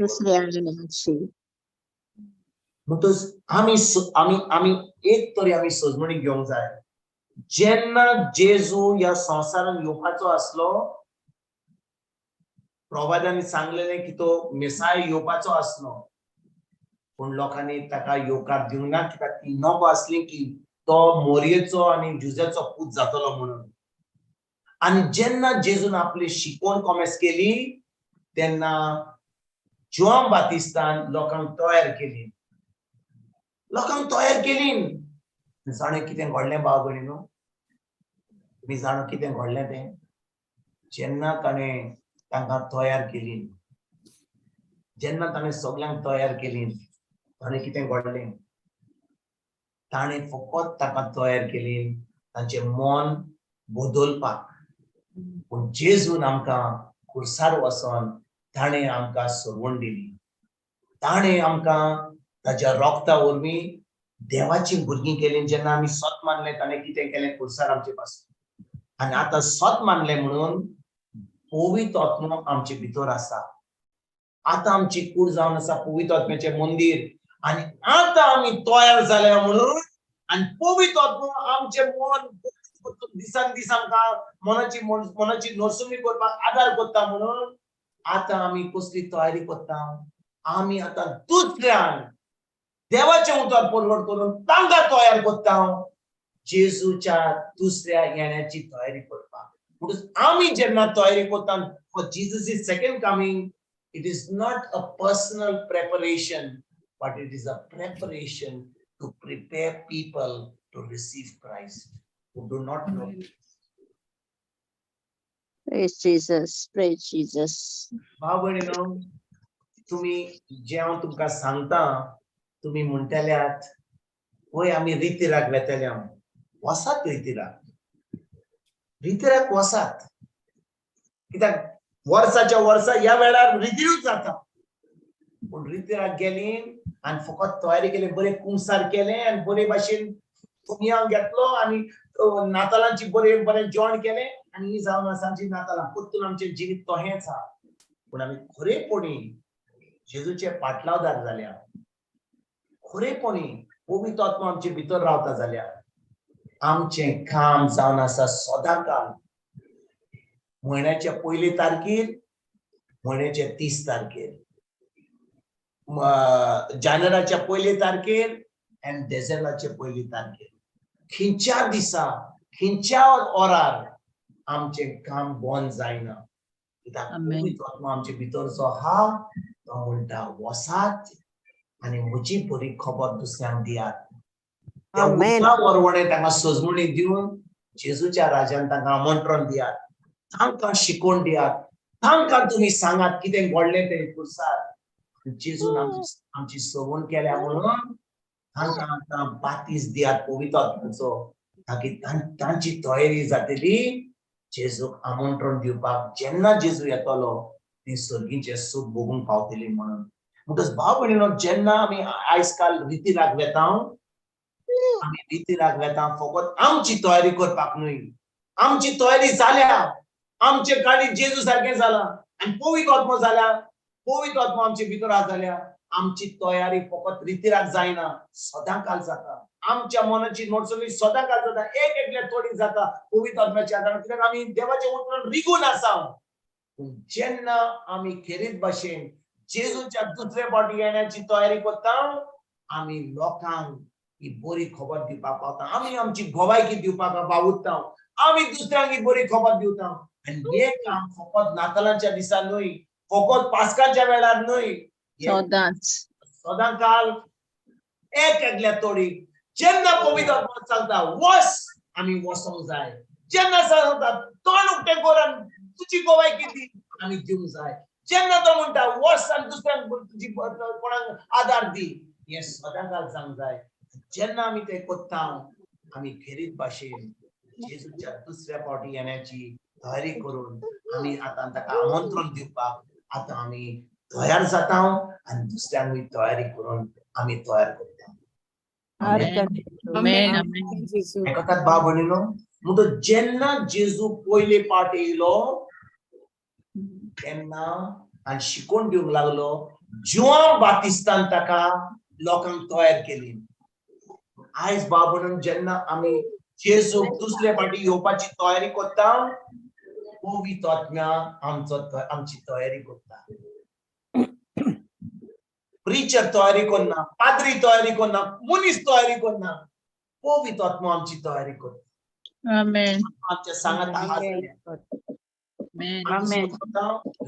म्हणटच आमी आमी आमी एक तरी आमी सजमणी घेवंक जाय. जेन्ना जेजू ह्या संवसारान येवपाचो आसलो, प्रवादांनी सांगलेलें की तो मेसाय येवपाचो आसलो, पूण लोकांनी ताका येवकार दिवंक ना, कित्याक ती नको आसली की तो मोरयेचो आनी जुझ्याचो पूत जातलो म्हणून. आनी जेन्ना जेजून आपली शिकवण कॉमेस केली तेन्ना जुआंव बातिस्तान लोकांक तयार केली, लोकांक तयार केली. जाणें कितें घडलें भाव भयणीनो, तुमी जाणा कितें घडलें तें? जेन्ना ताणें तांकां तयार केली, जेन्ना ताणें सगल्यांक तयार केली, ताणें कितें घडलें? ताणें फकत तांकां तयार केली तांचें मन बदलपाक. पूण जेजून आमकां खुर्सार वचोन ताणें आमकां सोडवण दिली. ताणें आमकां ताच्या रोगता वरवीं देवाची भुरगीं केली. जेन्ना आमी सत मानलें ताणें कितें केलें खुर्सार आमचे पासून. आनी आतां सत मानलें म्हणून पवित्र आत्मो आमचे भितर आसा. आतां आमची कूड जावन आसा पवित्र आत्म्याचें मंदीर. आनी आतां आमी तयार जाल्या म्हणून आनी पवित्र आत्मो आमचें मन दिसान दीस आमकां मनाची मनाची नरसुमी करपाक आदार करता म्हणून आतां आमी कसली तयारी करता? आमी आतां दुसऱ्यान देवाचें उतर परगट करून तांकां तयार करता जेजूच्या दुसऱ्या येण्याची तयारी करपाक. म्हणून आमी जेन्ना तयारी करता for Jesus is second coming, it is not a personal preparation, but it is a preparation to prepare people to receive Christ who do not know. Praise Jesus, praise Jesus. भाव भयणीनो, तुमी जें हांव तुमकां सांगता, तुमी म्हणटल्यात वय आमी रितीराक वेतले, हांव वसात रितीराक, रितीराक वसात. कित्याक वर्साच्या वर्सा ह्या वेळार रितीरूच जाता. पूण रितीराक गेली आनी फकत तयारी केली, बरें कुमसार केलें आनी बरे भाशेन कोमियांव घेतलो आनी नातालांची बरें बरें जेवण केलें आनी ही जावन आसा आमची नातालां. परतून आमचें जिवीत तहेंच आहा. पूण आमी खरेपणी जेजूचे पाटलावदार जाल्या, खरेपणी पवित्र आत्मो आमचे भितर रावता जाल्यार आमचें काम जावन आसा सदांकाल म्हयन्याच्या पयले तारखेर, म्हयन्याच्या 30 तारखेर, जानेराच्या पयले तारखेर आनी डिसेंबराचे पयले तारखेर, खंयच्या दिसा खंयच्या ओरार आमचें काम बंद जायना. कित्याक पवित्र आत्मो आमचे भितर जो आहा तो म्हणटा वसात आनी म्हजी बरी खबर दुसऱ्यांक दियात. त्या उतरा वरवणें तांकां सजमणी दिवन जेजूच्या राजान तांकां आमंत्रण दियात, तांकां शिकोवन दियात, तांकां तुमी सांगात कितें घडलें तें खुर्सार. जेजून आमची सवण केल्या म्हणून तांकां आतां बातीस दियात पवित्र आत्म्याचो, ताकी तांची तयारी जातली जेजूक आमंत्रण दिवपाक. जेन्ना जेजू येतलो ती सर्गीचें सूख भोगूंक पावतली म्हणून. म्हणटच भाव भयणीनो, जेन्ना आमी आयज काल रितीराक वेता, आमी रितीराक वेता फकत आमची तयारी करपाक न्हय. आमची तयारी जाल्या, आमचे गाडी जेजू सारकें जाला आनी पवित्र आत्मो जाल्या, पवित्र आत्मो आमचे भितर आसा जाल्या आमची तयारी फकत रितीराक जायना, सदां काल जाता. आमच्या मनाची नोटसणी सदां काल जाता, एक एकल्या थोडी जाता पवित्र आत्म्याच्या आदारान, कित्याक आमी देवाच्या उतरान रिगून आसा. पूण जेन्ना आमी खेरीत भाशेन जेजूच्या दुसरे फावटी येण्याची तयारी करता, आमी लोकांक ही बरी खबर दिवपाक पावता, आमी आमची गोवायकी दिवपाक वावुरता, आमी दुसऱ्यांक ही बरी खबर दिवता. आनी हें काम फकत नातालांच्या दिसा न्हय, फकत पास्काच्या वेळार न्हय, सदांच सदां काल एक एकल्या तोडी. जेन्ना पवित्र आत्मो सांगता वस, आमी वसोंक जाय. जेन्ना सांगता तोंड उक्तें करून तुजी गोवायकी दी, आमी दिवंक जाय. जेन्ना तो म्हणटा वस आनी दुसऱ्यांक तुजी कोणाक आदार दी, हें सदां काल जावंक जाय. जेन्ना आमी तें करता, आमी खेरीत भाशेन जेजूच्या दुसऱ्या फावटी येण्याची तयारी करून आमी आतां ताका आमंत्रण दिवपाक आतां आमी तयार जाता आनी दुसऱ्यांकूय तयारी करून आमी तयार करता. Amen, amen. एकाच भाव भयणीनो, म्हणटो जेन्ना जेजू पयले पाट येयलो तेन्ना आनी शिकोवन दिवंक लागलो, जुआंव बातिस्तान ताका लोकांक तयार केली. आयज भाव म्हणून जेन्ना आमी जेजू दुसरे फावटी येवपाची तयारी करता, पवित्र आत्म्या आमचो आमची तयारी करता. प्रिचर तयारी करना, पाद्री तयारी करना, मनीस तयारी करना, पवित्र आत्मा आमची तयारी करता. Amen. आमच्या सांगात आहा. Amen.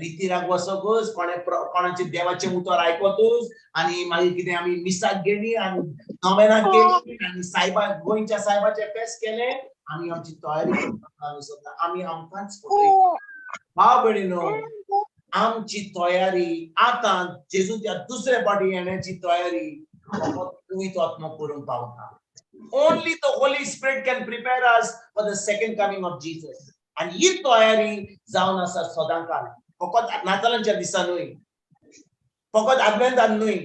रितीराक वसकूच कोणे कोणाचे देवाचें उतर आयकतूच आनी मागीर कितें आमी मिसाक गेली आनी नोवेनाक गेली आनी सायबा गोंयच्या सायबाचें फेस्त केलें, आमी आमची तयारी करता. आमी सोदता आमी आमकांच फटयता. भाव भयणीनो, आमची तयारी आतां जेजूच्या दुसरे फावटी येण्याची तयारी फकत पवित्र आत्मो करूंक पावता. Only the Holy Spirit can prepare us for the second coming of Jesus. आनी ही तयारी जावन आसा सदां काल, फकत नातालांच्या दिसा न्हय, फकत आदवेंतान न्हय,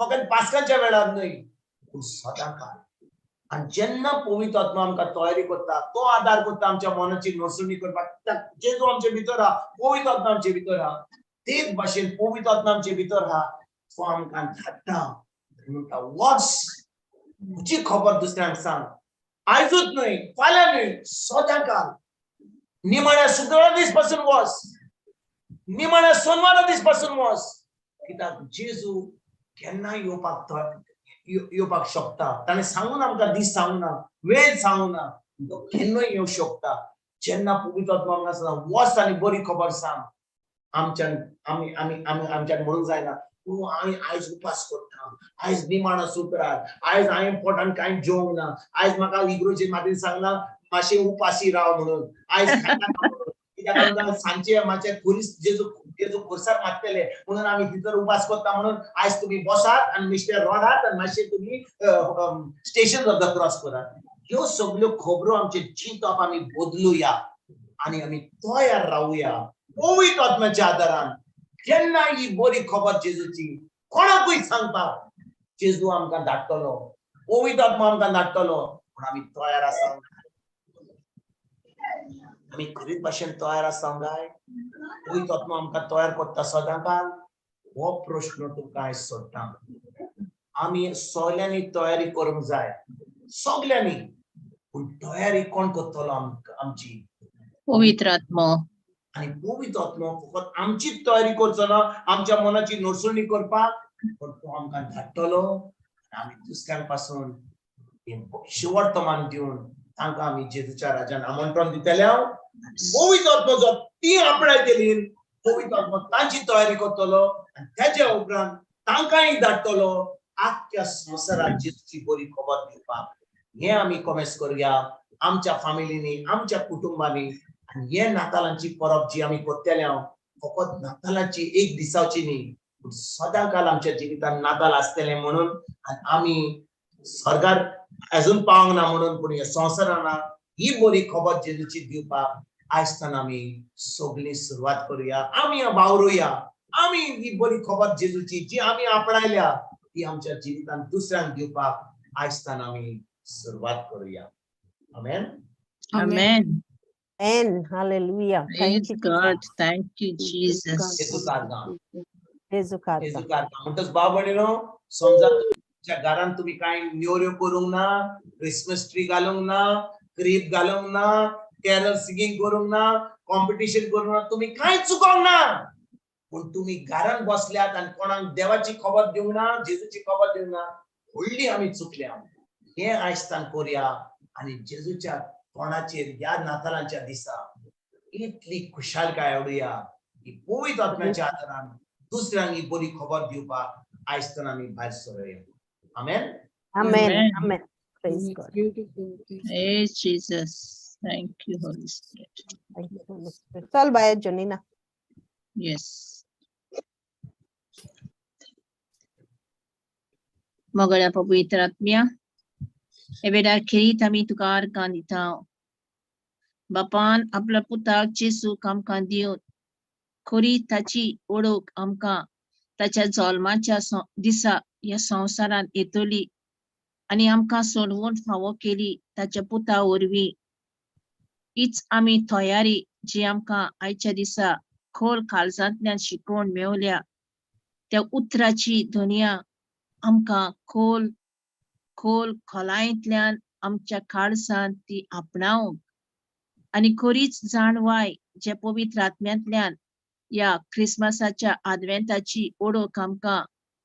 फकत पास्काच्या वेळार न्हय, पूण सदां काल. आनी जेन्ना पवित्र आत्मा आमकां तयारी करता, तो आदार करता आमच्या मनाची नसुणी करपाक. जेजू आमचे भितर आहा, पवित्र आत्मा आमचे भितर आहा, तेच भाशेन पवित्र आत्मा आमचे भितर आहा, तो आमकां धाडटा, म्हणटा वच, तुजी खबर दुसऱ्यांक सांग, आयजूच न्हय, फाल्यां न्हय, सदां काल. निमाण्या शुक्रारा दीस पासून वच, निमाण्या सोनवारा दीस पासून वच, कित्याक जेजू केन्नाय येवपाक येवपाक शकता. ताणें सांगूना आमकां, दीस सांगूना, वेळ सांगूना, तो केन्नाय येवंक शकता. जेन्ना पवित्र आत्मा आमकां सांगता वच आनी बरी खबर सांग, आमच्यान आमी आमी आमी आमच्यान म्हणूंक जायना तूं हांवें आयज उपास करता, आयज निमाणो शुक्रार, आयज हांवें पोटान कांय जेवंक ना, आयज म्हाका इगर्जेन मातीन सांगलां मातशें उपाशी राव म्हणून, आयज कित्याक सांजचे मातशें खुरीस जेजू जेजू खुर्सार मारतले म्हणून आमी भितर उपास करता, म्हणून आयज तुमी बसात आनी मिस्टर रडात आनी मातशें तुमी स्टेशन ऑफ the cross करात. ह्यो सगल्यो खबरो आमचे चिंतप आमी बदलुया आनी आमी तयार रावया पवित्र आत्म्याच्या आदारान. केन्ना ही बरी खबर जेजूची कोणाकूय सांगपाक जेजू आमकां धाडटलो, पवित्र आत्मा आमकां धाडटलो, पूण आमी तयार आसा? आमी खरीच भाशेन तयार आसा काय? पवित्र आत्मा आमकां तयार करता सदां काल? हो प्रश्न तुमकां आयज सोडटा. आमी सगल्यांनी तयारी करूंक जाय, सगल्यांनी. पूण तयारी कोण करतलो आमची? पवित्र आत्मो. आनी पवित्र आत्मो फकत आमचीच तयारी करचो ना, आमच्या मनाची नडसुणी करपाक, पण तो आमकां धाडटलो आनी आमी दुसऱ्यां पासून शिवर्तमान दिवन तांकां आमी जेजूच्या राजान आमंत्रण दितले. पवित्र आत्मो जो ती आपणायतली, पवित्र आत्मो तांची तयारी करतलो आनी तेच्या उपरांत तांकांय धाडटलो आख्ख्या संवसारात जेजूची बरी खबर दिवपाक. हें आमी कोमेस करुया आमच्या फामिलींनी, आमच्या कुटुंबांनी. आनी हे नातालांची परब जी आमी करतले, हांव फकत नातालांची एक दिसाची न्ही, पूण सदां काल आमच्या जिवितान नाताल आसतलें म्हणून, आनी आमी स्वर्गार अजून पावंक ना म्हणून, पूण ह्या संवसारान ही बरी खबर जेजूची दिवपाक आयज आमी सगळीं सुरवात करुया. आमी वावरुया, आमी ही बरी खबर जेजूची जी आमी आपणायल्या ती आमच्या जिवितान दुसऱ्यांक दिवपाक आयज आमी सुरवात करुया. आमेन. Amen. Amen. Hallelujah. Thank Praise you. God. Thank you, Jesus. जेजूचा आर्गां. जेजू कारता. जेजू कारता. म्हणटच भाव भयणीनो, समजा तुमच्या घरान तुमी कांय न्योऱ्यो करूंक ना, क्रिसमस ट्री घालूंक ना, क्रीप घालूंक ना, कॅरल सिंगींग करूंक ना, कॉम्पिटिशन करूंक ना, तुमी कांय चुकोंक ना, पूण तुमी घरान बसल्यात आनी कोणाक देवाची खबर दिवंक ना, जेजूची खबर दिवंक ना, व्हडली आमी चुकल्या. हें आयज तान करुया आनी जेजूच्या तोंडाचेर ह्या नातालांच्या दिसा इतली खुशालकाय हाडुया की पवित्र आत्म्याच्या आदारान दुसऱ्यांक ही बरी खबर दिवपाक आयज तान आमी भायर सरुया. आमेन. Amen. Amen. Amen. Praise God. Beautiful. Praise Jesus. Thank you, Holy Spirit. Thank you, Holy Spirit. चल बाय जोनीना. Yes. मोगळ्या पवित्र आत्म्या, हे वेळार खेरीत आमी तुका आर्गां दिता. बापान आपल्या पुताक जेजूक आमकां दिवन खरी ताची ओळख आमकां ताच्या जल्माच्या दिसा ह्या संवसारांत येतली आनी आमकां सोडवून फावो केली ताच्या पुता वरवीं. हीच आमी तयारी जी आमकां आयच्या दिसा खोल काळजांतल्यान शिकोवन मेवल्या, त्या उतराची दुनिया आमकां खोल खोल खोलायेंतल्यान आमच्या काळजांत ती आपणावंक आनी खरीच जाणवाय जे पवित्र आत्म्यांतल्यान ह्या क्रिसमसाच्या आदवेंताची ओळख आमकां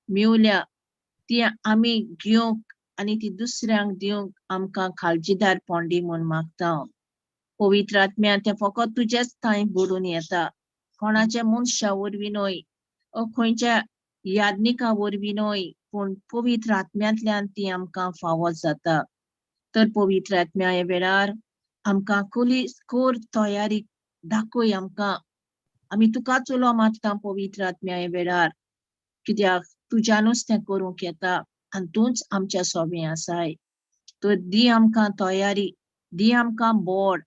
मेवल्या ती आमी घेवंक आनी ती दुसऱ्यांक दिवंक आमकां काळजीदार पोंडी म्हूण मागता. पवित्र आत्म्या, तें फकत तुजेच थंय घडून येता, कोणाच्या मनशा वरवीं न्हय, खंयच्या याज्ञिका वरवीं न्हय, पूण पवित्र आत्म्यांतल्यान ती आमकां फावो जाता. तर पवित्र आत्म्या, ह्या वेळार आमकां खोली कोर तयारी दाखय आमकां. आमी तुकाच उलो मारता पवित्र आत्म्या ह्या वेळार, कित्याक तुज्यानूच तें करूंक येता आनी तूंच आमच्या सोबें आसाय. तर दी आमकां तयारी, दी आमकां बोड,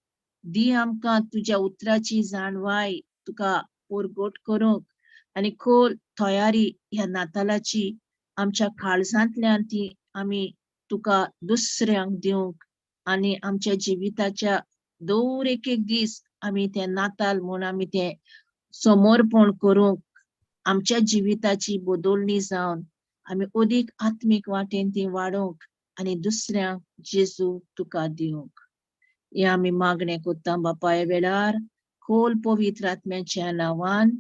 दी आमकां तुज्या उतराची जाणवाय तुका परगट करूंक आनी खोल तयारी ह्या नातालाची आमच्या काळजांतल्यान ती आमी तुका दुसऱ्यांक दिवंक आनी आमच्या जिविताच्या दर एक एक दीस आमी तें नाताल म्हूण आमी तें समर्पण करूंक आमच्या जिविताची बदलणी जावन आमी अदीक आत्मीक वाटेन ती वाडोवंक आनी दुसऱ्यांक जेजू तुका दिवंक, हें आमी मागणें करता बापा ह्या वेळार खोल पवित्र आत्म्याच्या नांवान.